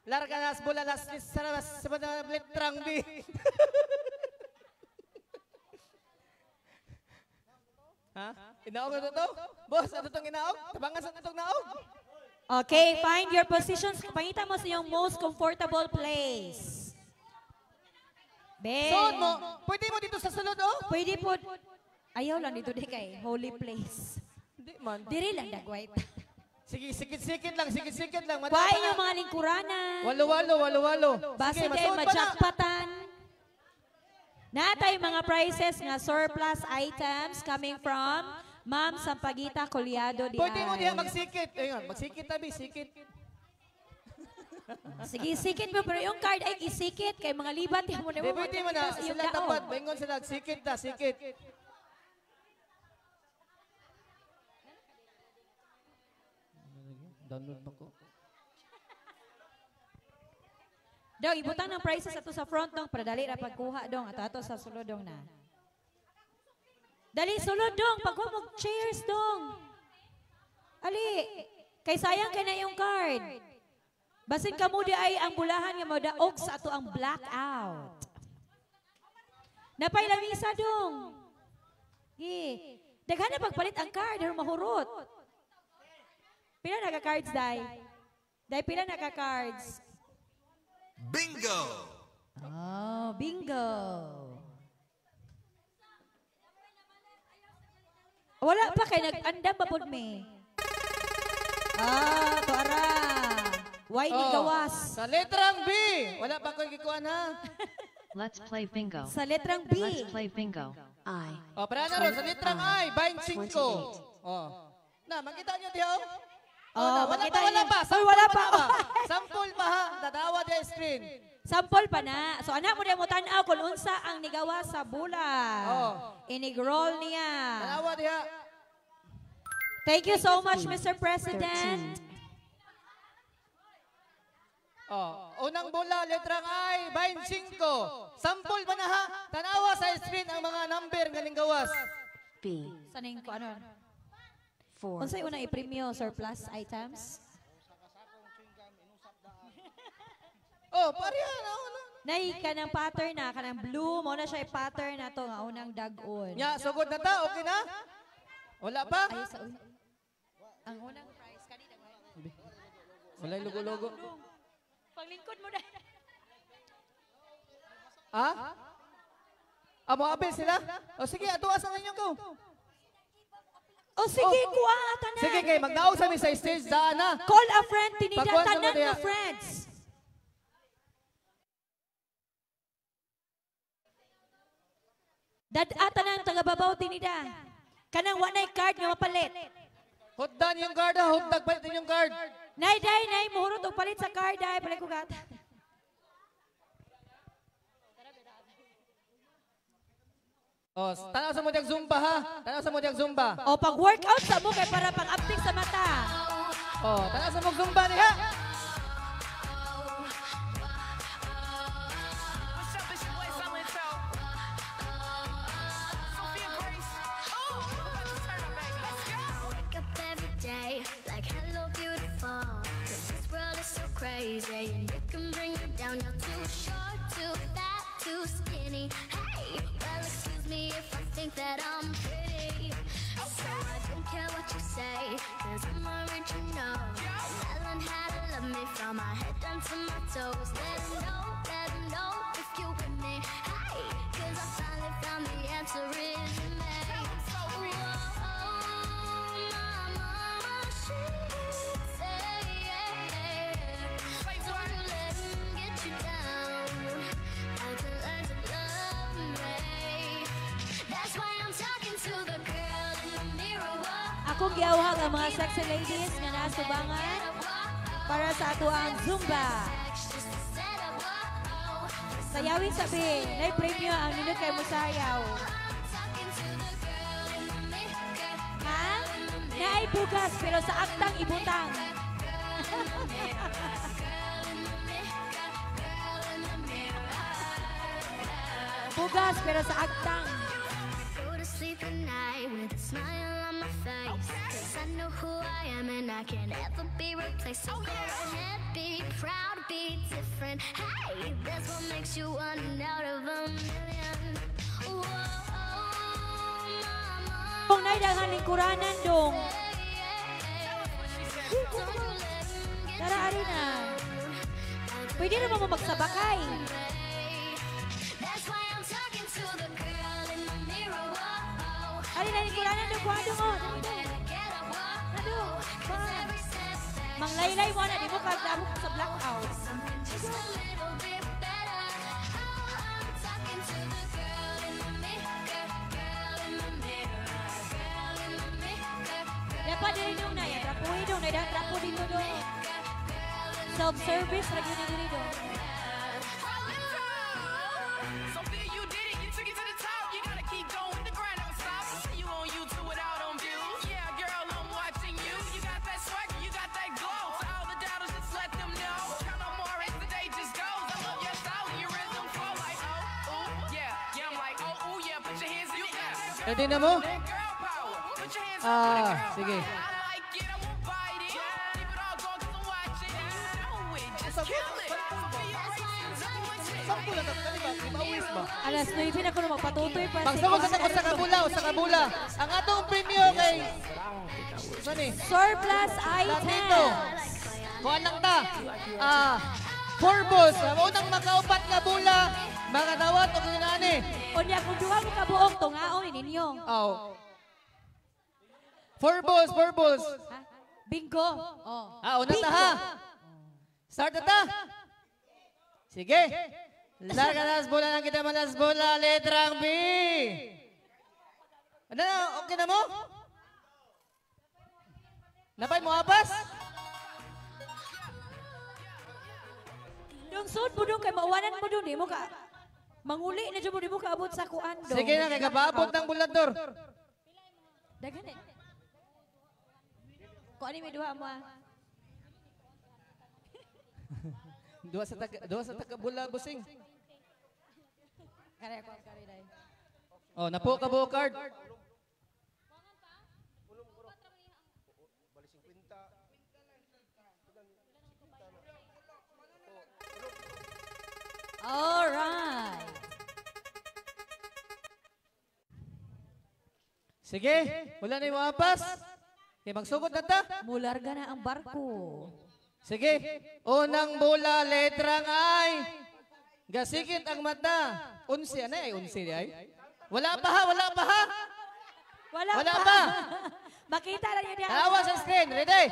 Larga las bola las saras sa letrang B. Ha? Inaog na to? Boss, ano tong inaog? Tabangan sa itong naog. Okay, find your positions. Pangita mo sa iyong most comfortable place. Be. Suod mo. Pwede mo dito sa sulod, oh? Pwede po. Ayaw lang dito di kay holy place. Di man. Diri lang dagway. Sige, sikit-sikit lang, sikit-sikit lang. Kuhain yung mga lingkuranan. Walo-walo, walo-walo. Basta Sige, di masuod pa na. majakpatan. Natay mga prizes nga surplus items coming from Ma'am Sampaguita Collado di Pwede mo ay. diha magsikit. Ayun, magsikit tabi, sikit. Sige, sikit mo pero yung card ay isikit kay mga libat mo na Di pwede mo na sa iyong sila daog. tapat. Bingon sila, sikit na, sikit. Download pa ko. Dong, ibutang ng prizes ato sa front dong para dali ra pagkuha dong ato ato sa sulod dong na. Dali sulod dong, pagkuha mo chairs dong. Ali, kay sayang kay na yung card. Basin kamo di ay ang bulahan nga modaog sa ato ang blackout. Napay lamisa dong. Gi. Daghan na pagpalit ang card, pero mahurot. Pila naka cards dai? Dai pila naka cards? Bingo! Oh, bingo. Wala pa kay nag-andam pa pod mi. Ah, to ara. Why ni Oh, gawas? Sa letrang B. Wala pa ko gikuan ha. Let's play bingo. Sa letrang B. Let's play bingo. I. Oh, para na ron sa letrang I, 25. Oh. Na, makita niyo diha oh. Oh, Oh, na, wala makita pa, wala niyo. pa. Uy, Sample wala pa. pa. na ba? Sample pa ha. Tatawa diha screen. Sample pa na. So anak mo diha mo tan-aw kung unsa ang nigawa sa bula. Oh. Inig-roll niya. Tanawa diha. Thank you so much, Mr. President. Oh, unang bola, letrang I, 25. Sample pa na ha. Tanawa sa screen ang mga number nga ninggawas. B. Sa ning ko ano? 4. Unsay unang ipremyo surplus items? Oh, pareha na. Oh, no. Nay kanang pattern na kanang blue mo na siya pattern na to nga unang dag-on. Nya, sugod na ta, okay na? Wala pa? Ay, sa ang unang prize kanina. Wala lugo-lugo. Paglingkod mo na. Ha? Ah, moapil sila? O sige, ato asa ninyo ko. O sige, kuha tanan. Sige kay magnaog sa mi sa stage daan na. Call a friend tinida Pagkuhan sa tanan mo diha. nga friends. Dad-a tanan taga-babaw tinida. Kanang wa nay card nga mapalit. Hutdan yung card ha, hutdag palit yung card. Nay day nay muhurot og palit sa card day palit ko gat. O, tanaw sa mo diyang Zumba ha. Tanaw sa mo diyang Zumba. O pag workout sa mo kay para pang uptick sa mata. O, tanaw sa mo Zumba niya. What's up, it's your boy Silent Toe. Sophia Grace. Oh, we're about to turn up, baby. Let's go. Wake up every day like hello beautiful. 'Cause this world is so crazy and you can bring it down. You're too short, too fat, too skinny. Hey, well excuse me if I think that I'm pretty. So I don't care what you say, 'cause I'm original. And I learned how to love me from my head down to my toes. Let 'em know if you're with me. Hey, 'cause I finally found the answer is in me. Whoa, my mama, she say, don't you let 'em get you down. I can learn to love me. That's why I'm talking to the girl in the mirror. Whoa. Akong giawhag ang mga sexy ladies nga naa subangan para sa ato ang Zumba. Sayawin sabi, nay premyo ang nindot kay musayaw. Ha? Naay bugas pero sa aktang ibutang. in the mirror, girl in the mirror. Bugas pero sa agtang. Go to sleep at night with a smile on my face. 'Cause I know who I am and I can't ever be replaced. So go ahead, be proud, be different. Hey, that's what makes you one out of a million. Whoa, mama. Kung nay daghan lingkuranan dong. Don't you let 'em get Tara you ari na. down. Pwede naman mo magsabakay. That's why I'm talking to the girl in the mirror. Whoa. Ari na lingkuranan dong kuha dong oh. Get up, whoa. 'Cause every step that Manglaylay mo na di mo kagdamo sa blackout. something just a little bit better. Oh, I'm talking to the girl in the mirror, girl in the mirror, girl in the mirror, Dapat diri dong na ya, trapuhi dong na dahang trapo dito dong. Self-service ra gyud ni diri dong. Sophia, you did it. You took it to the top. You gotta keep going. The grind don't stop. I see you on YouTube without on views. Yeah, girl, I'm watching you. You got that swagger, you got that glow. To all the doubters, just let them know. Count on more as the day just goes. I love your style and your rhythm flow like oh, ooh, yeah. I'm like oh, ooh, yeah. Put your hands in the air. Ready na mo? That girl power. Put your hands up for the Ah, girl sige. power. I like it, I won't bite it. Keep it all going 'cause I'm watching. And you know it. Just kill it. Sophia Racing, number one chick. Sample lang kani ba? Mawis ba? Alas 9 na ko na magpatutoy pa. Pagsugod sa ko sa kabula o sa kabula. Ang atong premyo kay Sani? Surplus Latito. items. Kuan lang ta. Ah, four balls. Ang unang makaupat nga bula, makadawat og inani. Unya kung duha mo kabuok tungaon ni ninyo. Aw. Four balls, four balls. Ha? Bingo. Oh. Ah, una ta ha. Start na ta. Sige. Larga las bola lang kita malas bola, letrang B. Ano na, okay na mo? Napay mo apas? Dong sud mo dong kay mauwanan mo dong di mo ka manguli na jud mo di mo kaabot sa kuan dong. Sige na, kay kapaabot ng bulador. Daghan eh. Kuan ni may duha mo ah. Duha sa taga bula busing. Kare ko kare dai. Oh, napo ka buo card. All right. Sige, wala na yung apas. Kay magsugod na ta. Mularga na ang barko. Sige, unang bola, letrang I. Gasikit ang mata. Unsi, ano ay unsi di ay? Wala pa ha, wala pa ha. Wala, Wala pa. Makita na niyo diha. Tanawa sa screen, ready?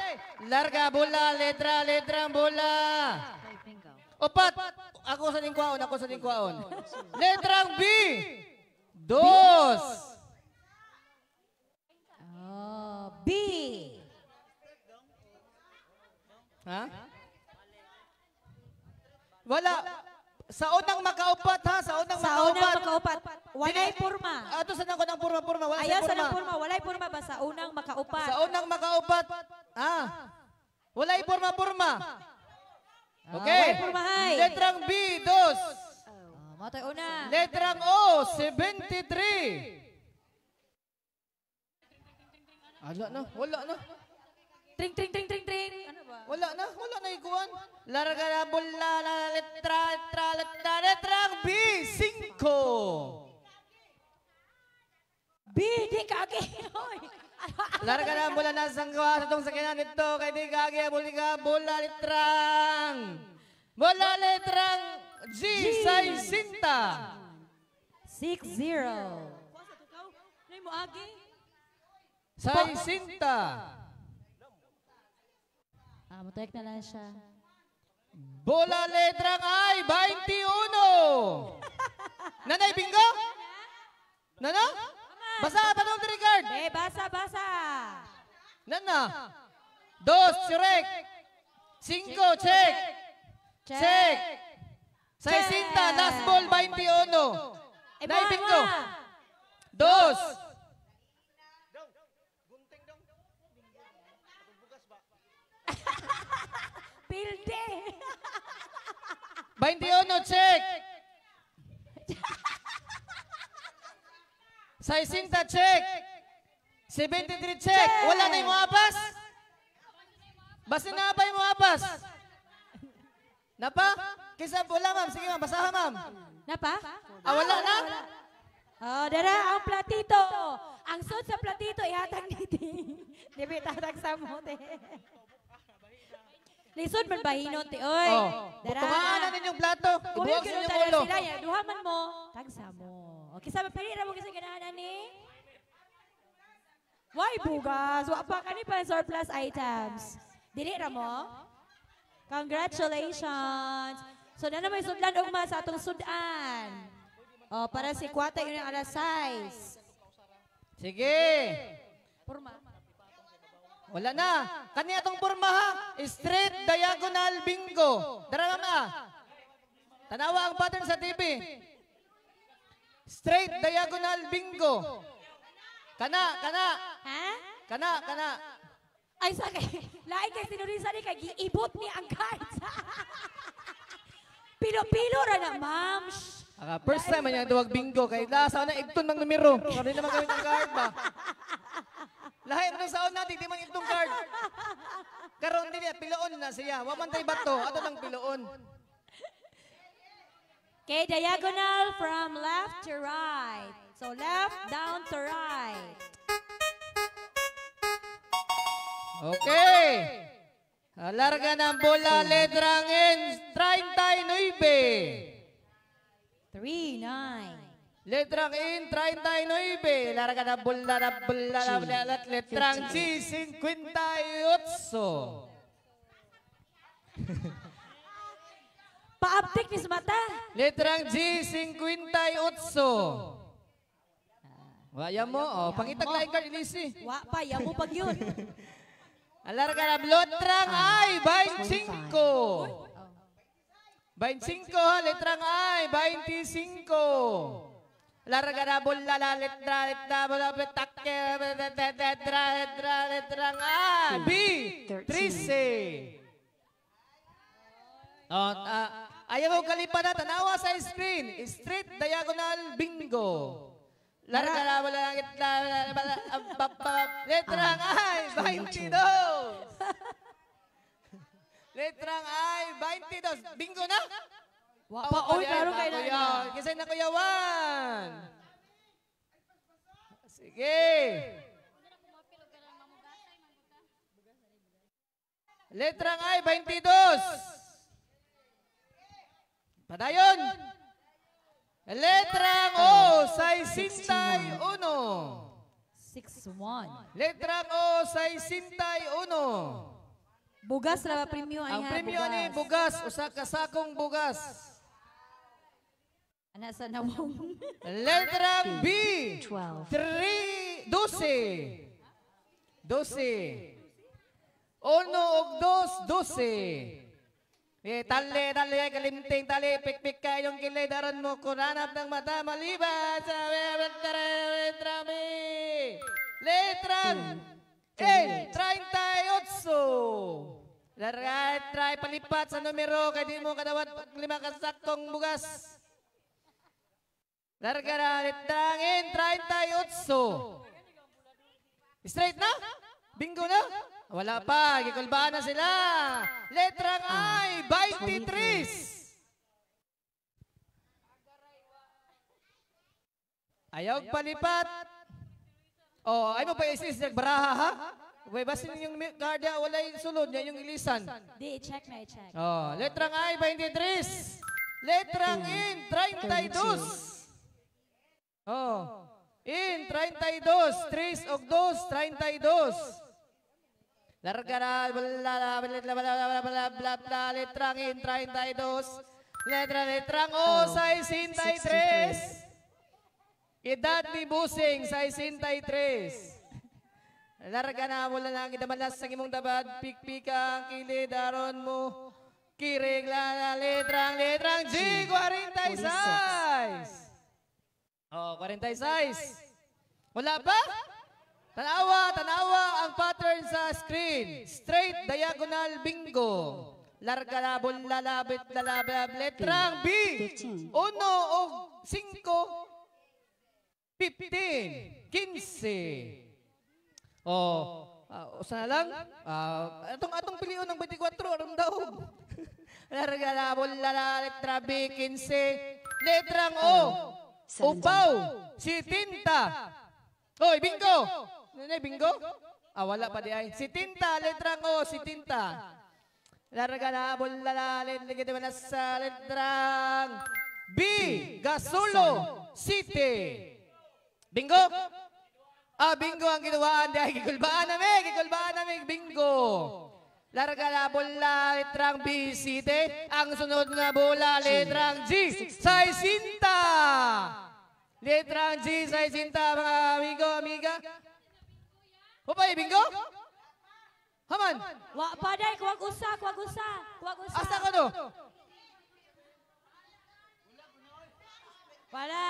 Larga bola, letra, letrang bola. Play bingo. Opat. Ako sa lingkwaon, ako sa lingkwaon. Letrang B. Dos. Oh, B. Ha? Wala. Sa unang makaupat ha, sa unang Sa unang makaupat. makaupat. Walay purma. Ato sa nang ko ng purma-purma, wala Ayaw sa sa purma. nang purma, walay purma ba sa unang makaupat? Sa unang makaupat. Ah. Walay purma-purma. Okay. Walay purmahay. Letrang B, dos. Oh, mo to'y una. Letrang O, 73. Ala na, wala na. Tring tring tring tring tring. Ano ba? Wala na, wala na ikuan. Larga na bola na letra, letra, letra, letrang B, 5. B, di kagi. Hoy. Larga na bola na sangwa sa tong sakinan nito kay di kagi bola bola letrang. Bola letrang G, G. 60. 6-0. Ano mo agi? 60. Ah, motek na lang siya. Bola letrang I, 21. Nanay, bingo? Nana? Basa, tanong ni Richard. Eh, basa, basa. Nana. Dos, correct. Cinco, check. Check. Saisinta, last ball, 21. Eh, Nay, mga, bingo. mga. Dos. Pilde. 21, check. 60, check. 73, check. Wala na yung apas? Basta na pa yung apas? Napa? Kisa wala, ma'am. Sige, ma'am. Basaha, ma'am. Napa? Ah, wala na? Oh, dara ang platito. Ang sud sa platito ihatag ni Ting. Di ba itatag sa mo, te? Lisod man bahinon, te. Oy. Oh, Dara. tungaan na ninyong plato. Kuya, Ibuwag sa gyud inyong tanan ulo. sila. Ya, duha man mo. Tagsa mo. Okay, sa pili ra mo kasi ganahan ani. Why bugas? Wa pa kani pa surplus items. Dili ra mo? Congratulations. So na may sudlan ugma sa atong sudan. Oh, para si Kwata yun ang alas 6. Sige. Porma. Wala na. Kani atong porma ha. Straight diagonal bingo. Dara ma'am ah. Tanawa ang pattern sa TV. Straight diagonal bingo. Kana, kana. Ha? Kana, kana. Ay, sa kay lain kay sinurisa ni kay giibot ni ang cards. Pilo-pilo ra na, ma'am. Shh. Ah, first time man yung duwag bingo kay lasa na igton mang numero. Kani naman kami ng card ba. Lahi man sa natin di man igtong card. Karon dili piloon na siya. Wa man tay bato, ato nang piloon. Okay, diagonal from left to right. So left down to right. Okay. Larga ng bola, letrang N, 39. 39. Letrang N, 39. Larga ng bola, na bola, na bola, letrang G, 58. Paaptik ni sa mata. Letrang G, 58. Waya mo, oh, pangitag lain card, Elise. Wa pa, yamo pag yun. Alarga na, letrang I, 25. 25 ha, letrang I, 25. Larga na, bola, la, letra, letra, bola, take, letra, letra, letrang I, B, 13. Oh, ayaw ko kalipan na, tanawa sa screen. Straight diagonal bingo. Larga na, bola, letra, letrang I, 22. Letrang I, 22. Bingo na? Wa pa, oy, klaro kay na. Kasi na kuyawan. Sige. Letrang I, 22. Padayon. Letrang O, 61. 61. Letrang O, 61. Bugas ra ba premyo ay Ang premyo ni bugas, usa ka sakong bugas. Ana sa nawong. Letrang B, 3, 12. 12. 1 og 2, 12. Eh, tali, tali, kalimting, tali, pikpik kayong kilay, daron mo, kuranap ng mata, maliban sa letra B. Letrang L, 38. Letra, palipat sa numero, kay di mo kadawat 5 kasakong bugas. Larga na, letrang N, 38. Straight na? Bingo na? Wala pa, gikulbaan na sila. Letrang I, 23. Ayaw palipat. Oh, ay mo pa isis nagbaraha ha? Way basin yung garda walay sulod niya yung ilisan. Di i-check na i-check. Oh, letrang I 23. Letrang N 32. Oh. N 32, 3 og 2 32. Larga na, bla bla bla bla bla bla bla, letrang N 32. Letra letrang O 63. Edad ni Busing 63. Larga na, wala na gidamalas sa imong tabad, pikpika ang kilid aron mo. Kirig la letrang letrang G 46. Oh, 46. Wala pa? Tanawa, tanawa ang pattern sa screen. Straight diagonal bingo. Larga la bola labit la la letrang B. 15. 1 og 5. 15. 15. Oh, usa na lang. Atong pilion ng 24 aron daog. Larga la bola la letra B 15. Letrang O. Upaw 70. Oy, bingo. Nanay bingo? Ah, wala pa di ay. 70 letrang O, 70. Larga la bola la letra sa letrang B. Gasulo City. Bingo? Ah, bingo ang ginawaan dahil gikulbaan nami, gikulbaan nami, bingo. Larga la bola letrang B, City. Ang sunod nga bola letrang G, Saisinta. Letrang G, Saisinta, mga amigo, amiga. Hupay, bingo? Haman. Wa pa day, kuwag usa, kuwag usa, kuwag usa. Asa ko no? Wala.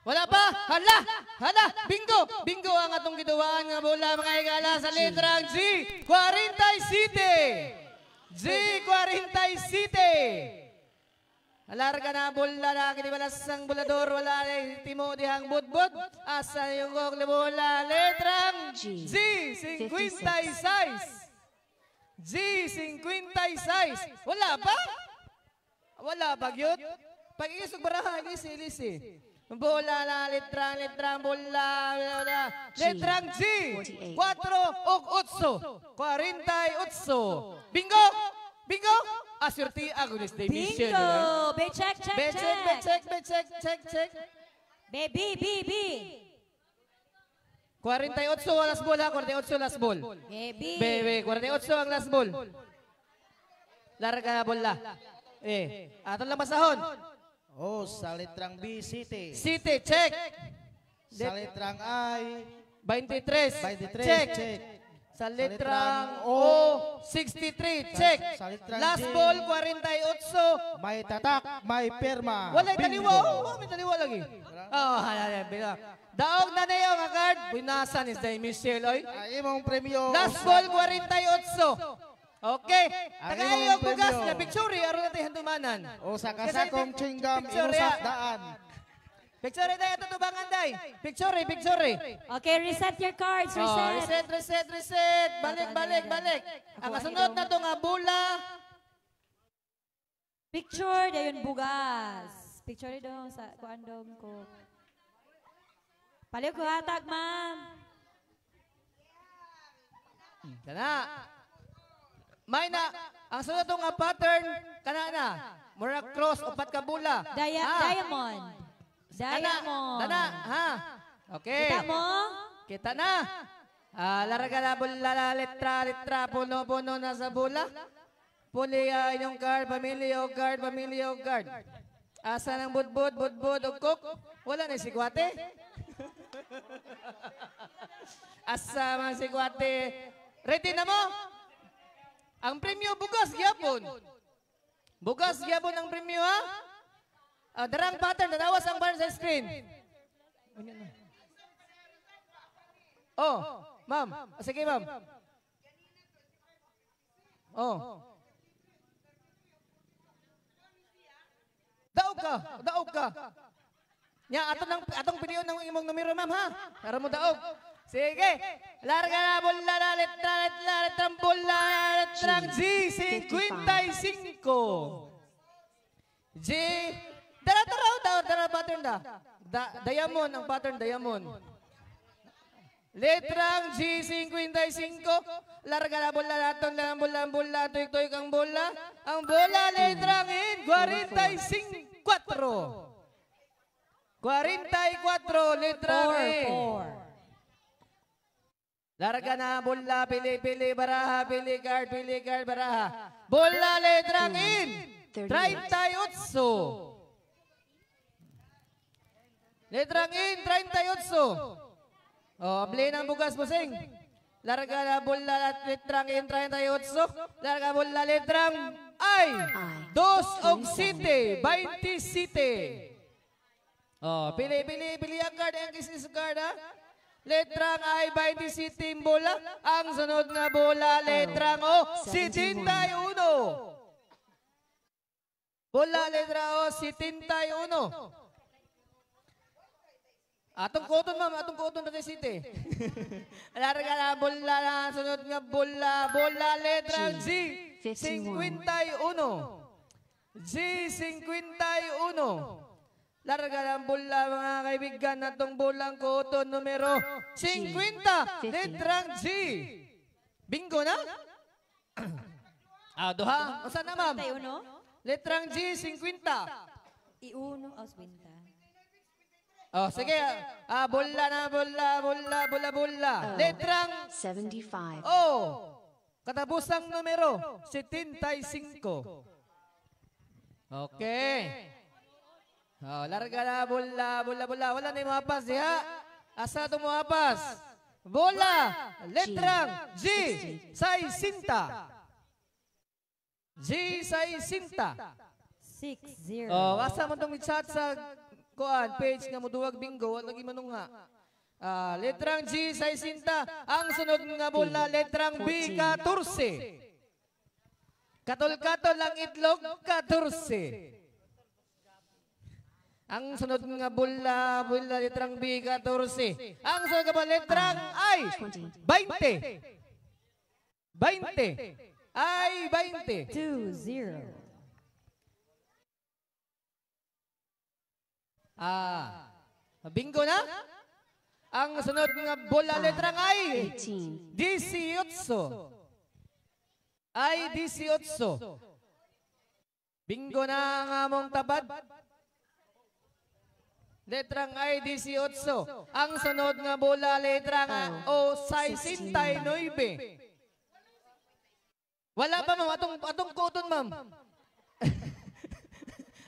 Wala pa? Hala! Hala! Bingo! Bingo ang atong gituwaan nga bola mga higala sa letrang G, 47. G, 47. Alarga na bola na kinibalas ang bulador. Wala na timo dihang budbud. Asa yung kong bola letrang G, G, 56. G, 56. Wala pa? Wala ba gyud? Pag-iisog baraha, ilisi, ilisi. Bola na letrang, letrang, bola, bola. Letrang G, 48. 4 og 8. 48. Bingo! Bingo! Asurti ako ni Steve Michelle. Bingo! Be check, check, Be check, be check. check, be check, check, check. Be B, B, B. 48 ang last ball ha, 48 last ball. Be B. Be, be, 48 ang last ball. Larga na bola. Eh, ato lang basahon. Oh, sa letrang B, City. City, check. Sa letrang I, 23. 23, check. check. Sa letrang letrang O, 63, check. Sa letrang Last J. ball, 48. May tatak, may perma. Wala'y Bingo. taliwa. Oh, may taliwa lagi. Oh, hala, hala. Daog na na yung card. Bunasan is the Michelle, oy. Ang imong premyo. Last ball, 48. Okay. Ang Tagaayo imong bugas premyo. na picture, aron natin handumanan. O sa kasakong chewing gum, Picture, inusap ah. daan. Picture tayo tutubangan day. Picture, picture. Okay, reset your cards, Oh, reset. reset, reset, reset. Balik, balik, balik. Ang kasunod na to nga bula. Picture dayon bugas. Picture dong sa kuan dong ko. Paliw ko hatag, ma'am. Kana. May na ang sunod to nga pattern kana na. Mura cross upat ka bula. Diamond. Kana, Diamond. Dana, ha. Okay. Kita mo? Kita na. Ah, larga la bola la letra letra puno puno na sa bola. Puli inyong card, pamilya o card, pamilya o card. Asa ng budbud, budbud o cook? Wala na si Kwate. Asa man si Kwate. Ready na mo? Ang premyo bugas gyapon. Bugas gyapon ang premyo ha? Ah, darang pattern, dadawas ang pattern sa screen. Oh, ma'am. Ah, sige, ma'am. Oh. Daog ka, daog ka. Nya ato nang atong pilion ng imong numero, ma'am ha. Para mo daog. Sige. Larga na bola na letra letra letrang bola letrang G 55. G Dara dara dara dara pattern da. Diamond ang pattern diamond. Letrang G55. Larga na bola naton lang bola bola tuyok tuyok ang bola. Ang bola letrang N 45. 44 letrang N. Larga na bola pili pili baraha pili card baraha. Bola letrang N 38. Letrang N 38. Oh, abli ng bugas busing. Larga na bola letrang N 38. Larga bola letrang I. Dos og City, 20 City. Oh, pili pili pili ang card ang kiss card ha. Letrang I 20 City ang bola. Ang sunod na bola letrang O 71. Bola letra O, 71. Atong koton, ma'am, atong koton na city. Larga na bola na sunod nga bola, bola letra G, 51. G, 51. Larga na bola mga kaibigan, atong bolang koton numero 50, letrang G. Bingo na? Ah, duha. Usa na, ma'am? Letrang G, 50. Iuno, oh, 50. Oh, sige. Ah, bola na, bola, bola, bola, bola. O, Letrang 75. O. Katapusang numero, 75. Okay. Oh, larga na, bola, bola, bola. Wala na yung mga diha. Asa itong mga pas? Bola, letrang G, 60. G, 60. 6-0. Oh, asa man tong chat sa kuan page nga moduwag bingo, wala lagi manungha. Ah, letrang G 60, ang sunod nga bola letrang B 14. Katol-katol ang itlog 14. Ang sunod nga bola, bola letrang B 14. Ang sunod nga bola letrang I 20. 20. I 20. 2-0. Ah, bingo na? Ang sunod nga bola letrang I 18. 18. Ay 18. Bingo na ang among tabad. Letrang I 18. Ang sunod nga bola letrang O 69. Wala pa ma'am, atong koton ma'am.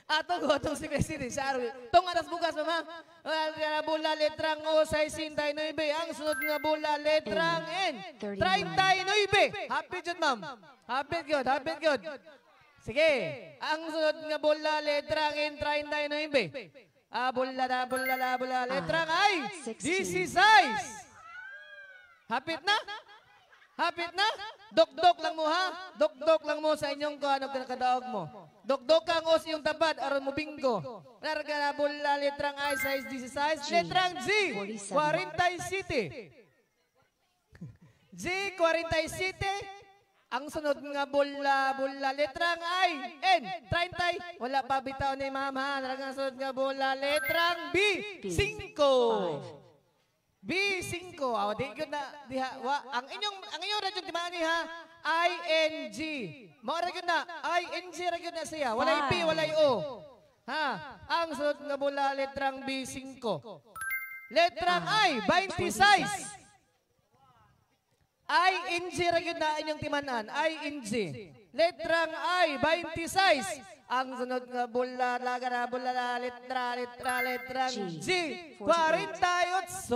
Atong atong si President sa araw. Tong aras bukas ma'am. Wala bola letrang O 69. Ang sunod nga bola letrang N 39. Happy jud ma'am. Happy gyud, happy gyud. Sige, ang sunod nga bola letrang N 39. Ah, bola na, bola na, bola letrang I 16. Hapit na? Hapit na? Dokdok lang mo ha? Dokdok lang mo sa inyong kuan og kinakadaog mo. Dokdok ang os iyong tabad aron mo bingo. Larga na bola letrang I size 16, letrang G 47. G 47. Ang sunod nga bola, bola letrang I N 30. Wala pa bitaw ni ma'am ha. Larga ang sunod nga bola letrang B 5. B5. Aw, di gyud na diha wa ang inyong radyo timaan ni ha ING. Mao ra gyud na ING ra gyud na siya. Walay P, walay O. Ha, ang sunod nga bola letrang B5. Letrang I 26. ING ra gyud na inyong timanan, ING. Letrang I 26. Ang sunod nga bola laga na bola na letra letra letrang G 48.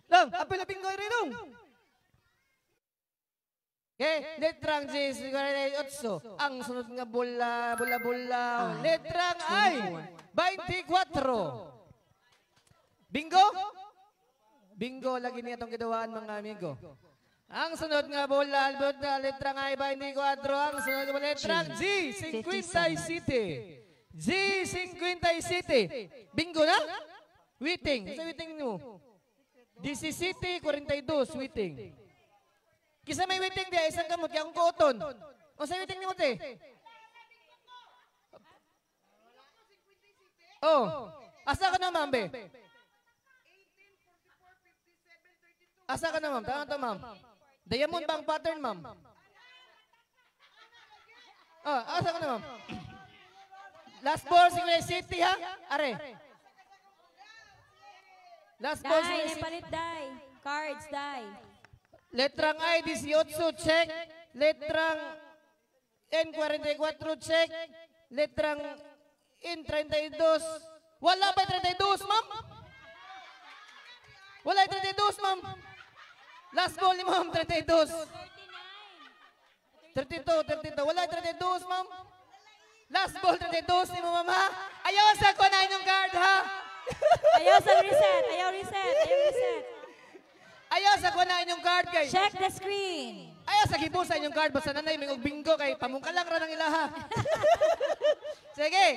Lang, apil bingo rin dong. Okay, letrang G 48. Ang sunod nga bola bola bola letrang I 24. Bingo? Bingo lagi niya itong gidawaan mga amigo. Ang sunod nga bola, bola letrang I 24, ang sunod nga bola letrang G 57. G 57. Bingo na? Waiting. Sa waiting mo? 17 42 waiting. Kisa may waiting diya isang kamot kay akong kuoton. Unsa waiting nimo te? Oh, asa ka na ma'am be? Asa ka na ma'am? Tama to ma'am. Diamond bang pattern ma'am? Oh, asa ka na ma'am? Last ball si City ha? Are. Last ball Dai, si palit dai. Cards dai. Letrang I 18 check. Letrang N 44 check. Letrang N 32. Wala pa 32 ma'am? Wala 32 ma'am. Last ball ni ma'am 32. 32, 32. Wala 32 ma'am. Last ball 32 ni mo ma'am ha. Ayaw sa ko na inyong card ha. Ayaw sa reset, ayaw reset, ayaw reset. Ayaw sa ko na inyong card guys. Check the screen. Ayaw Ayaw sa gibo sa inyong card basta nanay may og bingo kay pamungkalang ra nang ilaha. Sige.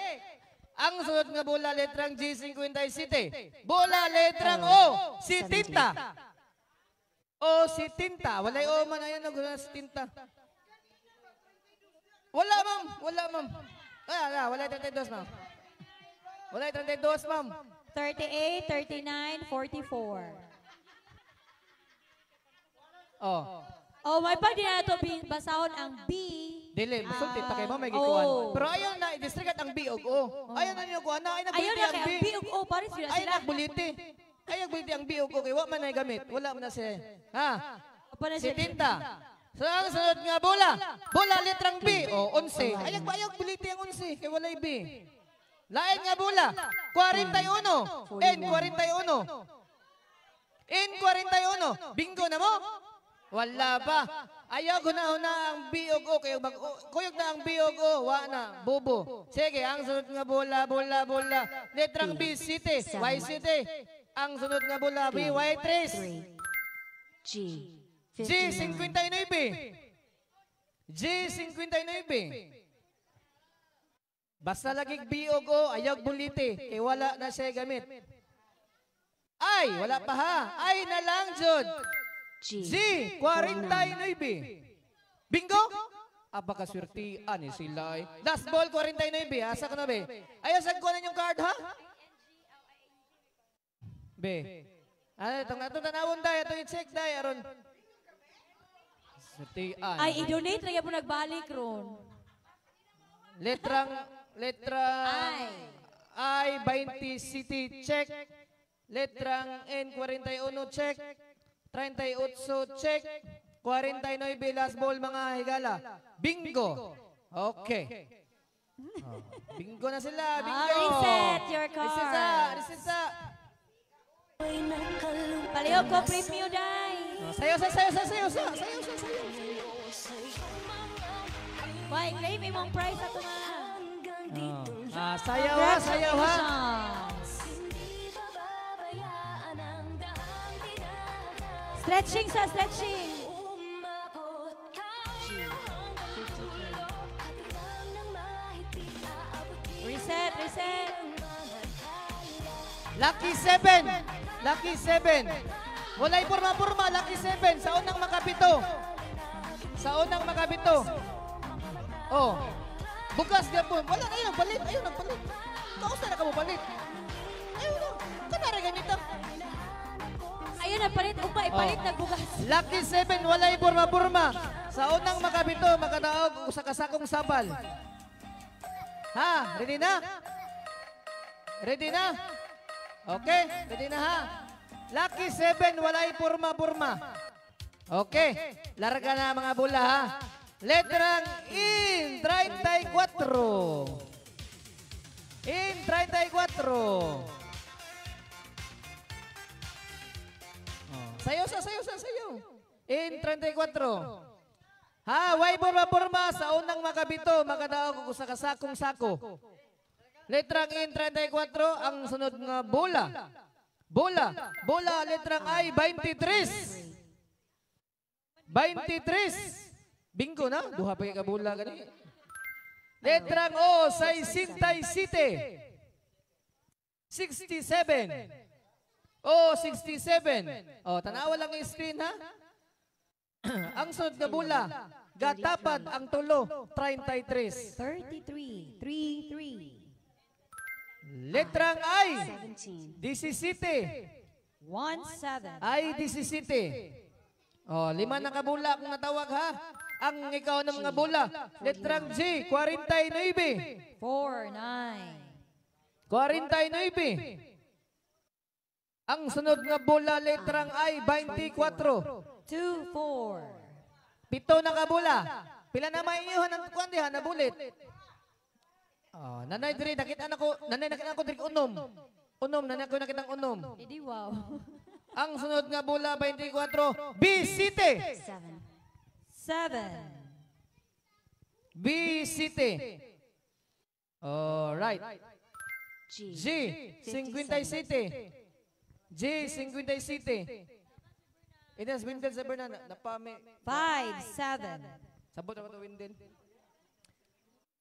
Ang sunod nga bola letrang G 57. Bola letrang O 70. O 70. Walay O man ayan og 70. Wala ma'am, wala ma'am. Wala, wala 32 ma'am. Wala 32 ma'am. 38, 39, 44. Oh. Oh, may pa din nato basahon ang B. Dili, musulti pa kay ma'am may Ah, gikuan. oh. Pero ayaw na i-district ang B og O. Ayaw na niyo kuan na ay Ayaw nagbuliti na ang kay B. ang B ug O pares yun na Ay sila. nagbuliti. Ay nagbuliti ang B og O kay wa man nay gamit. Wala man na siya. Ha? Pa na Si siya. Tinta. So ang sunod nga bola. Bola litrang B o 11. Ayaw ayaw buliti ang 11 kay walay B. Lain nga bola. 41. N 41. N 41. Bingo na mo? Wala pa. Ayaw guna-una ang B og O kay mag kuyog na ang B og O, wa na, bobo. Sige, ang sunod nga bola, bola, bola. Letrang B City, Y City. Ang sunod nga bola B Y 3. G. G 59. G 59. Basta lagi B og O, ayaw bulite kay wala na siya gamit. Ay, wala pa ha. Ay na lang jud. G. G 49. Bingo? Apakaswerte ani sila ay. Last ball 49. Asa ka na be? Ayaw sa kunan yung card ha? B. Ano itong atong tanawon day, atong i-check day aron. Swertian. Ay, i-donate ra gyud nagbalik ron. Letrang letra I 20 City check. Letrang N 41 check. 38 check. 49 last ball mga higala. Bingo. Okay. Oh, bingo na sila. Bingo. Ah, reset your Reset sa, cards. reset sa. Palihog ko preview day. Oh, sayo sa, sayo sa, sayo sa, sayo sa, sayo. Why, claim imong prize ato nga. Oh. Ah, sayaw ha, sayaw ha. Stretching sa stretching. Reset, reset. Lucky 7. Lucky 7. Walay porma-porma, lucky 7. Sa unang makapito. Sa unang makapito. Oh. Bukas gyapon. Wala na yun, nagpalit. Ayun, nagpalit. Kausa na ka mo palit. Ayun na. Kanara ganito. Ayun na, palit. Upa, ipalit Oh. na bugas. Lucky 7, walay porma-porma. Sa unang makapito, makadaog usa ka sakong sabal. Ha? Ready na? Ready na? Okay, ready na ha? Lucky 7, walay porma-porma. Okay, larga na mga bola ha. Letrang in 34. In 34. Sayo sa, sayo sa, sayo. In 34. Ha, way porma-porma sa unang makabito, makadaog og usa ka sakong sako. Letrang in 34, ang sunod nga bola. Bola, bola, letrang I, 23. 23. Bingo na, duha pa kay ka bola gani. Letrang O, 67. 67. O, 67. O, tanawa lang yung screen ha. Ang sunod nga bola, gatapad ang tulo, 33. 33, 3, 3. Letrang I, 17. 17. 1, 7. Ay, 17. Oh, lima na kabula kung natawag ha. Ang ikaw ng mga bola. Letrang G, 49. 4, 9. 49. Ang sunod nga bola, letrang I, 24. 2, 4. Pito na kabula. Pila na maiyuhan ang kuan diha na bulit. Oh, nanay diri nakita nako, nanay nakita ko diri unom. Unom, nanay ko nakita ang unom. Hindi, wow. Ang sunod nga bola 24, B City. 7. 7. B City. All right. G. G 57. G 57. Ines Windel sa Berna napami. 5, 7. Sabot ako to Windel.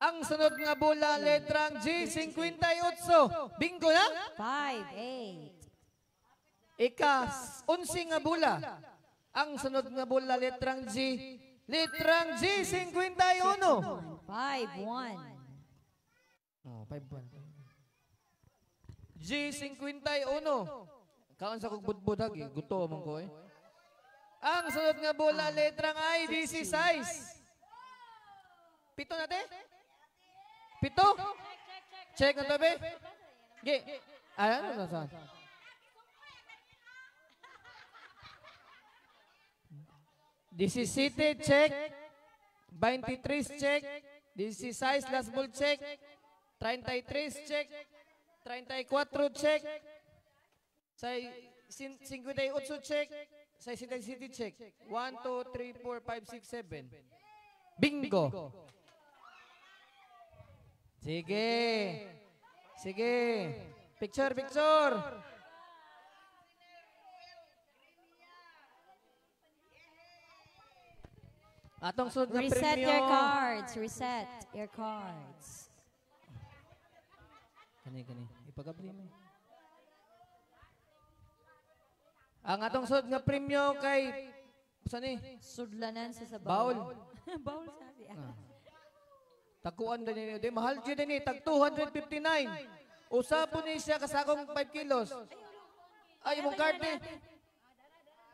Ang sunod nga bola letrang G 58. Bingo na? 5, 8. Ika 11 nga bola. Ang sunod nga bola letrang G. Letrang G 51. 5, 1. Oh, 5 1. G 51. Kaon sa kog budbud hagi, guto man ko eh. Ang sunod nga bola letrang I 16. Pito na te? Pito? Check na to be? Gi. Ay, ano na saan? 17 check. 23 check. 16 last ball check. 33 check. 34 check. 58 check. 67 check. 1, 2, 3, 4, 5, 6, 7. Bingo! Sige. Sige. Picture, picture. Atong sunod na Reset premyo. your cards. Reset your cards. Kani, kani. Ipagabli mo. Ang atong sunod nga premyo kay saan ni? Sudlanan sa sabaw. Baul. Baul sabi. Ah. Taguan din ni. Di mahal jud ni tag 259. Usa po ni siya kasakong 5 kilos. Ay imong card ni.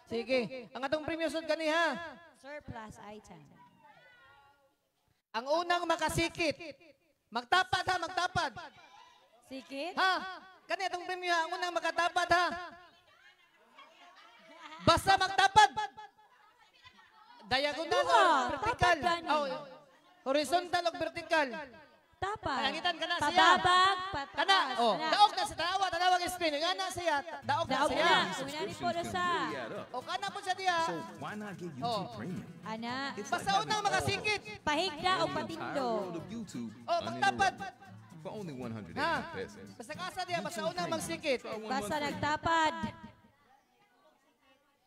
Sige. Ang atong premyo sud kani ha. Surplus item. Ang unang makasikit. Magtapad ha, magtapad. Sikit? Ha? Kani atong premyo ha, ang unang makatapad ha. Basta magtapad. Diagonal Duha, or vertical. tapad gani. Oh, horizontal o vertical. Tapad. Palangitan ka na siya. Pababag, pataas. Kana, oh, Ana. daog na sa tanawa, tanawa ang screen. Nga na siya, daog na Daog siya. na. Una ni po na sa. O kana po siya diha. So why not get YouTube Oh. Premium? Ana. It's like Basta having unang all the makasikit. Pahigda o the entire patindo. world of YouTube Oh, magtapad. uninterrupted for only 189 Ha? pesos. Basta kasa diha, basta YouTube unang Premium. magsikit. Try one Basta month free. nagtapad.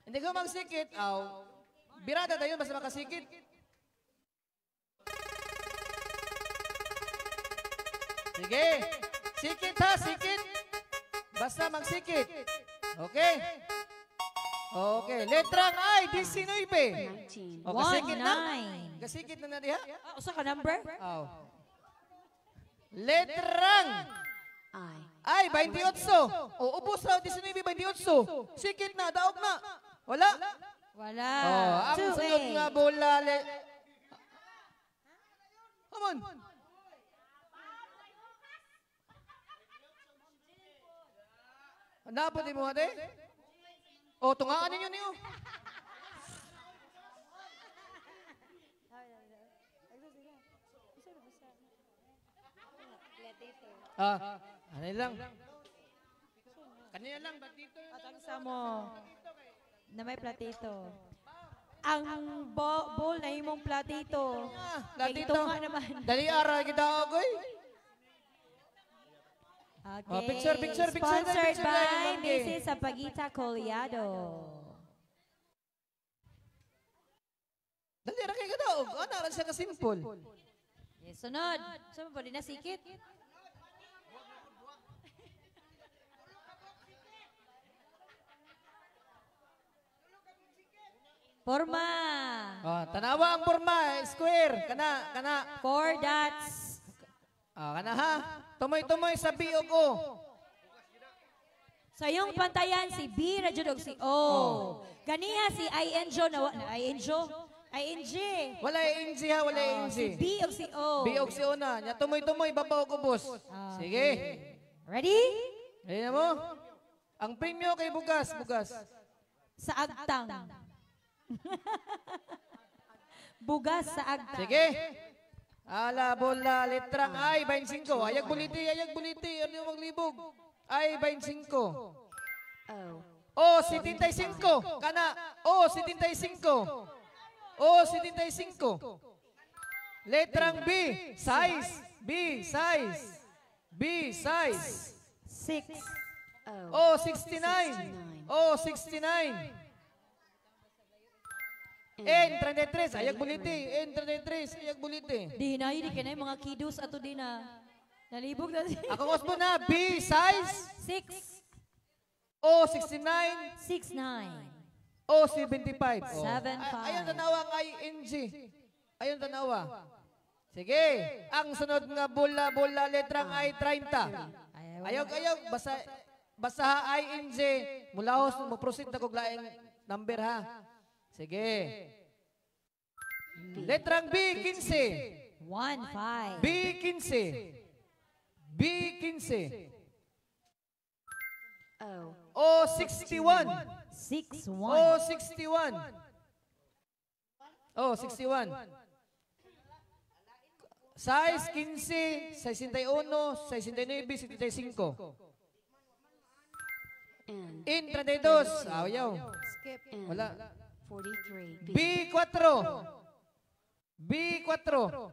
Hindi ko magsikit, aw. Birada dayon basta makasikit. Sige. Sikit ha, sikit. Basta magsikit. Okay. Okay, letrang I, 19. O, kasikit na. 1, 9. Kasikit na na diha. Ah, usa ka number? Aw. Letrang I. Ay, 28. O, ubos raw, 19, 28. Sikit na, daog na. Wala. Wala. Oh, ang 2, sunod nga bola. Come on. Napot mo ate? O, tungaan ninyo niyo. Ah, ano lang. Kanina lang, ba't dito? Sa mo. Na may platito. Ang bowl na imong platito. Kay Platito. gitunga naman. Dali ara kita ogoy. Okay. Oh, picture, picture, picture, Sponsored picture, by picture, picture. Mrs. Sampaguita Collado. Dali ra kay kadaog. Ana ra siya ka simple. Yes, sunod. Sa mo na sikit. Forma. Oh, tanawa ang porma, square. Kana, kana. 4 dots. Ah, kana ha. Tumoy-tumoy sa B ug O. Sa iyong pantayan si B ra jud og si O. Oh. Ganiha si ING na wa na ING. ING. Wala ING ha, wala Oh, ING. si B og si O. B ug si O na. Nya tumoy-tumoy babaw ug ubos. Sige. Ready? Ready na mo? Ang premyo kay bugas, bugas. Sa agtang. Bugas sa agtang. Sige. Ala bola litrang ay 25. Ayag buliti, ayag buliti, ano yung maglibog? Ay 25. O. O 75. Kana O 75. O 75. Letrang B, size. B, size. B, size. 6. O. O 69. O 69. N33, ayag buliti. N33, ayag buliti. Di na, di kinay mga kiddos ato di na. Nalibog na siya. Ako usbo na, B size 6. O 69. 69. O 75. 75. Ayon tanawa ang ING. Ayon tanawa. Sige, ang sunod nga bola-bola letrang I 30. Ayog ayog basa basa ING mulahos mo proceed na kog laing number ha. Sige. Letrang B 15. 1 5. B 15. B 15. O. O 61. 61. O 61. O 61. Size 15, 61, 69, 75. N. In 32. Ayaw. Skip. N. Wala. 43. B B. 4. B 4.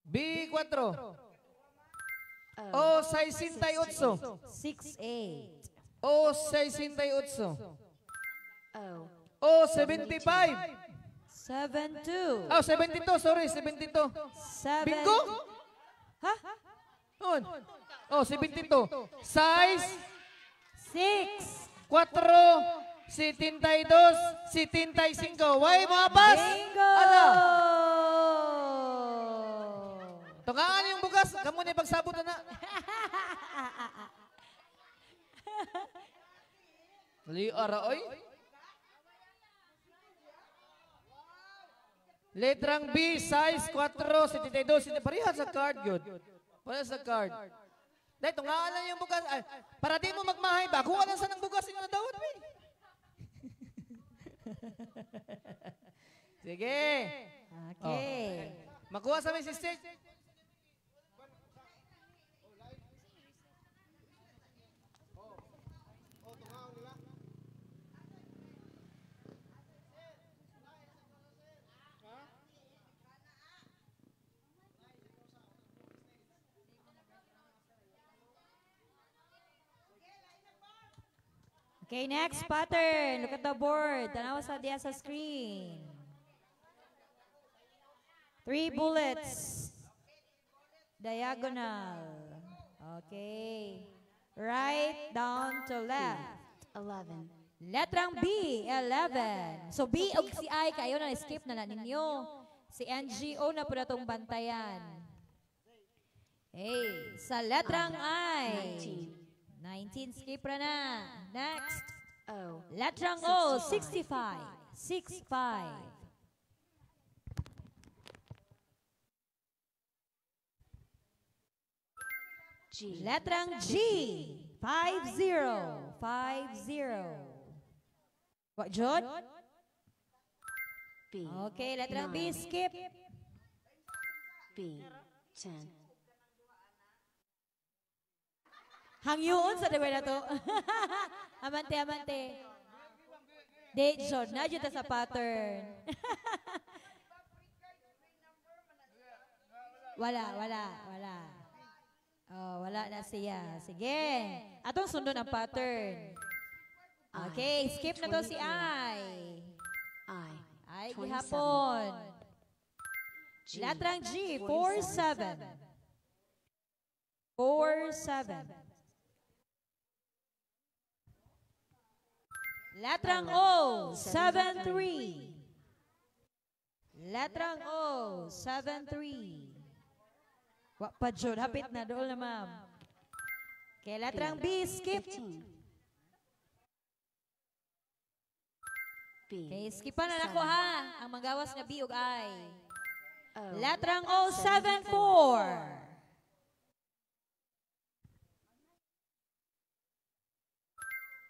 B 4. O 68. 68. O 68. O. O 75. 72. Oh, 72, sorry, 72. 7. Bingo? Ha? On. Oh, 72. Size 6. 4, 72, 75. Why mga pas? Bingo! Ala. Tungaan yung bugas. Kamu na ipagsabot na na. Dali, ara, oy. Letrang B, size 4, 72, 70. Pareha sa card, yun. Pareha sa card. Dahil tungaan lang yung bugas. Ay, para di mo magmahay ba? Kuha lang sa ng bugas inyo na dawat, eh. Sige. Okay. Oh. Makuha sa may sister. Okay, next pattern. Look at the board. Tanawa sa diya sa screen. 3 bullets. Diagonal. Okay. Right down to left. 11. Letrang B, 11. So B og si I, kayo na skip na na ninyo. Si NGO na po na itong bantayan. Hey, sa letrang I. 19. 19, skip ra na. Next. O. Letrang O, 65. 65. G. Letrang G, 50. 50. What, Jod? B. Okay, letrang B, 9. skip. B. 10. Hangyoon sa daway na to. Amante, amante. Di, Jod, na ta sa pattern. Wala, wala, wala. Oh, wala na siya. Sige. Atong sundon ang pattern. Okay, skip na to si I. I. I 27. gihapon. G. Letrang G, 47. 47. Letrang O, 73. Letrang O, 73. Wa pa jud, hapit na dool na ma'am. Okay, letrang B, skip. 15. B. Okay, skipan na nako ha. Ang magawas nga B ug I. O. Letrang O, 74.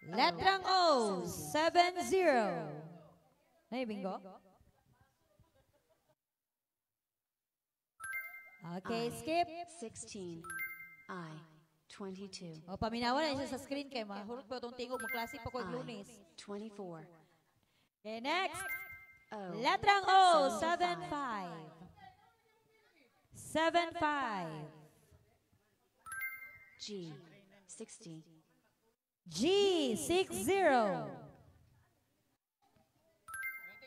Letrang O, 70. Nay, bingo? Okay, I. skip. 16. I. 22. O, paminawa na siya sa screen kay mahurot pa itong tingog, magklase pa ko I. Lunes. 24. Okay, next. O. Letrang O, 75. 75. 75. G. 60. G, 60.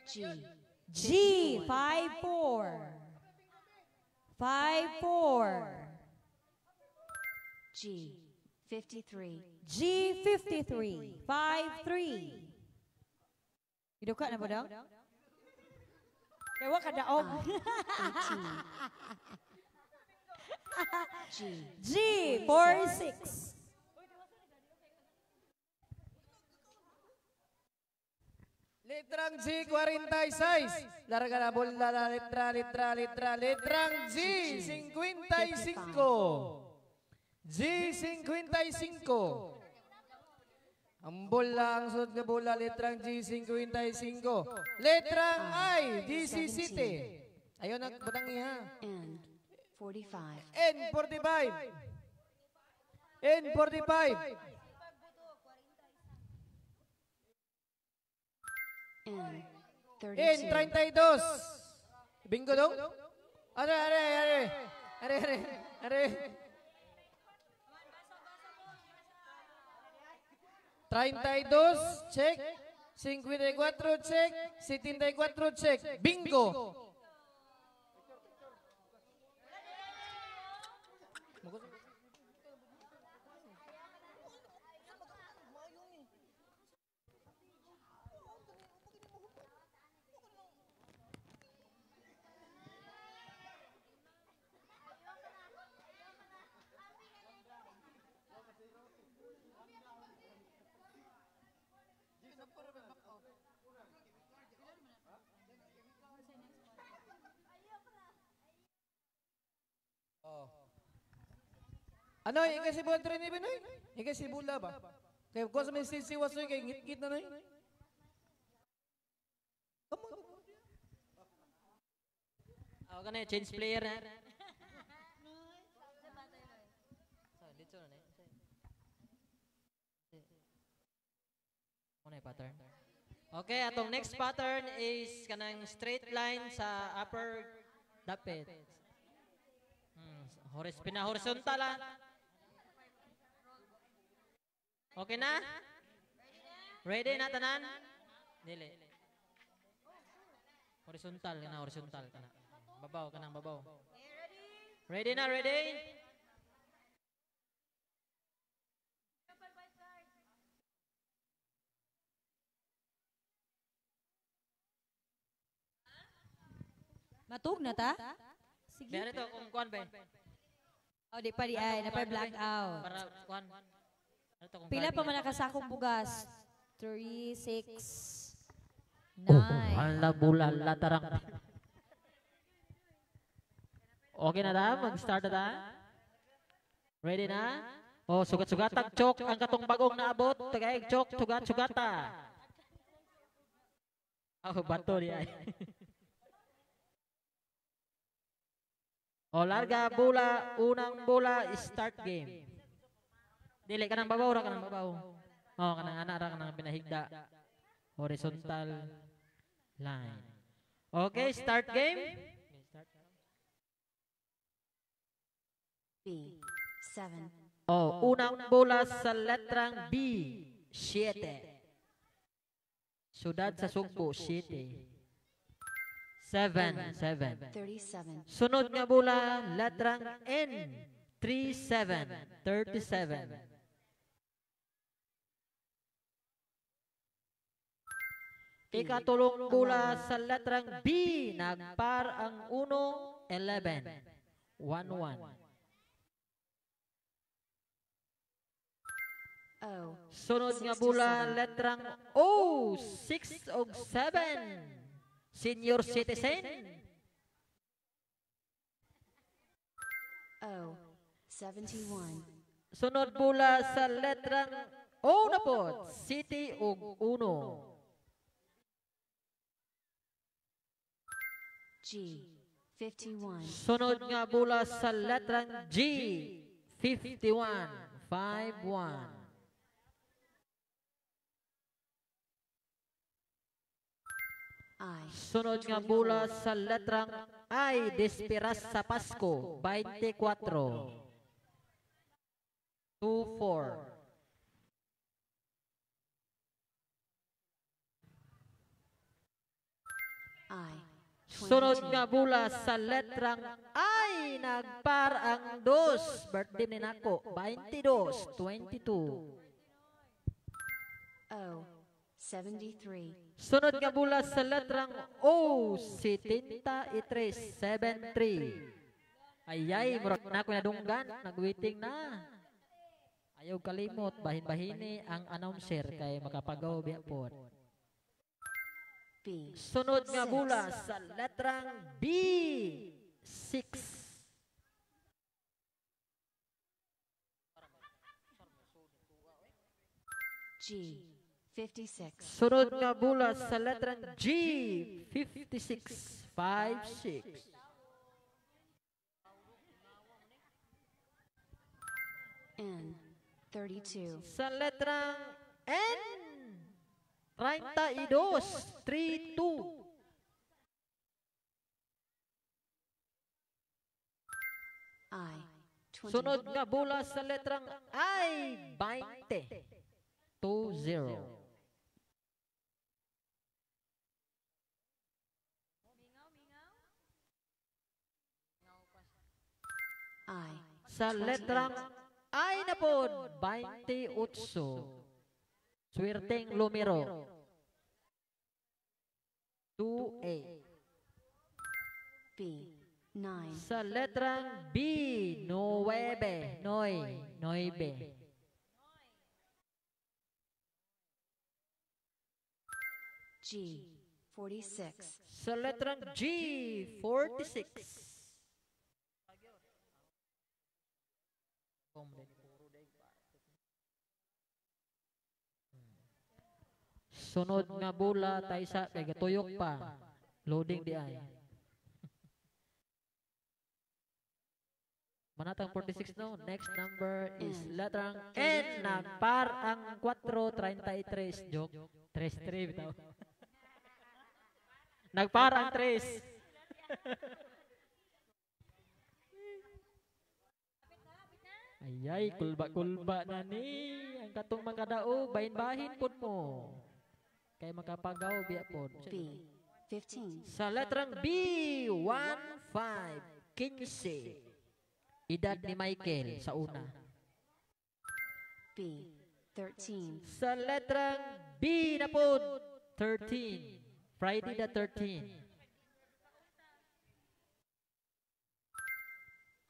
G. G, 5-4. 5-4. G. 53. G, 53. 5-3. Iduka na ba daw? Kaya wa ka daog. G. G, 4-6. Letrang G, 46. Larga la bola, la letra, letra, letra, letrang G, 55. G, 55. Ang bola, ang sunod na bola, letrang G, 55. Letrang I, 17. Ayun ang batang iha. N. 45. N, 45. N, 45. N. N, 32. 32. Bingo dong? Are, are, are. Are, are, are. 32, check. 54, check. 74, check. Bingo! Ano, ikaw si Bulan Trinity, Noy? Ikaw si Bula ba? Kaya kung sa may sisiwas, Noy, kay ngit-ngit na, Noy. Ako ka na, change player na. Ano yung pattern? Okay, atong next pattern is kanang straight line sa upper dapit. Pina-horizontal ah. Okay na? Ready na tanan? Dili. Horizontal kana, horizontal kana. Babaw kanang babaw. Ready na, ready? Matug na ta? Sige. Meron to kung kuan ba? Oh, di pa di ay, napay blackout. Para kuan. Ano to kung Pila card? pa man nakasakong bugas? 3, 6, 9. Hala bula latarang. Okay na ta? Mag-start na ta? Ready na? Oh, sugat-sugatag chok ang katong bagong naabot. Tagaig chok, sugat-sugata. Oh, bato di ay. Oh, larga bola, unang bola, start game. Dili kanang babaw ra kanang babaw. Oh, kanang ana ra kanang pinahigda. Horizontal line. Okay, start game. B. 7. Oh, unang bola sa letrang B, 7. Sudad sa Sugbo, 7. 7, 7. 37. Sunod nga bola, letrang N, 37, 37. Ikatulong bola sa letrang B, nagpar ang 1, 11. 1, 1. O. Sunod nga bola, letrang O, 6 og 7. Senior citizen. O. 71. Sunod bola sa letrang O na po, City og 1. G. 51. Sunod nga bola sa letrang G, 51, 51. I. Sunod nga bola sa letrang I, Despiras sa Pasko, 24. 24. I. Sunod 22. nga bula sa letrang I, nagpar ang 2. Birthday ni nako, 22, 22. O. 73. Sunod nga bula sa letrang O, 73, 73. Ayay, murag na ako nadunggan, nagwaiting na. Ayaw kalimot, bahin-bahini ang announcer kay makapagaw biya pod. B. Sunod nga 6. bula sa letrang B, 6. G. 56. Sunod nga bula sa letrang G, 56, 56. N. 32. Sa letrang N, 32, 32. I. 20. Sunod nga bula sa letrang I, 20. 20. I. Sa letrang I na po, 28. Swerteng lumero. 28. B. 9. Sa letrang B, 9. Noy, 9. G. 46. Sa letrang G, 46. Sunod nga bula taysa kay gatuyok pa. Loading di ay. Manatang 46 no. Next number is letrang N. Nagpar ang 4, 33. Joke. 3, 3 bitaw. Nagpar ang 3. Ayay, kulba-kulba na ni. Ang katong makadao, bahin-bahin pod mo. Kay makapagaw, biya pod. B. 15. Sa letrang B, 1, 5, 15. Edad ni Michael sa una. B. 13. Sa letrang B na pod, 13. Friday the 13.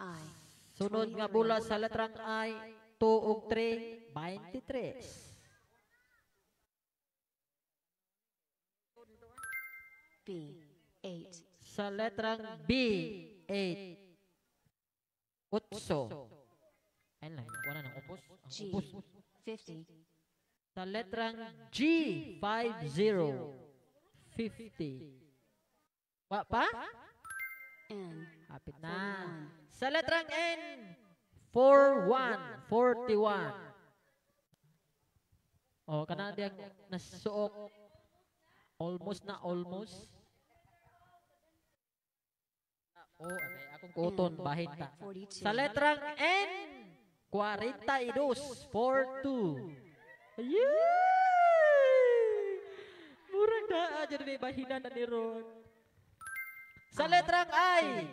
I. Sunod nga bula sa letrang I, 2 ug 3, 23. B. 8. Sa letrang B, 8. 8. Ayun lang, wala nang upos. Ang G. upos. 50. Sa letrang G, 50. 50. Wa pa? N. Hapit na. Sa letrang N, 41. 41. O, kana diyang nasuok. Almost na, almost. O, abay, akong kuton, bahin ta. 42. Sa letrang N, 42, 42. Ayay! Murag na, dyan may bahinan na ni Ron. Sa letrang I,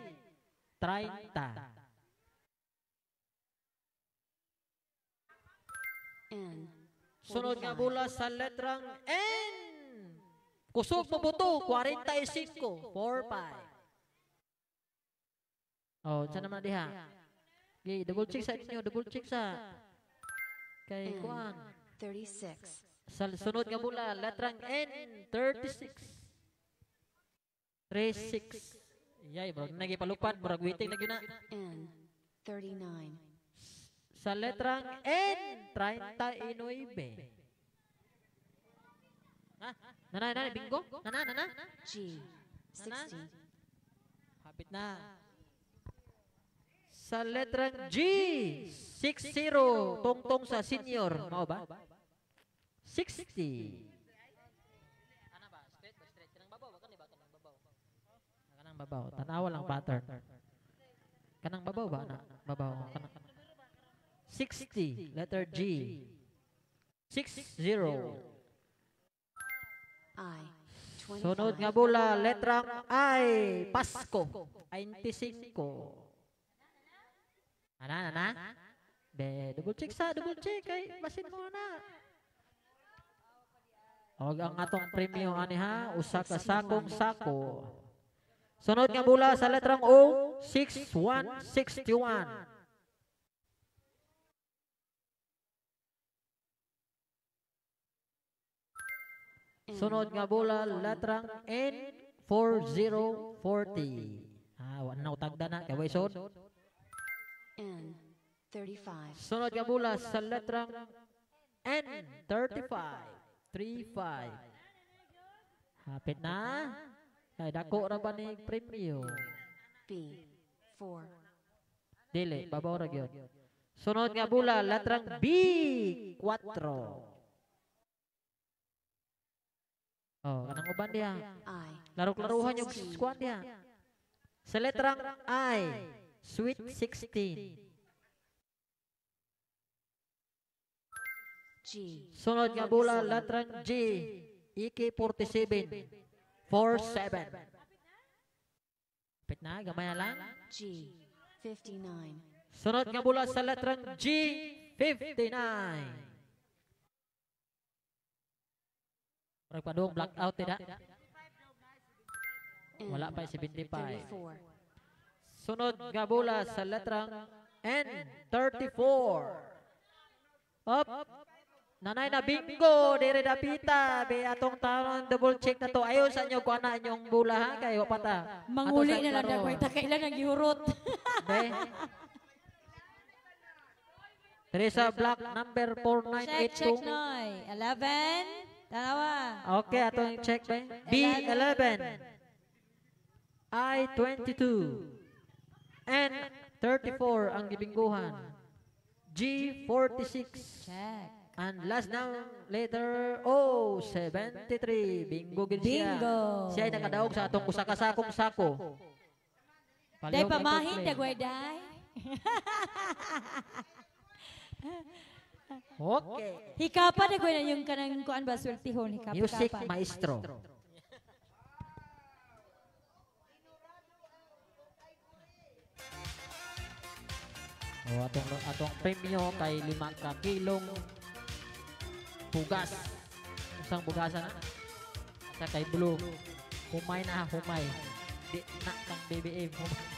30. N. Sunod nga bula sa letrang N. Kusog mo buto, 45, 45. Oh, saan naman diha? Okay, double check sa inyo, double check sa. Kay N. kuan. 36. Sa sunod nga bula, letrang N, 36. 36. Yay, murag nagipalupad, murag waiting na gyud na. N. 39. Sa letrang N, 39. Ha? Nana, nana, bingo? Nana, nana? G. 60. Hapit na. Sa letrang G, 60, tungtong sa senior. Mao ba? 60. Ano ba? Straight ba? Straight. Kanang babaw ba? Kani ba? Kanang babaw. Kanang babaw. Tanawa lang pattern. Kanang babaw ba? Na, babaw. Kanang 60, letter G. 60. I. Sunod nga bola, letrang I, Pasko, 25. Ana, ana? Be, double check sa, double check. Kay, basin mo na. Og ang atong premyo ani ha, usa ka sakong sako. Sunod nga bola sa letrang O, 6161. Sunod nga bola, letrang N, 4040. Ah, wala na utagda na. Kaya sod. N, 35. Sunod nga bola sa letrang N, 35. 35. Hapit na. Ay, dako ra ba ni premyo? B, 4. Dili, babaw ra gyud. Sunod nga bola, letrang B, 4. Oh, kanang uban diha. I, Laro-laruhan yung 16. squad diha. Sa letrang I, Sweet 16. G, Sunod nga bola, letrang G, AK-47, 47. Pit na, gamay na lang. G, 59. Sunod nga bola sa letrang G, 59. Murag padung blackout tidak? N, Wala pa 75. 34. Sunod nga bola sa letrang N, 34. Up. Nanay na bingo dire dapita be atong taon double check na to. Ayo sa inyo kuan na inyong bola ha kay wa pa ta. Manguli Ato sa na lang karon. dagway ta kailan ang gihurot. Be. Teresa Black number Check, check 4982. noy. 11. Tanawa. Okay, atong check be. B11. I22. N34 ang gibingguhan. G46. Check. And last now, letter O, 73. Bingo gid siya. Bingo. Siya ay nakadaog sa atong usa ka sakong sako. Day Palihog pamahin ito, dagway day. Okay. Hikapa dagway na yung kanang kuan ba sweltihon hikapa. Music kapa. maestro. O atong premyo kay 5 ka kilong bugas. Usang bugasan na. Sa kay blue. Humay na, humay. Di na kang BBM. Humay.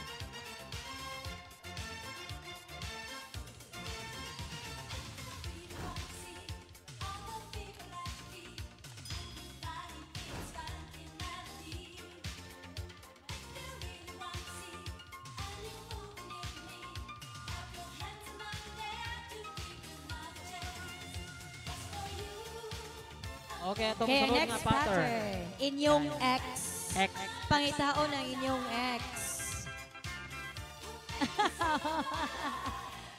Okay, atong Okay, sunod next nga pattern. pattern. Inyong X. X. Pangitaon ang inyong X.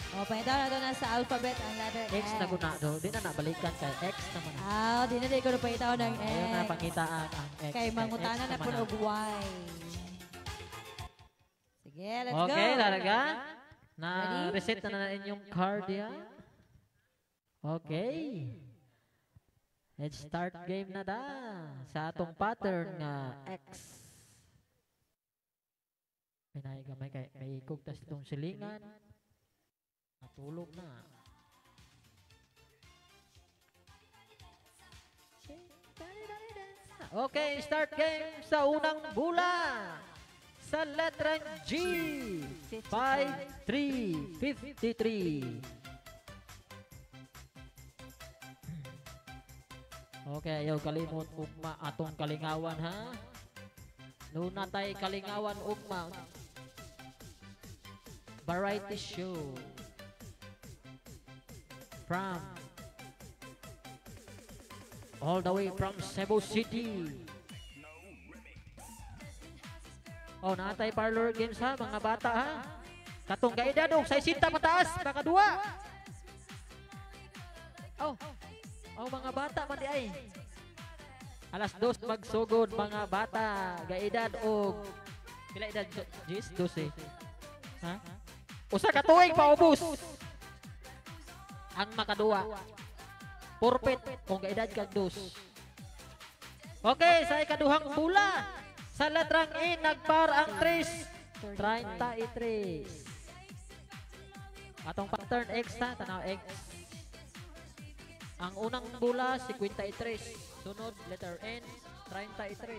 O, pangitaon na ito na sa alphabet ang letter X. X na guna do. Di na nabalikan kay X naman. Ah, di na di ko na pangitaon ang X. Ayaw na pangitaan ang X. Kay mangutana X na po naman og Y. Sige, let's go. Okay, laraga. Na Ready? reset na na inyong card ya. Okay. Let's start game na da sa atong pattern nga X. Pinay gamay kay may ikog tas itong silingan. Natulog na. Okay, start game sa unang bula. Sa letrang G. 5, 3, 53. Okay, ayaw kalimot ugma atong kalingawan ha. Nuna tay kalingawan ugma. Variety show. From all the way from Cebu City. Oh, naatay parlor games ha, mga bata ha. Katong kaedad og 60 pataas, baka duwa. Oh. Oh, mga bata man di ay. Alas 2 magsugod mga bata, gaedad og pila edad Jis? 12. Ha? Usa ka tuig paubos. Ang makaduwa. Forfeit kung gaedad kag dos. Okay, sa ikaduhang bula. Sa letrang E, nagpar ang 3. 33. Atong pattern X ha, tanaw X. Ang unang bula, 53. Sunod, letter N, 33.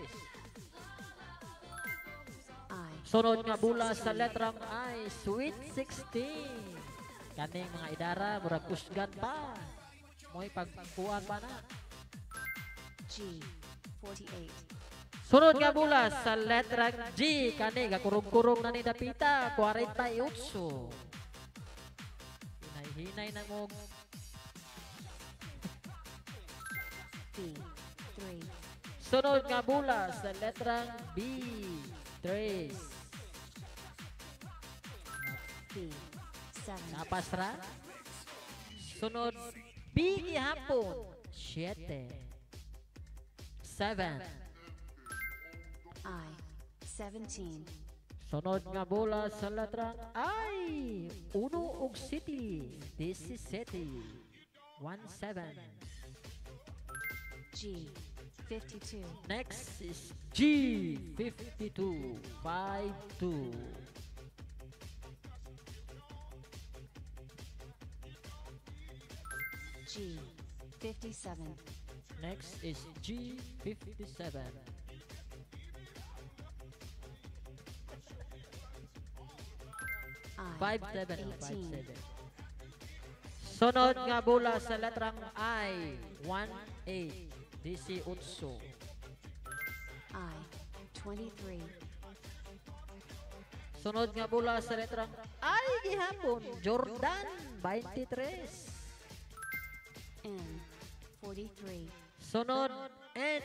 I. Sunod nga bula sa letrang I, sweet 16. Kaning mga idara, murag kusgan pa. Mo'y pagkuan pa na. G. 48. Sunod nga bula sa letrang G, kani gakurog-kurog na ni dapita, 48. Hinay-hinay na mo. B. 3. Sunod nga bula sa letrang B, 3. B. 7. Napas ra. Sunod, B gihapon, 7. 7. I. 17. Sunod nga bola sa letrang I, 1 ug city, 17. 17. G. 52. Next is G, 52, 52. G. 57. Next is G, 57. I. 57, 18. 57. Sunod nga bola sa letrang I, 18, 18. I. 23. Sunod nga bola sa letrang I gihapon, Jordan, 23. N. 43. Sunod, N,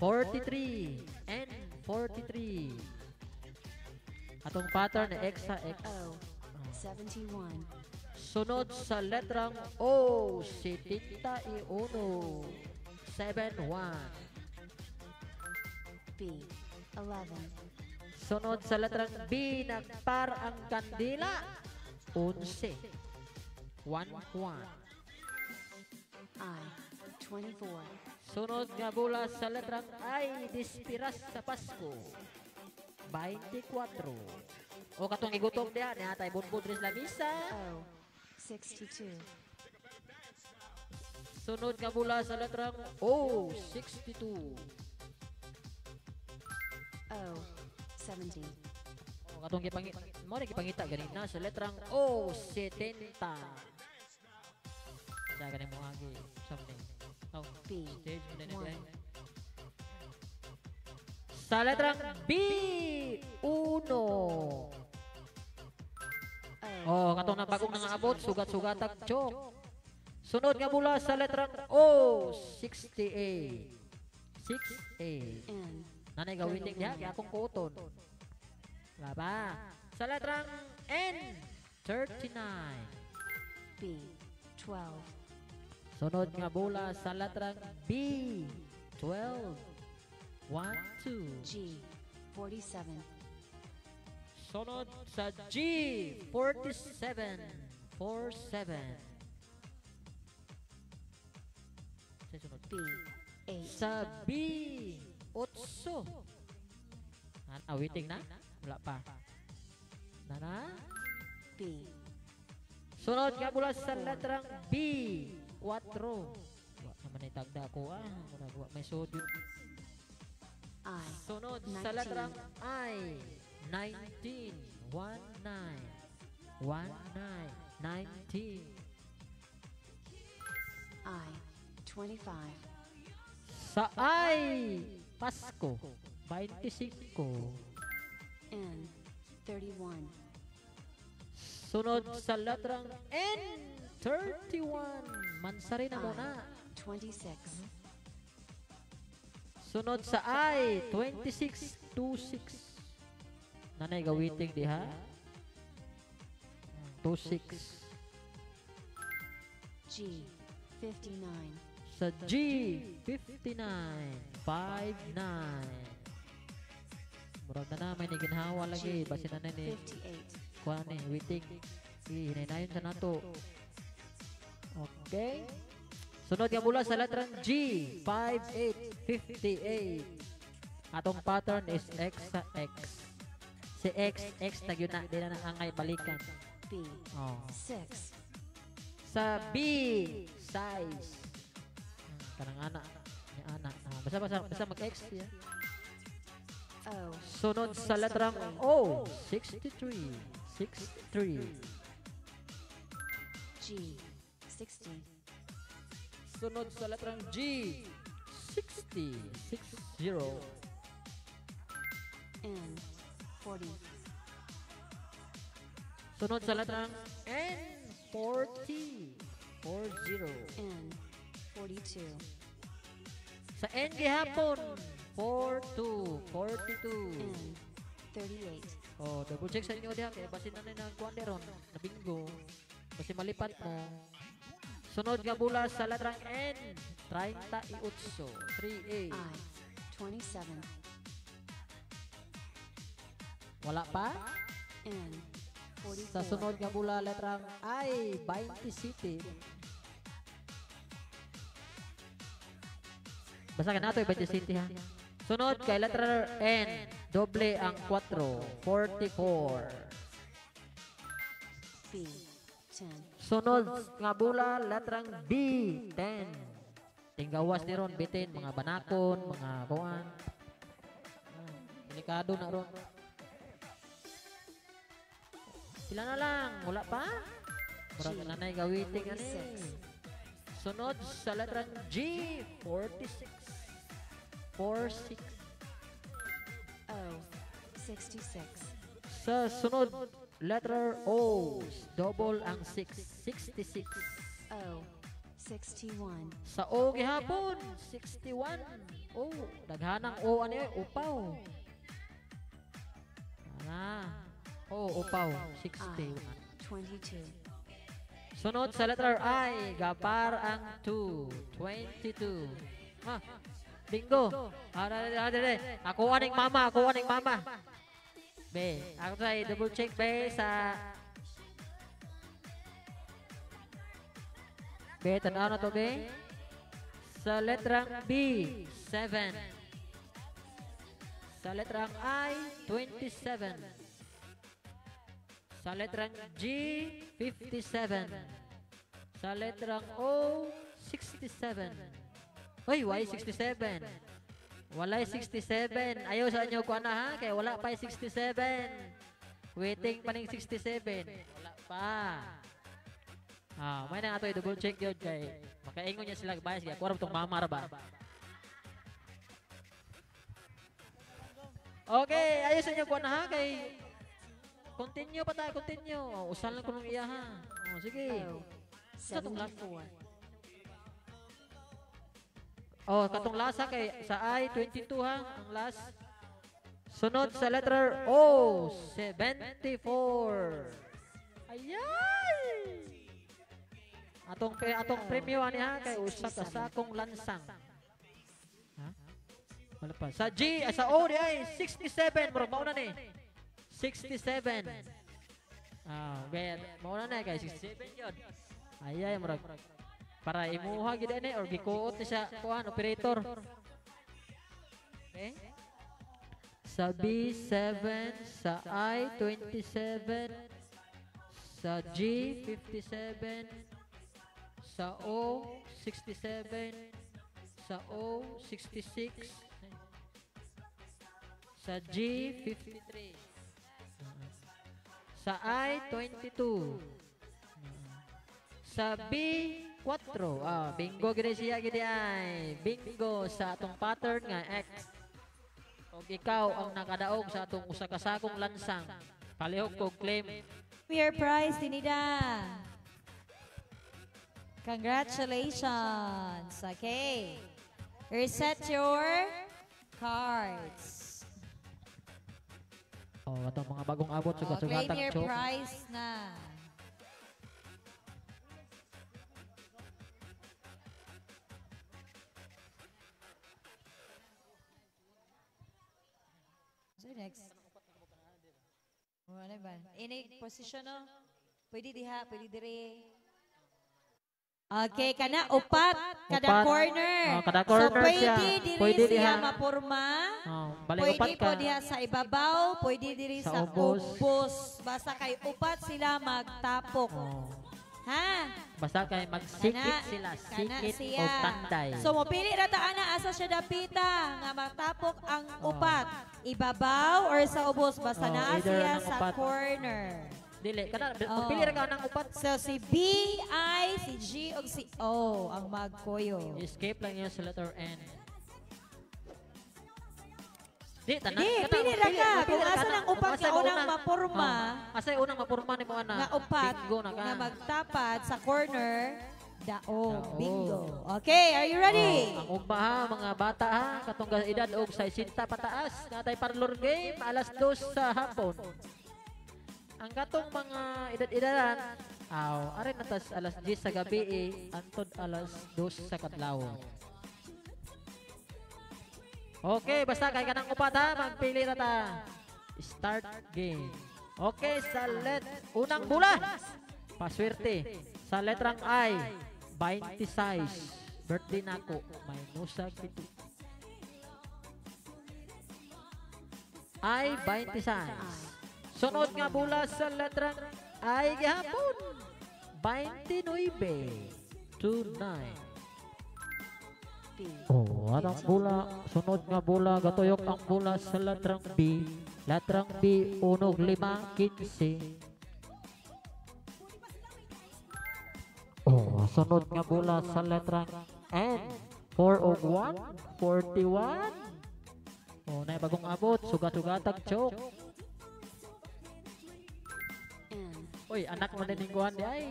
43. N, 43. Atong pattern na X sa X. O. 71. Sunod sa letrang O, 71. 71. B. 11. Sunod sa letrang B, nagpar ang kandila. 11. 11. I. 24. Sunod nga bola sa letrang I, dispiras sa Pasko. 24. O katong igutom diha, niya tay bunbun diri sa lamisa. O. 62. Sunod nga bola sa letrang O, 62. O. 70. O katong gipangita, mo ni gipangita ganina sa letrang O, 70. Sa ganin mo agi something. Oh, B. stage mo na 1. Sa letrang B, 1. O. Oh, katong nabagong nangabot, sugat-sugatag chok. Sunod nga bula sa letrang O, 68. 68. N. Nanay gawiting diha, kaya akong kuton. Laba. Sa letrang N, 39. B. 12. Sunod nga bola sa letrang B, 12. 1, 2. G. 47. Sunod sa G, 47. 47. Sa sunod. B. 8. Sa B, 8. Ah, waiting na? Wala pa. Nana? B. Sunod nga mula sa letrang B, 4. Wa naman ay tagda ko ah. Murag wa may sud yun. I. Sunod sa 19. letrang I, 19. 19. 19. 19. I. 25. Sa I, Pasko, 25. N. 31. Sunod sa letrang N, 31. Mansari na muna. 26. Sunod sa I, 26, 26. Nanay gawiting diha. 26. G. 59. Sa G, 59, 59. Murag na na, may niginhawa lagi. Basin na ni 58. Kuha ni, waiting. Sige, hinaynayon sa nato. Okay. Sunod nga bola sa letrang G, 5, 8, 58. Atong pattern is X sa X. Si X, X na yun na, di na angay balikan. B. Oh. 6. Sa B, size. Kanang ana, ni ana. Ah, basta basta basta mag-X ya. O. Sunod sa letrang O, 63, 63. G. 60. Sunod sa letrang G, 60, 60. N. 40. Sunod sa letrang N, 40, 40. N. 42. Sa N gihapon, 42, 42. N. 38. Oh, double check sa inyo diha kay basin na na ang kuan ron, na bingo. Kasi malipat mo. Sunod nga bula sa letrang N, 38, 38. I. 27. Wala pa? N. 44. Sa sunod nga bula letrang I, 27. Basta ka nato 27 ha. Sunod kay letra N, doble ang 4, 44. B. 10. Sunod nga bula letrang B, 10. Tinggawas ni ron bitin mga banakon, mga kuan. Delikado na ron. Pila na lang, wala pa? Murag G, na na'y gawiting ani. 46. Sunod sa letrang G, 46. 46. O. 66. Sa sunod, letter O, double ang 6, 66. O. 61. Sa O gihapon, 61. O, daghanang O ani oy, upaw. Ana. O, upaw, 61. I. 22. Sunod sa letter I, gapar ang 2, 22. Ah, bingo. Ah, dali, dali, dali. Ako aning mama, ako aning mama. Be, ako sa double check be sa Be, tanaw na to be. Sa letrang B, 7. Sa letrang I, 27. Sa letrang G, 57. Sa letrang O, 67. Uy, why 67? Walay 67. Ayaw sa inyo kuha na ha, kaya wala pa yung 67. Waiting pa ning 67. Wala pa. Ah, may na ato i-double check yun kay makaingon niya sila bias kay ako ra tong mama ra ba. Okay, ayaw sa inyo kuha na ha kay continue pa tayo, continue. Oh, usan lang ko nung iya ha. Oh, sige. O. Sa tong last. 74. Oh, katong lasa kay sa I 22 ha, ang last. Sunod sa letter O, 74. Ayay! Atong atong premyo ani ha kay usa ka sakong lansang. Ha? Wala pa. Sa G, ay, sa O di ay 67, murag mauna ni. 67. Ah, well, mauna na kay 67 yun. Ayay, murag para imuha gid ani or gikuot ni sa kuan operator. Okay? Sa B7, sa I27, sa G57, sa O67, sa O66, sa G53, sa I22, sa B4. Ah, bingo gid siya gid ay. Bingo sa atong pattern nga X. Og ikaw ang nakadaog sa atong usa ka sakong lansang. Palihog kog claim. Your prize, Tinida. Congratulations. Okay. Reset your cards. Oh, atong mga bagong abot Oh, sugat-sugatang claim your choke. prize na. So next. Wala ba? Ini position no? Pwede diha, pwede dire. Okay, kana upat kada Upat. Corner. Oh, kada corner So pwede siya. diri Pwede siya diha. mapurma. Oh, bali Pwede upat po ka. diha sa ibabaw, pwede diri Sa sa ubos. ubos. Basta kay upat sila magtapok. Oh. Ha? Basta kay magsikit Kana, sila, kana sikit siya. o tanday. So mopili ra ta ana asa siya dapita nga magtapok ang upat. Ibabaw or sa ubos, basta Oh, naa either siya ng sa upat. corner. Dili kana Oh. pili ra ka ng upat. So si B, I, si G ug si O ang magkuyo. Escape lang yun sa letter N. Di, tanan. Di, kana, pili ra ka. pili Kung ra asa na. ng upat Kung nga asa unang una. mapurma. Oh, asa yung unang mapurma nimo ana? Nga upat Bingo na ka. nga magtapat sa corner, daog, Daog. bingo. Okay, are you ready? Oh, ang ugma ha, mga bata ha, katong edad og 60 pataas, natay parlor game alas 2 sa hapon. Ang katong mga edad-edaran, aw, arin natas alas 10 sa gabi eh, antod alas 2 sa kadlaw. Okay, basta kay kanang upat ha, magpili na ta. Start game. Okay, sa let unang bola. Paswerte. Sa letrang I, 26. Birthday nako, may nusa gitu. I, 26. Sunod nga bola sa letrang I gihapon. 29. 29. B. Oh, anong bola? Sunod nga bola, gatuyok ang bola sa letrang B. Letrang B, 1, 5, 15. Oh, sunod nga bola sa letrang N. 4 og 1, 41. Oh, na bagong abot, sugat-sugatag choke. N. Uy, anak mo din kuan di ay.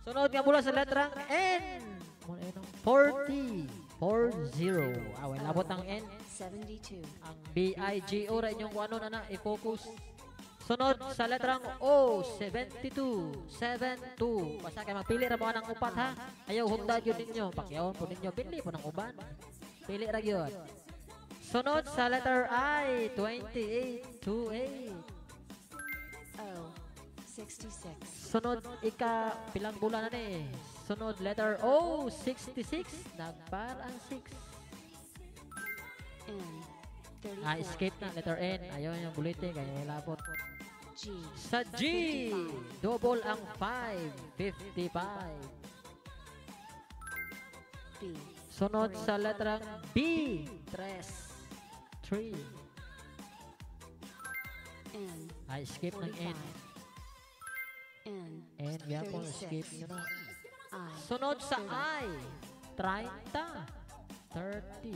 Sunod nga bola sa letrang N. 40. 40. Ah, wala abot ang N. 72. Ang B I G O ra inyong kuanon ana i-focus. Sunod sa letrang O, 72, 72. Basta kay magpili ra mo anang upat ha. Ayaw hugda gyud ninyo, pakyawon po ninyo, pili po ng uban. Pili ra gyud. Sunod sa letter I, 28, 28. O. 66. Sunod ika pilang bulan na ni. Sunod letter O, 66, nagbar ang 6. N. 34. Ah, escape na letter N. Ayaw yung bulite kaya hilabot. G. Sa G, double ang 5, 55. B. Sunod sa letrang B, 3, 3. N. Ah, escape ng N. 45. N. N, gyapon, escape 36. nyo na. I. Sunod sa I, 30, 30,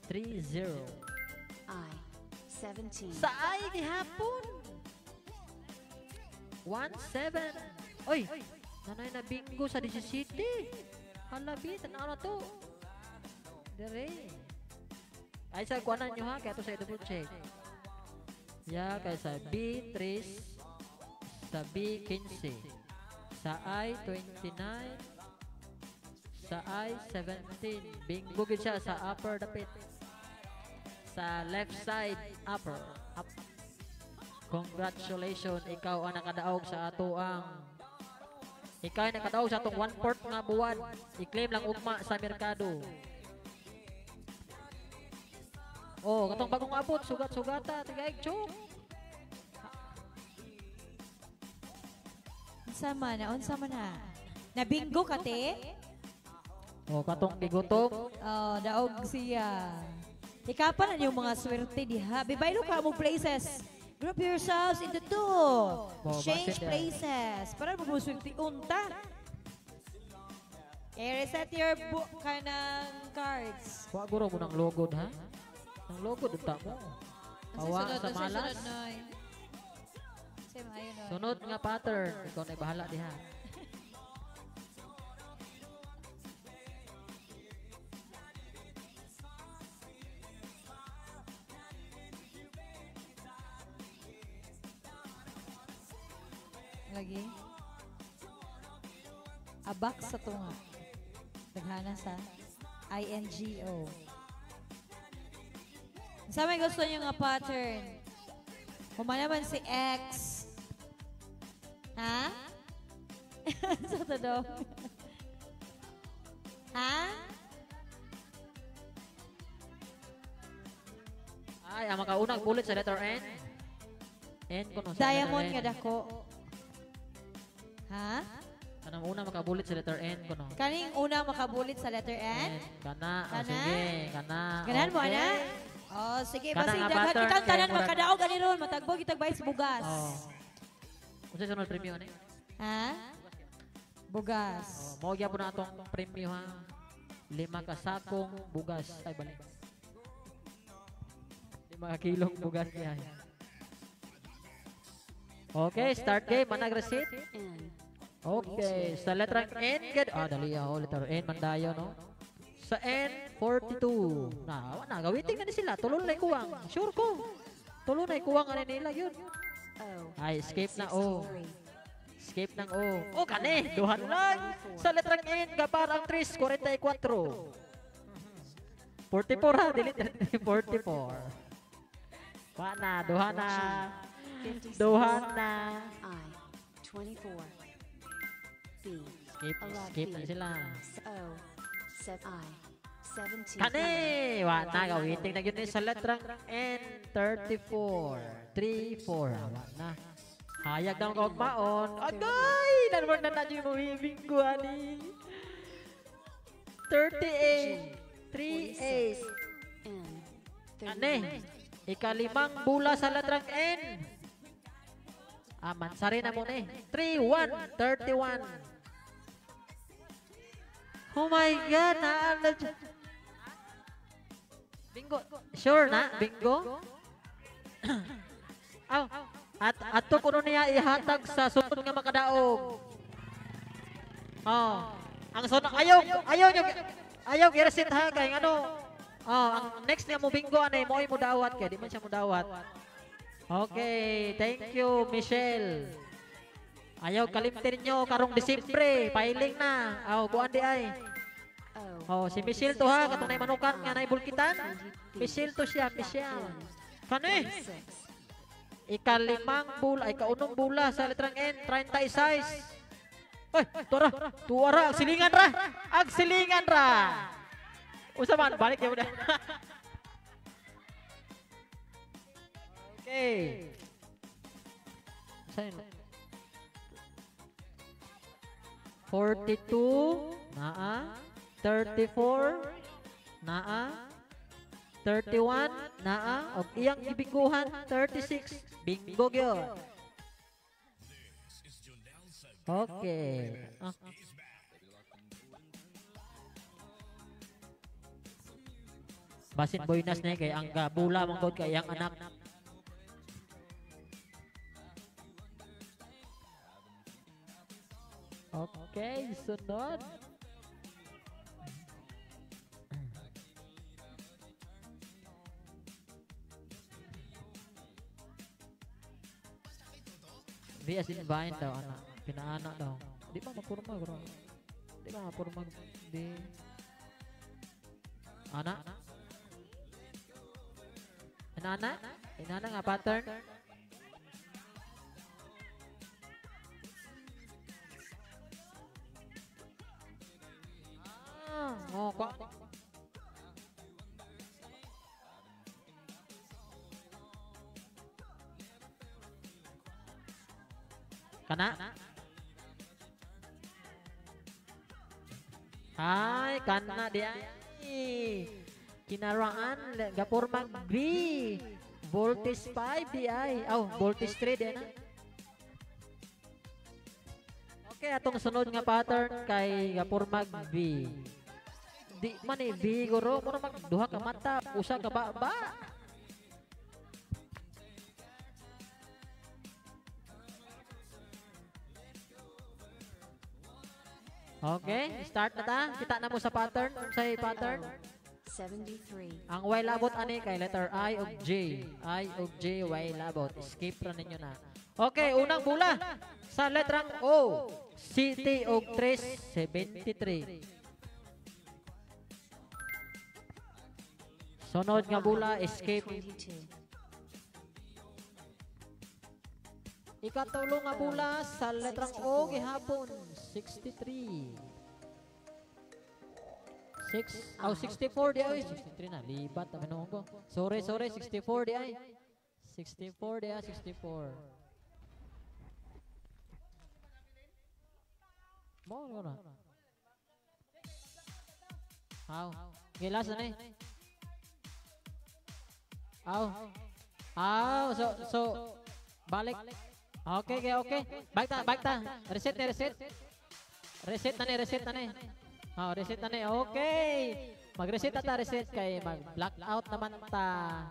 30. I. 17. Sa I, gihapon. 1, 7. Oy, nanay na bingo sa 17. Halabi, tanaw na to. Dere. Ay, sa kuwanan nyo ha, kaya to sa double check. Ya, kay sa B, 3, sa B, 15. Sa I, 29. Sa I, 17. Bingo gid siya sa upper dapit. Sa left side, upper. Up. Congratulations, ikaw ang nakadaog sa ato ang ikaw ang nakadaog sa atong 1/4 nga buwan. I-claim lang ugma sa merkado. Oh, katong bagong abot, sugat-sugata, tigaig chok. Unsa man na, unsa man na. Nabingo ka te? Oh, katong gigutom. Oh, daog siya. Ikapan na yung mga swerte diha. Bibaylo ka mo places. Group yourselves into two. Oh, Change basin diha. places. Para mo swerte unta. Okay, reset your book kanang cards. Wa guro mo ng logod ha. Nang logod unta mo. Awa Sunod, sa sunod, malas. Noy. Say, maayo, Noy. Sunod nga pattern, ikaw na bahala diha. Lagi. Abak sa tunga. Daghana sa INGO. Sa may gusto niyo nga pattern? Human naman si X. Ha? Sa to daw? Ha? Ay, ang makaunang bullet sa letter N. N kuno sa Diamond letter nga N. dako. Ha? Kanang una makabulit sa letter N kuno. Kaning una makabulit sa letter N? Kana, oh, Kana? sige, kana. Ganahan mo, Okay. ana? Oh, sige, Kana basta nga daghan pattern, kitang kay tanan murag- makadaog ani ron, matagbog itag bayis bugas. Oh. Unsa sunod premyo ani? Ha? Bugas. Oh, mao gyapon na atong premyo ha. 5 ka sakong bugas. Ay balik. 5 ka kilong bugas niya. Okay, start game. Manag receipt. Okay, sa letrang N gad. Ah, dali ah, oh, letter N man dayo no. Sa N 42. Na, wa na gawiting na ni sila. Tulo na kuwang. Sure ko. Tulo na kuwang ani nila yun. Ay, escape na O. Escape ng O. O, kani. Duhan lang. Sa letrang N, gapar ang 3, 44. 44 ha, delete 44. Wa na, duha na. Duha na. I. 24. B. Skip, skip na sila. O. I. 17. Kani! Wa na, gawiting na yun eh sa letrang N, 34. 3, 4. Wa na. Hayag daw kog maon. Agay! Nanwar na na yung mabibinggo, ani. 38. 38. Ane, ikalimang bula sa letrang N. Ah, mansari na mo ni. 3, 1, 31. Oh my God, naala dyan. Bingo. Sure na, bingo? Aw, at ato kuno niya ihatag sa sunod nga makadaog. Oh, ang sunod ayaw ayaw nyo ayaw i-reset ha kay ngano. Oh, ang next nga mo bingo anay mo mo dawat kay di man siya mo dawat. Okay, thank you Michelle. Ayaw kalimtin nyo karong Disyembre, filing na. Aw, kuan di ay. Oh, si Michelle to ha, katong nay manukan nga nay bulkitan. Michelle to siya, Michelle. Kani? Ikalimang bula, ay kaunong bula sa letrang N, 36. Oy, tuara, tuara, agsilingan ra, agsilingan ra. Usa man, balik niya muna. Okay. Saan? 42, naa. 34, naa. 31, naa. Og iyang gibingguhan, 36. Bingo gyud. Okay. Ah. Basin boynas na kay ang gabula man gud kay iyang anak. Okay, sunod. V as in vine daw, anak. Pinaana daw. Di ba mapurma, bro? Di ba mapurma? Di. Ana? Inana? Inana nga pattern? Ah, oh, kwa. Kana? Ay, kana di ay. Kinaraan, gapur mag B. Voltage 5 di ay. Oh, voltage 3 di na. Okay, atong sunod nga pattern kay gapur mag B. Di man eh, B guro, mura mag duha ka mata, usa ka baba. Okay, start na ta. Kita na mo sa pattern. Unsay pattern? 73. Ang Y labot ani kay letter I ug J. I ug J, Y labot. Skip ra ninyo na. Okay, unang bula sa letrang O. City og 373. Sunod nga bula, escape. 22. Ikatulo nga bola sa letrang O gihapon, 63. 6, oh, 64 di ay, 63 na, libat na minuong ko. Sorry, sorry, 64 di ay. 64 di ay, 64. Mo na. Aw, gilas na ni. Aw. Aw, so balik. Okay, okay, okay. Balik ta, balik ta. Reset ni, reset. Reset na ni, reset na ni. Oh, reset na ni. Okay. Mag-reset na ta, reset kay mag-blackout naman ta.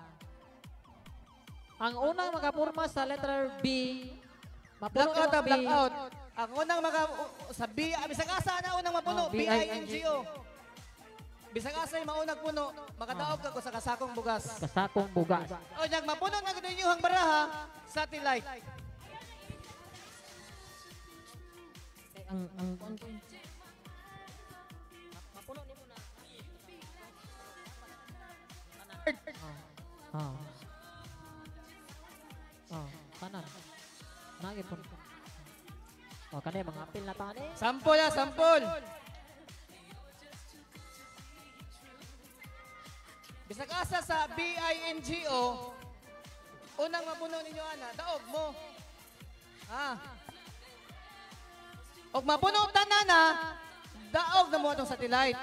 Ang unang makapurma sa letter B, mapuno Blackout ang ah, B. blackout. Ang unang maka sa B, bisag asa na unang mapuno, Oh, B I N G O. Bisag asa yung maunang puno, makadaog ka ko sa kasakong bugas. Kasakong bugas. O nag mapuno na gud ninyo ang baraha, satellite. Ang ang Oh. Oh, kanan. Nagipon. Oh, kani mga apil na tani. Sampol ah, sampol. Bisag asa sa B I N G O, unang mapuno ninyo ana, daog mo. Ah. Og mapuno tanan na, daog na mo atong satellite.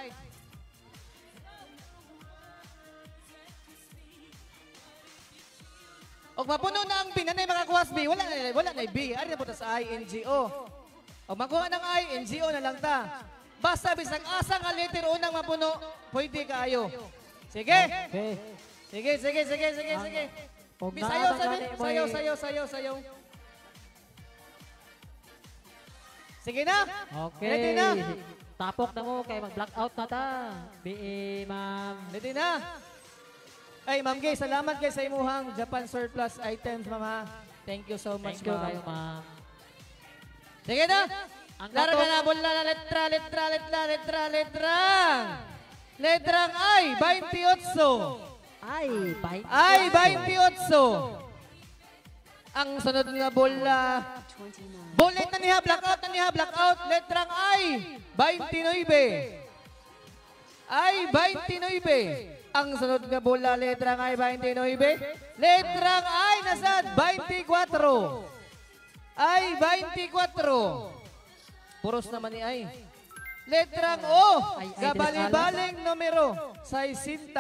Og mapuno na ang B, nanay makakuha sa B, wala na B, ari na po ta sa I N G O. Og makuha ng I N G O na lang ta. Basta bisag asa nga letter unang mapuno, pwede kaayo. Sige. Okay. Sige, sige, sige, sige, sige. Og Sayo, naa sabi, gani mo'y- sayo, sayo, sayo, sayo. Sige na. Okay. Ready na. Tapok na mo kay mag-blackout na ta. BE, ma'am. Ready na. Ay, Ma'am Gay, salamat kay sa imuhang Japan surplus items, ma'am ha. Thank you so much, Thank you ma'am. kayo, ma'am. Sige na. Ang Larga katong- na bola na letra, letra, letra, letra, letra. Letrang I, 28. Ay, 28. Ay, 28. Ang sunod nga bola. Bullet na niya, blackout na niya, blackout. Letrang I, 29. Ay, 29. Ang sunod nga bola, letrang I, 29. Letrang I, nasad, 24. Ay, 24. Puros naman ni I. Letrang O, Ay, ay, gabali-baling numero, 69.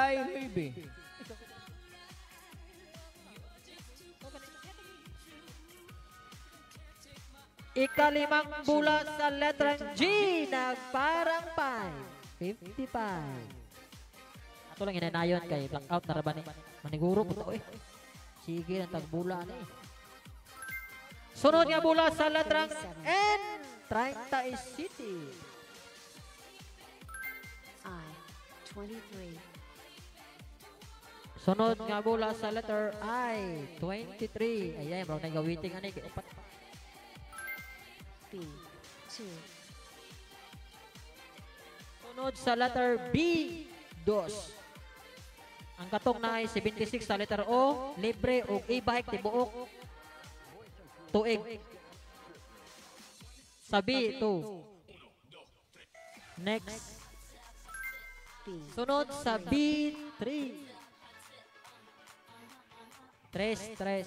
Ikalimang bola sa letrang G, nagparang 5. 55. Ato lang inanayon kay blackout na ra ba ni. Maniguro po to eh. Sige ang tagbula ni. Sunod nga bola sa letrang N, 37. I, 23. Sunod nga bola sa letter I, 23. Ay, ay, bro, nagawiting ani kay upat. B, 2. Sunod sa letter B, 2. Ang katong na ay 76 sa letter O, libre og e-bike tibuok tuig. Sa B, 2. Next. B, Sunod sa B, 3. 3, 3.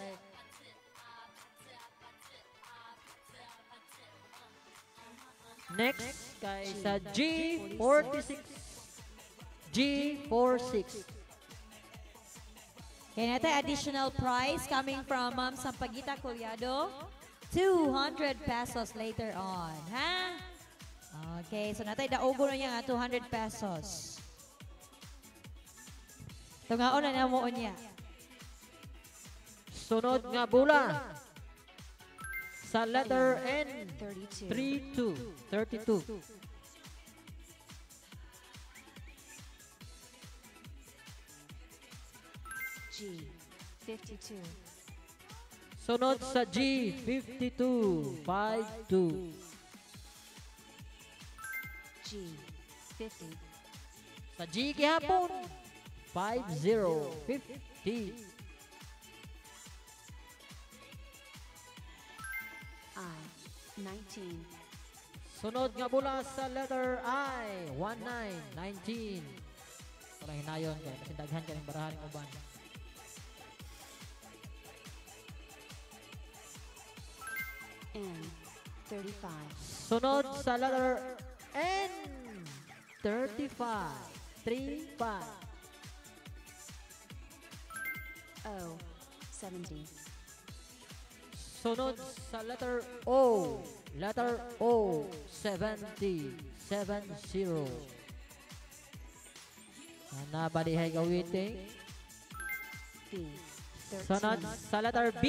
Next, kay sa G46. G46. Okay, natin additional prize coming from Ma'am Sampaguita Collado. 200 pesos later on. Ha? Okay, so natay daugo na niya nga 200 pesos. Tungaon na namo niya. Sunod nga bola. Sa letter N, 32. 32. 32. G, 52. Sunod sa G, 52. 52. G, 50. Sa G gihapon, 50. 50. 19. Sunod nga bola sa letter I, 19, 19. Parang hinayon kay kasi daghan kay barahan ng uban. N, 35. Sunod sa letter N, 35, 35. O, 70. Sunod sa letter O, letter O, 70, 70. Ana ba dihay gawiting? B, 13. Sunod sa letter B,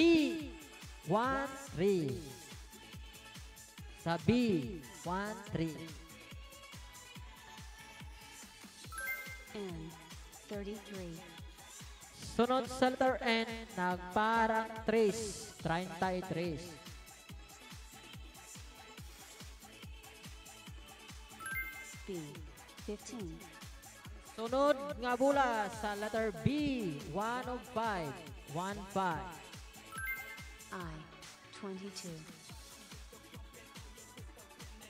13. Sa B, 13. N, 33. Sunod sa letter N, nagparang 3, 33. B, 15. Sunod nga bola sa letter B, 105, 15. I, 22.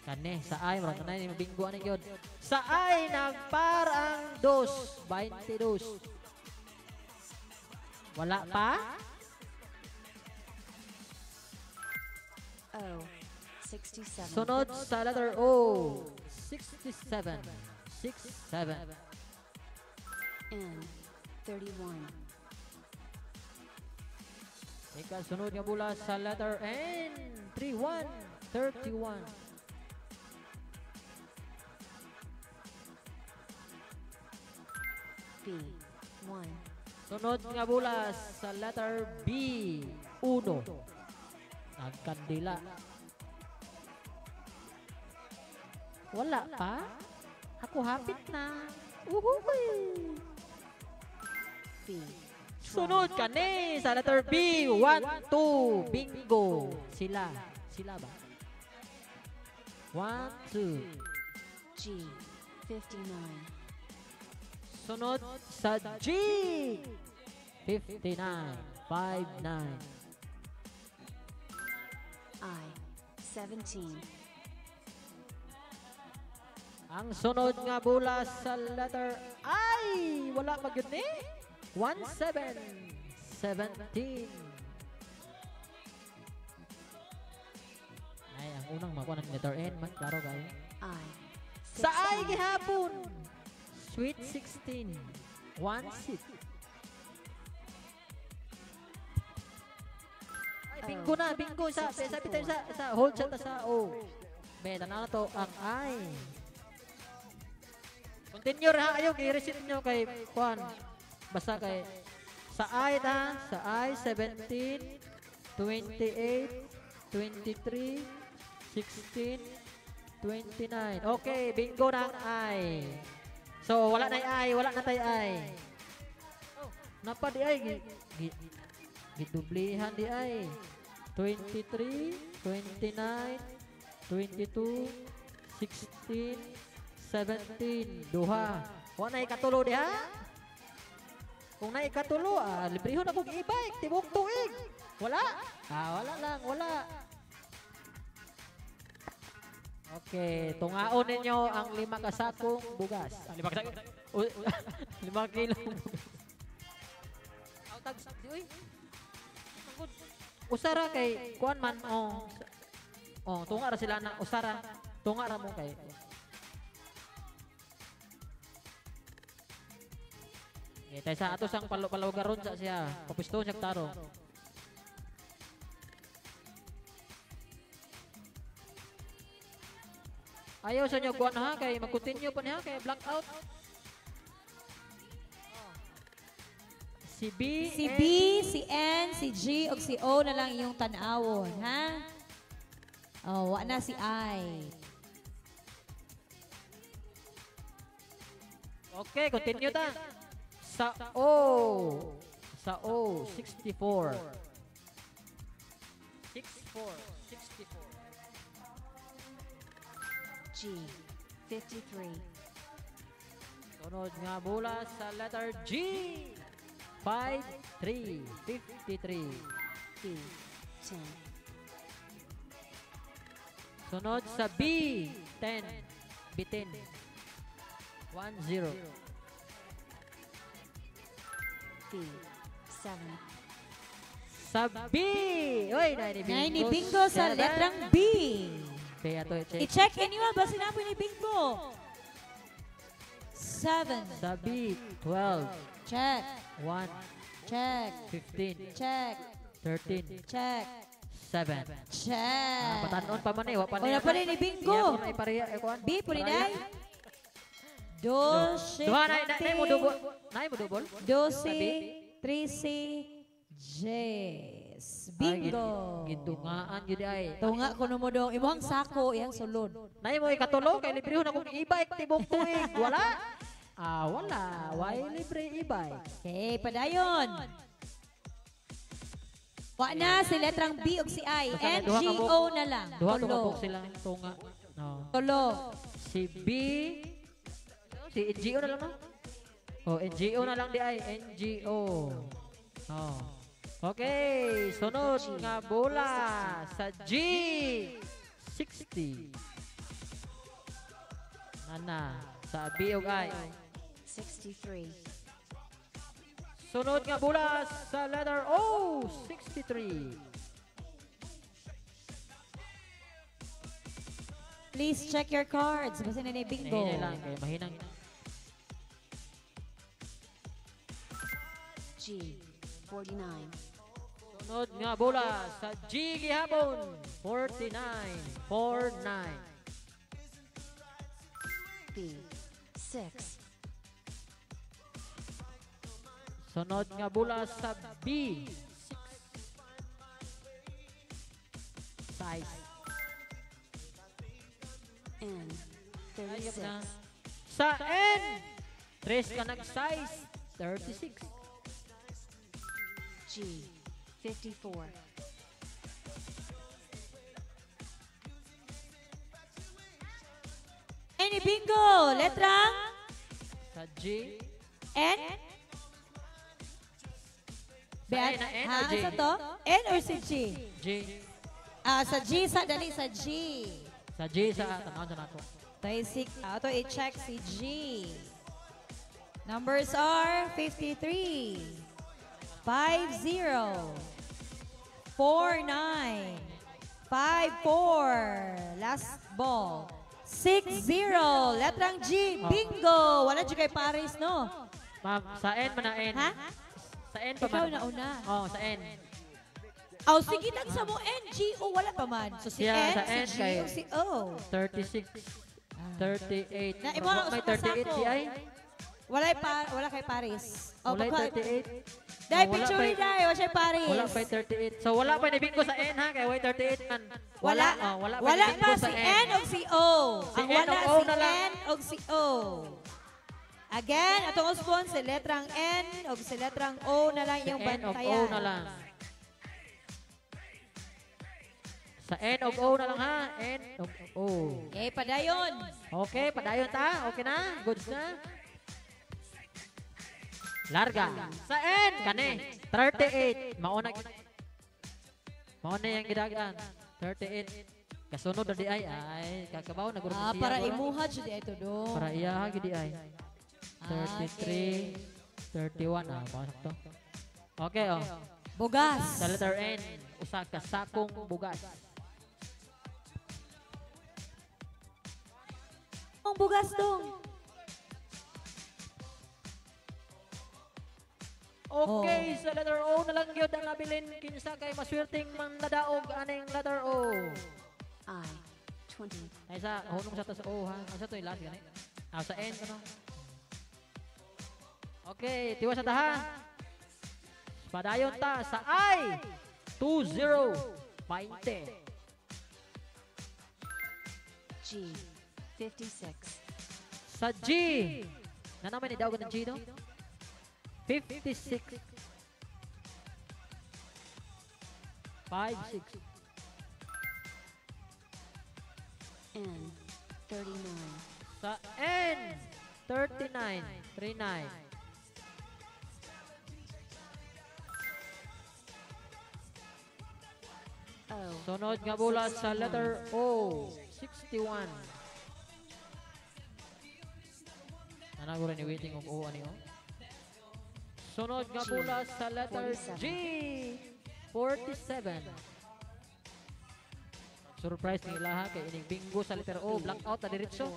Kani, sa I, marang kanay, bingo ani gyud. Sa I, nagparang 2, 22. Wala pa? O, 67. Sunod sa letter O, 67, 67. N, 31. Ika, sunod nga bola sa letter N, 31, 31. B, 1. Sunod nga bola sa letter B, 1. Nagkandila. Wala pa? Ako hapit na. Uhuy. B, Sunod ka ni sa letter B, 1, 2. Bingo. Sila. Sila ba? 1, 2. G, 59. Sunod sa G, 59, 59. I, 17. Ang sunod nga bola sa letter I, wala magyud ni. 17, 17. Ay, ang unang makuha ng letter N man, klaro kayo. I, Sa I gihapon. Sweet 16, 1 6. Ay, bingo na, bingo sa sabi tayo sa hold siya ta sa O. Be, tanaw na to ang I. Continue ra ayo gi-reset nyo kay Juan. Basta kay sa I ta, sa I 17, 28, 23, 16, 29. Okay, bingo na ang I. So wala na I, wala na tay I. Napa di ay gidublihan di ay. 23, 29, 22, 16, 17, duha. Wa na ikatulo diha? Kung na ikatulo, librehon akong e-bike, tibok tuig. Wala? Ah, wala lang, wala. Okay, tungaon ninyo ang 5 ka sakong bugas. Ah, 5 ka sakong. 5 kilo. Aw, tag uy. Usara kay kuan man oh. Oh, tunga ra sila na usara. Tunga ra mo kay. Okay, tayo sa ato sang palawgaron sa siya. Papisto siya tarong. Ayaw sa inyo kuan ha kay mag-continue pa niya kay blackout. Si B, Si B, si N, si G ug si O na lang iyong tan-awon, ha? Oh, wa na si I. Okay, continue ta. Sa O. Sa O, 64. 64, 64. G, 53. Sunod nga bola sa letter G. 5, 3, 53. B, 10. Sunod sa B, 10. B10. 1, 0. B, 7. Sa B! Uy, naay ni bingo. Naay ni bingo sa Seven. letrang B. Kaya to, i-check. I-check inyo ba sinabi ni bingo? 7. Sa B, 12. Check. 1. Check. 15. Check. 13. Check. 7. Check. Ah, patanon pa man eh. Wa pa Wala pa rin ni bingo. Iya po na ipareha. Eh, kuwan. B, puli Pareha. na. Dose. Duha, na mo double. Na mo double. Dose, trese, jes. Bingo. Gidungaan yun ay. Tunga ko mo dong. Imuhang sako, iyang sulod. Nay mo ikatulo kay libre na kung e-bike tibok tuig. Wala. Ah, wala. Why libre e-bike? Okay, padayon. Wa na si letrang B ug si I. Basta N, duha G, ka buok. O na lang. Duha to Tulo. kabuk sila tunga. No. Tulo. Si B, si NGO na lang no? Oh, NGO na lang di ay NGO. Oh. Okay, sunod nga bola sa G 60. Nana sa B ug I. 63. Sunod nga bola sa letter O 63. Please check your cards. Basta na ni bingo. Hinay lang kay mahinang. G, 49. Sunod nga bola sa G gihapon 49 49. B, 6. Sunod nga bola sa B 6. Size. N, Ayop na. 36. Sa N, tres ka nag-size, 36. G, 54. Ay ni bingo. Letrang Sa G, N. Sa N, na N Ha, or G? asa to? N or si G? G. Ah, sa G sa dali sa G. Sa G sa tanaw sa nato. Ito si ato i-check si G. Numbers are 53, 50, 49, 54. Last ball. 60. Letrang G. Bingo. Wala dyan kay Paris, no? Ma'am, sa N man na N. Ha? Sa N pa Ikaw man. na una. Oh, sa N. Oh, sige tag sa mo N, G, O, wala pa man. So si Siya, N, sa si N G, kay o si O. 36, 38. Na, imo ang May usa ka 38 sako. si ay. Wala pa, wala kay Paris. Oh, Wala baka- 38. Dai, Oh, wala picture pa- dai, wala siya Paris. Wala pa 38. So wala pa nibingo sa N ha kay way 38 man. Wala, oh, wala pa wala nibingo pa sa si N o si O. Si Ang N wala o O si na lang. N o si O. Again, atong usbon si letrang N o si letrang O na lang Si yung N o O bantayan. na lang. Sa N o O na lang ha. N o O. Okay, padayon. Okay, padayon ta. Okay na. Goods na. Larga. Sa N, kani. 38. Mauna. Mauna yung gidagan. 38. Kasunod na di ay. Ay, kakabaw na guro Ah, siya, para guro. imuha jud ay to do. Para iya ha, gidi ay. 33, 31. Ah, baka sakto. Okay, oh. Bugas. Sa letter N, usa ka sakong bugas. Ang bugas dong. Okay, Oh. sa letter O na lang gyud ang nabilin kinsa kay maswerteng manladaog aning letter O. I, 20. Ay sa hunong sa to sa O ha. Asa to yung last gani? Ah, sa N ano? Okay, tiwa sa taha. Padayon ta sa I. 20 20. G, 56. Sa G. Na naman ni daog ng G do? 56. 5 6. N, 39. Sa N, 39, 39. O, Sunod nga bola sa letter O. 61. Ana ni waiting og O ani oh. Sunod nga G, bola sa letter 47. G. 47. Surprise ni ilaha kay ining bingo sa letter O, blackout na diretso.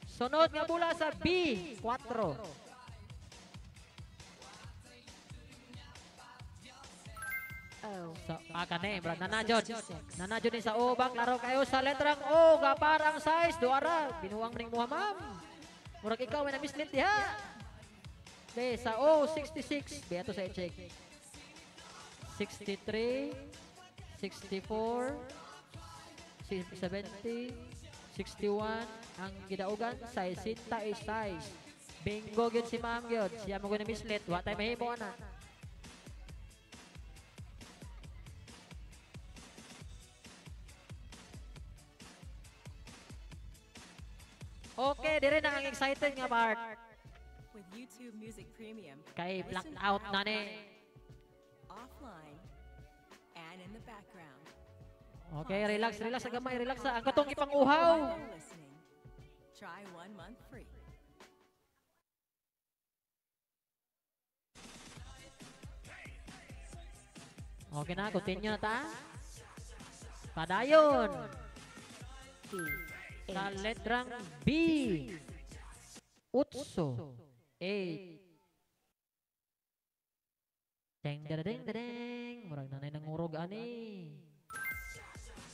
Sunod nga bola sa B, 4. O. Sa kani, brad nana jud. Nana jud ni sa O ba klaro kayo sa letrang O, gapar ang size duara. Binuang ning muha ma'am. Murag ikaw may namislit diha. B sa O 66, B ato sa i-check. 63, 64, 70, 61, ang gidaugan 66. Bingo gyud si ma'am gyud. Siya mo na mislit, wa tay mahimo ana. Okay, dire na ang excited nga part. With YouTube Music Premium, Kay listen blacked out na ni. Offline and in the background. Okay, relax, relax gamay, relax. Ang katong ipang-uhaw. While you're listening. Try 1 month free. Okay na, continue na ta. Padayon. B. Sa letrang B. Utso. 8. Ding, ding, ding, ding. Murag nanay nangurog ani.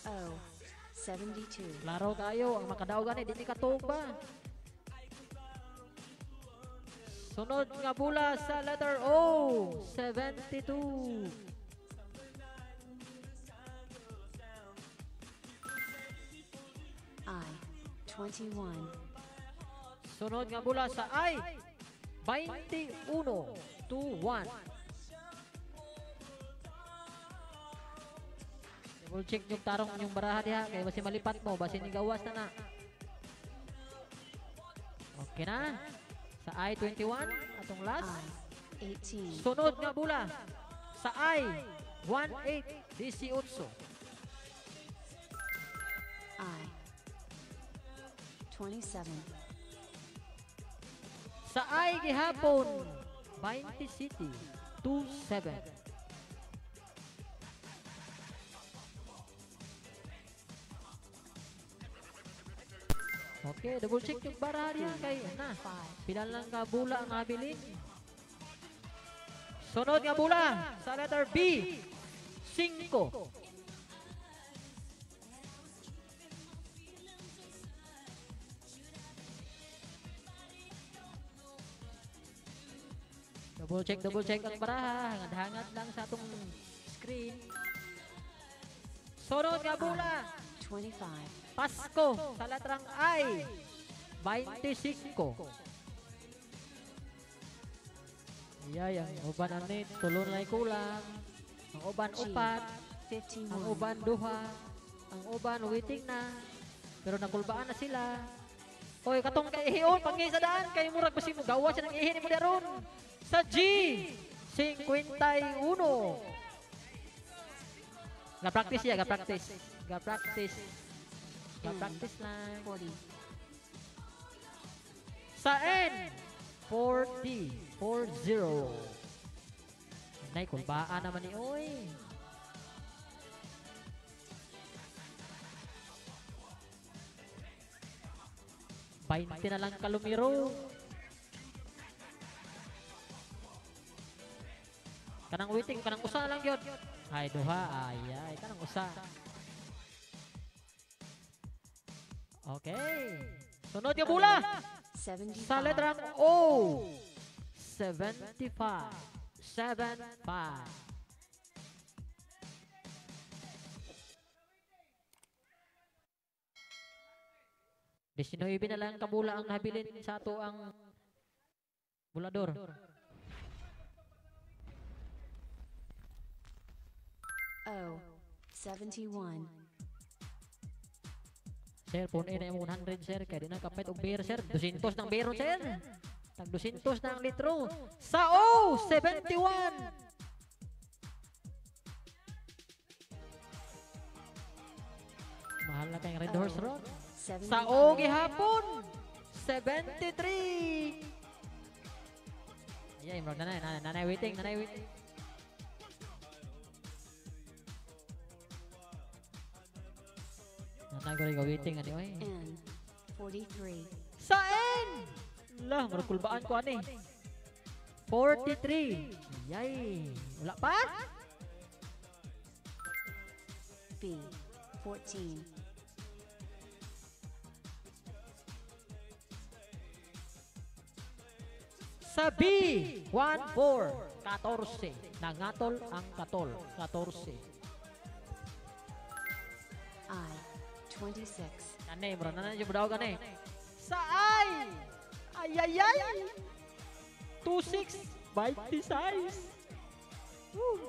O. 72. Klaro kayo, ang makadaog ani, di ni katuog ba? Sunod nga bula sa letter O, 72. I. 21. Sunod nga bula sa I, 21, 2-1. Double check yung tarong yung baraha diha kay basi malipat mo, basi ni gawas na na. Okay na. Sa I-21, atong last. 18. Sunod nga bula sa I, 18, 18. I. 27. Sa I gihapon, 20 City, 27. Okay, double check yung baraha diha kay na. Pila lang ka bula ang nabilin. Sunod nga bula sa letter B, 5. Double check ang baraha. Hangad-hangad lang sa atong screen. Sunod nga bula. 25. Pasko sa letrang I, 25. Iyay, ang uban ani, tulo na kulang. Ang uban G. upat, 51. ang uban duha, ang uban waiting na. Pero nakulbaan na sila. Oy, katong kay ihion, panghi sa daan, kay murag basi mo gawa siya ng ihi ni mo daron. Sa G, 51. Ga-practice siya, ga-practice. Ga-practice. Ga-practice lang. 40. Sa N, 40. 40. Nay, kulbaan naman ni Oy. Bainte na lang kalumiro. Kanang waiting, kanang usa na lang yun. Ay, duha. Ay, ay, kanang usa. Okay. Sunod yung bula. 75. Sa letrang O. 75. 75. 19 na lang kabula ang nabilin sa ato ang bulador. O. 71. Sir, punin na yung 100, sir. Kaya di na kapit og beer, sir. 200 ng beer, sir. Tag 200 na ang litro. Sa O, 71. Mahal na kayong Red Horse O, ron. 73. Sa O gihapon, 73. Ay, murag nanay, nanay, nanay waiting, nanay waiting. Nanay ko rin waiting ani oy. N, 43. Sa N! Lah, murag kulbaan ko ani. 43. Yay. Wala pa? B, 14. Sa B, 1, 4, 14. Nangatol ang katol, 14. I, 26. Kani, murag nanay yung budaw kani. Sa I! Ay, ay, ay! 2, 6, 26.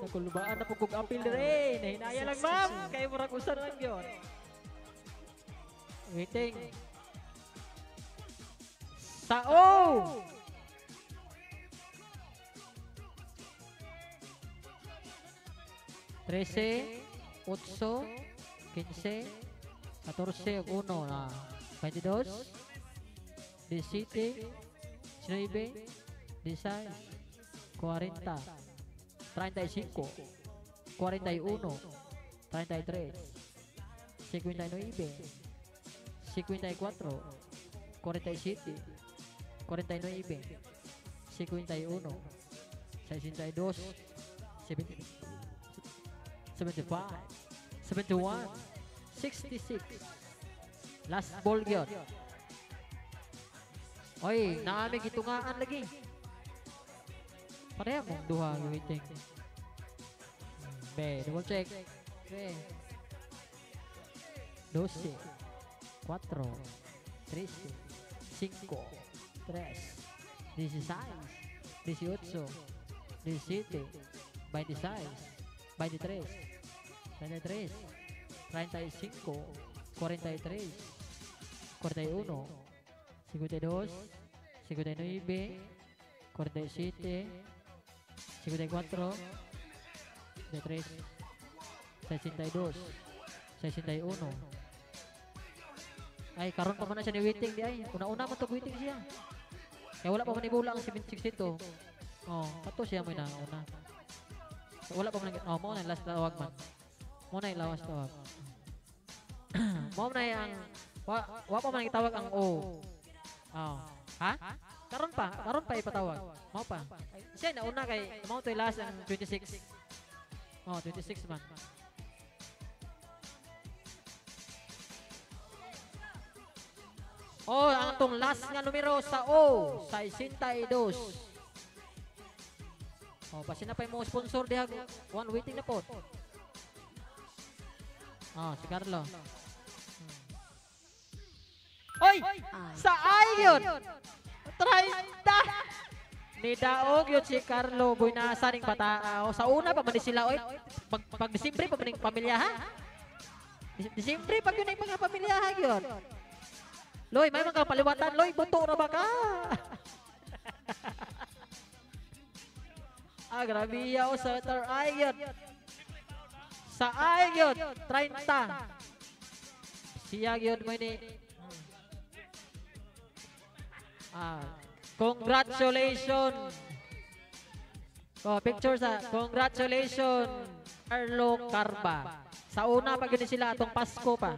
Nakulubaan na po kong apil dire. Nahinaya lang, ma'am. Kaya murag usan lang yun. Waiting. Sa O! Trece, otso, quince, catorce, uno, na 22, 17, 19, 16, 40, 35, 41, 33, 59, 54, 47, 49, 51, 62, 70, 75, 71, 66. Last ball gyud. Oy, naami gitungaan lagi. Pareha mong duha waiting. Be, double check. Be. 12, 4, 13, 5, 3, 16, 18, 17, 26, 23, 33, 35, 43, 41, 52, 59, 47, 54, 53, 62, 61. Ay, karon pa man na siya ni waiting di ay. Una-una man to waiting siya. Kaya wala pa man ibula ang 762. Oh, kato siya mo na una. So, wala pa man, oh, mo na last tawag man. Mo na yung lawas tawag. Mo na ang wa pa man gitawag ang O. Oh. Ha? Karon pa ipatawag. Mao pa. Siya nauna kay mao to'y last ang 26. Oh, 26 man. Oh, ang atong last nga numero sa O, 62. Oh, basin na pa yung mga sponsor diha. One waiting na po. Oh, si Carlo. Oy! Sa I yun! 30! Nidaog yun si Carlo. Boy, nasa ning bata. O, sa una pa man ni sila. Oy, pag Disyembre pa man ning pamilya, ha? Disyembre pag yun ang mga pamilya, ha, yun. Loy, may mga paliwatan. Loy, buto na ba ka? Ah, grabe yaw sa letter I yun. Sa I yun, 30. Siya yun mo ni. Ah, congratulations. Oh, picture sa congratulations Carlo Carba. Sa una pag yun sila atong Pasko pa.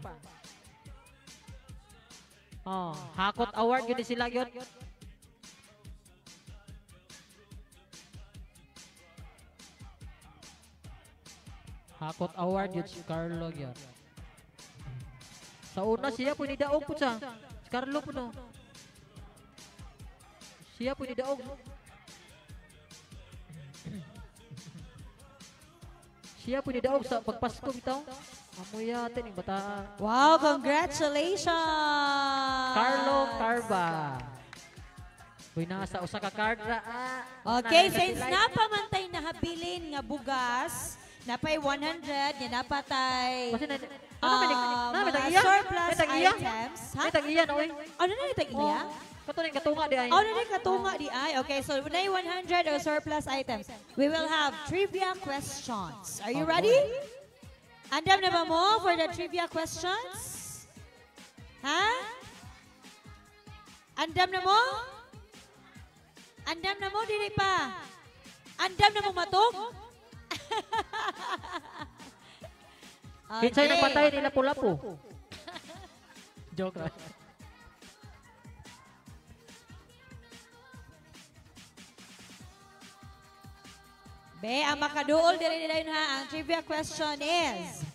Oh, Hakot Award yun sila yun. Hakot Award yun si Carlo yun. Sa una siya po ni daog po siya. Si Carlo po no. Siya po ni daog. Siya po ni daog sa pagpasko bitaw. Amoy yate ning bata. Wow, congratulations! Carlo Carba. Uy, nasa usa ka card ra. Okay, since napamantay na habilin nga bugas, napay 100, nga napatay mga surplus items. May tag-iya na, oy. Ano na yung tag-iya? Kato na yung katunga di ay. Ano na yung katunga di ay? Okay, so na 100 o surplus items. We will have trivia questions. Are you ready? Andam na ba mo for the trivia questions? Ha? Andam na mo? Andam na mo, dili pa. Andam na mo matog? Okay. Kinsay nagpatay ni Lapu-Lapu? Joke lang. Be, ang makaduol diri nila yun ha. Ang trivia question is...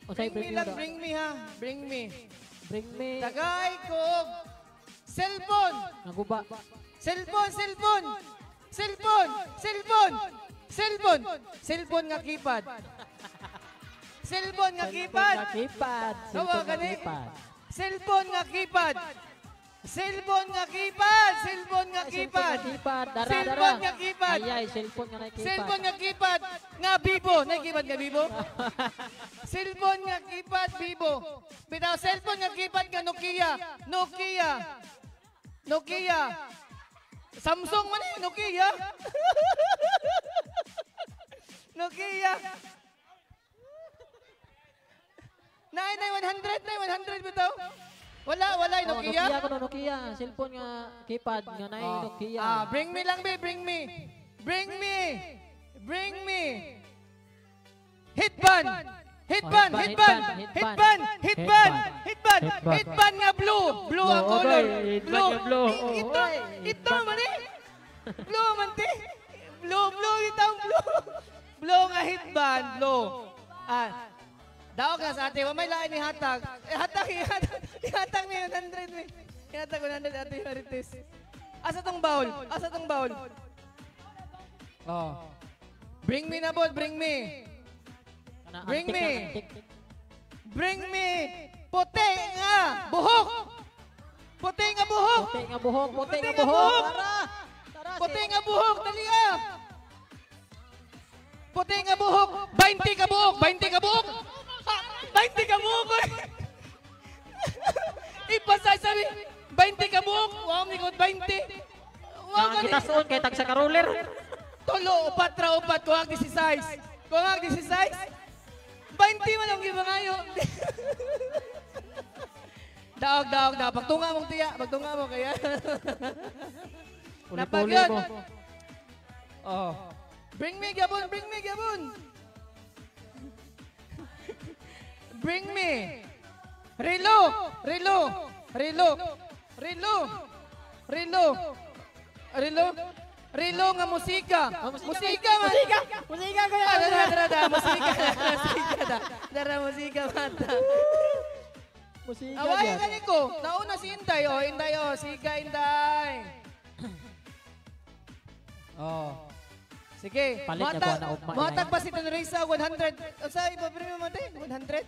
Unsay Bring me bring lang, me daw? bring me ha. Bring me. Bring me. Tagay ko og cellphone. Naguba. Cellphone, cellphone. Cellphone, cellphone. Cellphone. Cellphone nga keypad. Cellphone nga keypad. Cellphone nga keypad. Tawa Cellphone ka nga ni. keypad. Cellphone nga keypad. Cellphone nga keypad. Cellphone nga keypad. Cellphone nga keypad. Dara, dara. Cellphone nga keypad. Ay, ay, cellphone nga na-keypad. Cellphone nga keypad. Nga bibo. Nakikipad nga bibo? Cellphone nga keypad, bibo. Bitaw, cellphone nga keypad nga Nokia. Nokia. Nokia. Samsung man eh, Nokia. Nokia. Nay, nay, 100, nay, 100 bitaw. Wala, wala, Oh, Nokia. Nokia ko no, Nokia. Cellphone nga keypad nga na Oh. Nokia. Ah, bring me lang, be, bring me. Bring me. Bring me. Hitband. Hitband, Oh, hitband, hitband, hitband, hitband, Hitband. hitband nga blue. Blue ang Blue, color. okay, hitband Blue. nga blue. Oh, Ito, ito man eh. Blue man te. Blue, blue, ito blue. Blue nga hitband, blue. Ah, daog na sa ate, wa may lain ni hatag. Eh, hatag, hatag, hatag ni 100 ni. Hatag 100 ate Marites. Asa tong bowl? Asa tong bowl? Oh. Bring me na bod, bring me. Kana, Bring antik me. na, antik. Bring me. Puti nga buhok. Puti nga buhok. Puti nga buhok, puti nga nga buhok. Puti nga buhok, dali ah. Puti nga buhok, 20 ka buhok, 20 ka buhok. Ah, 20 ka buhok. oy. Ipasay sabi, 20 ka buhok. Wow, ni ko 20. Wow, Nga gitason kay tag sa karoller. Tulo, upat ra upat, kuhag 16. Kuhag 16. 20 man ang gimangayo. Daog, daog, daog. Pagtunga mong tiya, pagtunga mo kaya. Uli-puli Napagyod. mo. Oh. Bring me gyapon, bring me gyapon. Bring me. Relo, relo, relo, relo, relo, relo, relo nga musika. Musika man. Musika, musika kuya. Ah, dara, dara, dara, musika, musika, da. Dara, musika, mata. Musika Away dyan. ka ko. Nauna si Inday, oh, Inday, oh, siga Inday. Oh. Sige. Palit niya Muhatag- buwan na ugma, Muhatag Inday. pa si Tenrisa 100. Unsa ipa-premium mo te? 100?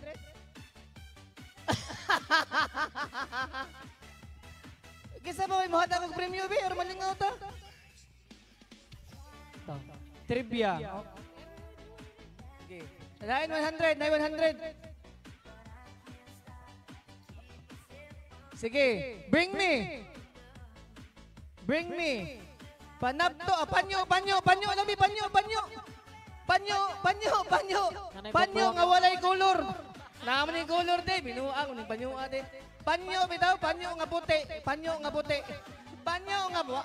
Kisa ba may muhatag og premium be or malingaw ta? Trivia. Okay. 9 100, 9 100. Sige, bring me. Bring me. Panabto, ah, panyo, panyo, panyo, lami, panyo, panyo. Panyo, panyo, panyo. Panyo nga walay color. Naman ni color de, binuang ni panyo ate. Panyo bitaw, panyo nga puti, panyo nga puti. Panyo nga buwa.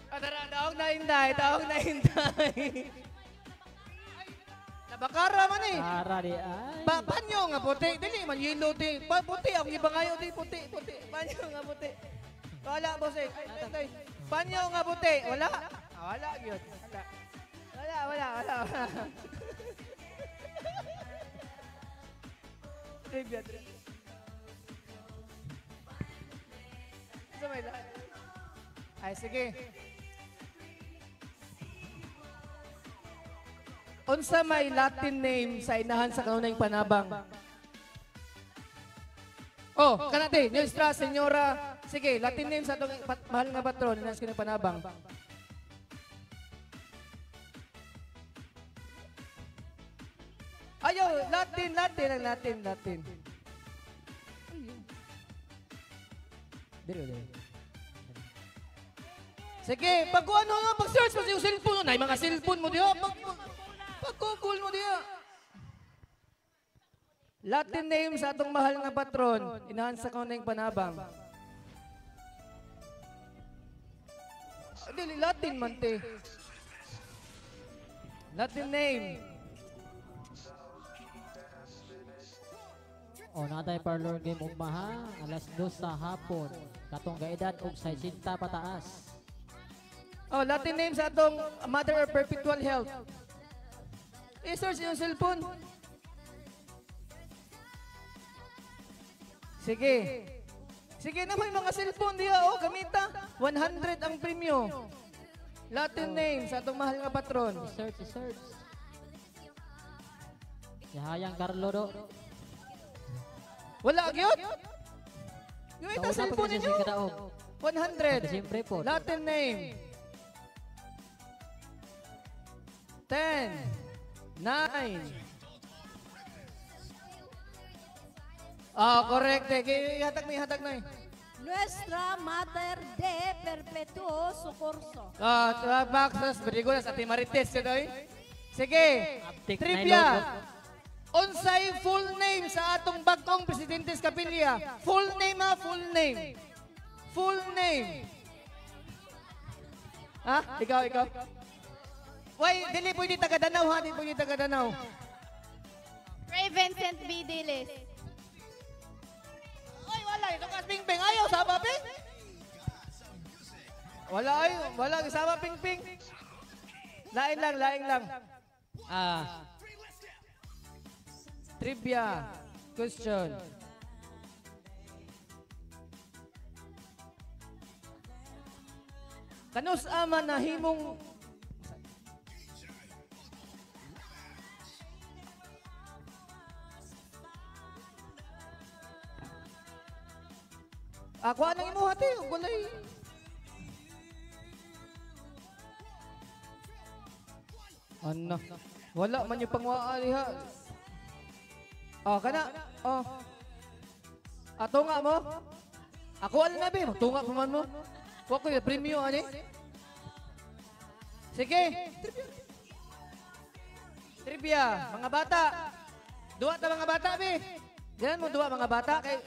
Ah, tara, daog na inday, daog na inday. Nabakara man eh. Tara di ay. Ba, panyo nga puti, dili man yellow di. Pa, puti ang gibangayo di puti, puti. Panyo nga puti. Wala boss eh. Ay, ay, ay. Panyo nga puti, wala. Ah, wala gyud. Wala. Wala, wala, wala. wala. Trivia, trivia. Sa may lahat. Ay, sige. Unsa may Latin name sa inahan sa kanunay panabang? Oh, kanate, Nuestra Señora. Sige, Latin name sa atong mahal nga patron, inahan sa kanunay panabang. Ayaw, Latin, Latin, ang Latin, Latin. Dili, dili. Sige, pag ano nga, pag-search mo sa iyong cellphone, nay mga cellphone mo diha, pag Google mo diha. Latin name sa atong mahal nga patron, inahan sa kaunang panabang. Dili Latin man te. Latin name. O, natay parlor game ugma ha, alas 2 sa hapon. Katong gaedad og 60 pataas. Oh, Latin name sa atong Mother of Perpetual Health. I-search yung cellphone. Sige. Sige na may mga cellphone diya. Oh, gamita. 100 ang premyo. Latin name sa atong mahal nga patron. Search, search. Si Hayang Carlo do. Wala gyud. Gamita Sa una cellphone pa ninyo. siya kadaog. 100. Siyempre po. Latin name. 10, 9. Ah, correct. Eh. Ihatag na, ihatag na. Nuestra Mater de Perpetuo Socorso. Ah, Baxas, Brigolas, Ate Marites, yun ay. Sige, Uptick trivia. Unsay full name sa atong bagong presidente sa Kapilya? Full name ha, full name. Full name. Ha? Ikaw, ikaw. Why, dili pwede taga Danao ha, dili pwede taga Danao. Ray Vincent B. Dilis. Ay, wala. Ito kas Ping Ping. Ayaw, sama Ping. Wala ay, wala. Sama Ping Ping. Lain lang, lain lang. Ah. Trivia. Question. Kanus ama nahimong Ako anang imuha te, ug walay. Ano? Wala man yung pangwaa diha. Oh, kana. Oh. Ato nga mo. Ako ala na be, magtunga pa man mo. Wa ko yung premyo ani. Sige. Trivia, mga bata. Duwa ta mga bata be. Diyan mo duwa mga bata kay.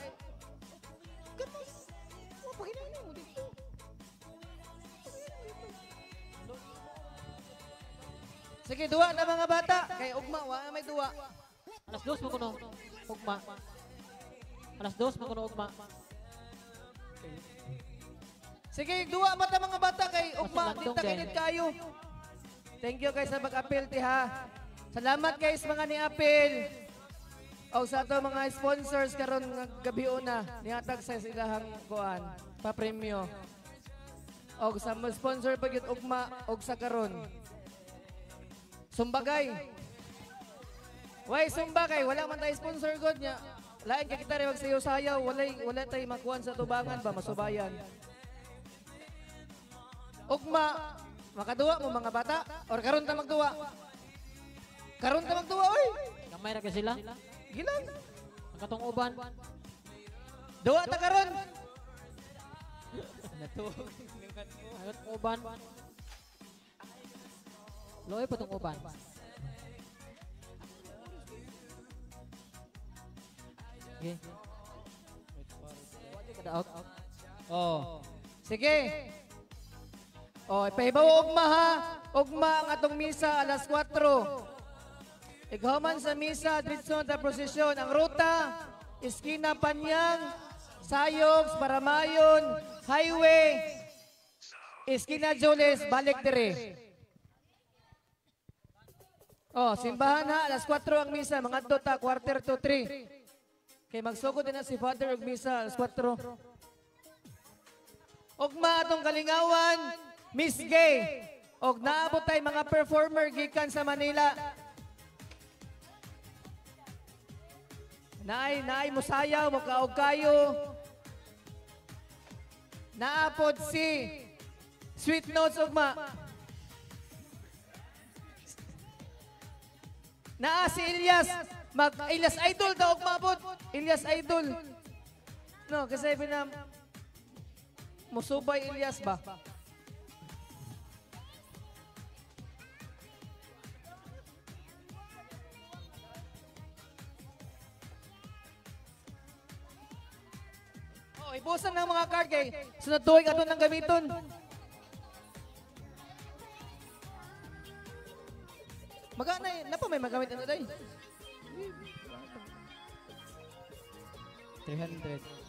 Sige, duwa na mga bata. Kay ugma, wa na may duwa. Alas 2 mo kuno ugma. Alas 2 mo kuno ugma. Sige, duwa ba ta mga bata kay ugma, Mas di ta landong kinit kayo. Thank you guys sa pag-appeal ti ha. Salamat guys mga ni-appeal. O sa ato mga sponsors karon nga gabi una nihatag sa silahang kuan pa-premyo. Og sa mga sponsor pag yun ugma og sa karon. Sumbagay. Way sumbagay, wala man tayo sponsor god nya. Lain kay kita rin magsayaw-sayaw, walay wala tay makuan sa tubangan ba masubayan. Ugma, makaduwa mo mga bata or karon ta magduwa. Karon ta magduwa oy. Gamay ra kay sila. Gilang. Ang katong uban. Duwa ta karon. Ang katong uban. Loy pa tong uban. Okay. Kadaog. Oh. Sige. Oh, ipahibaw ugma ha. Ugma ang atong misa alas 4. Ighuman sa misa diretso na prosesyon. Ang ruta, Iskina Panyang, Sayog, Paramayon, Highway, Iskina Jules, balik dire. Oh, simbahan ha, alas 4 ang misa, mga ta, 2:45. Kay magsugod din na si Father og misa alas 4. Ugma atong kalingawan, Miss Gay. Og naabot tay mga performer gikan sa Manila. Naay, naay musayaw, mukaog kayo. Naapod si Sweet Notes ugma. Naa si Elias. Mag Elias Idol daw ugma pod. Elias Idol. No, kasi pinam musubay Elias ba? Oh, ibusan ng mga card kay sunod tuig ato nang gamiton. Magana na pa may magamit ano day. 300.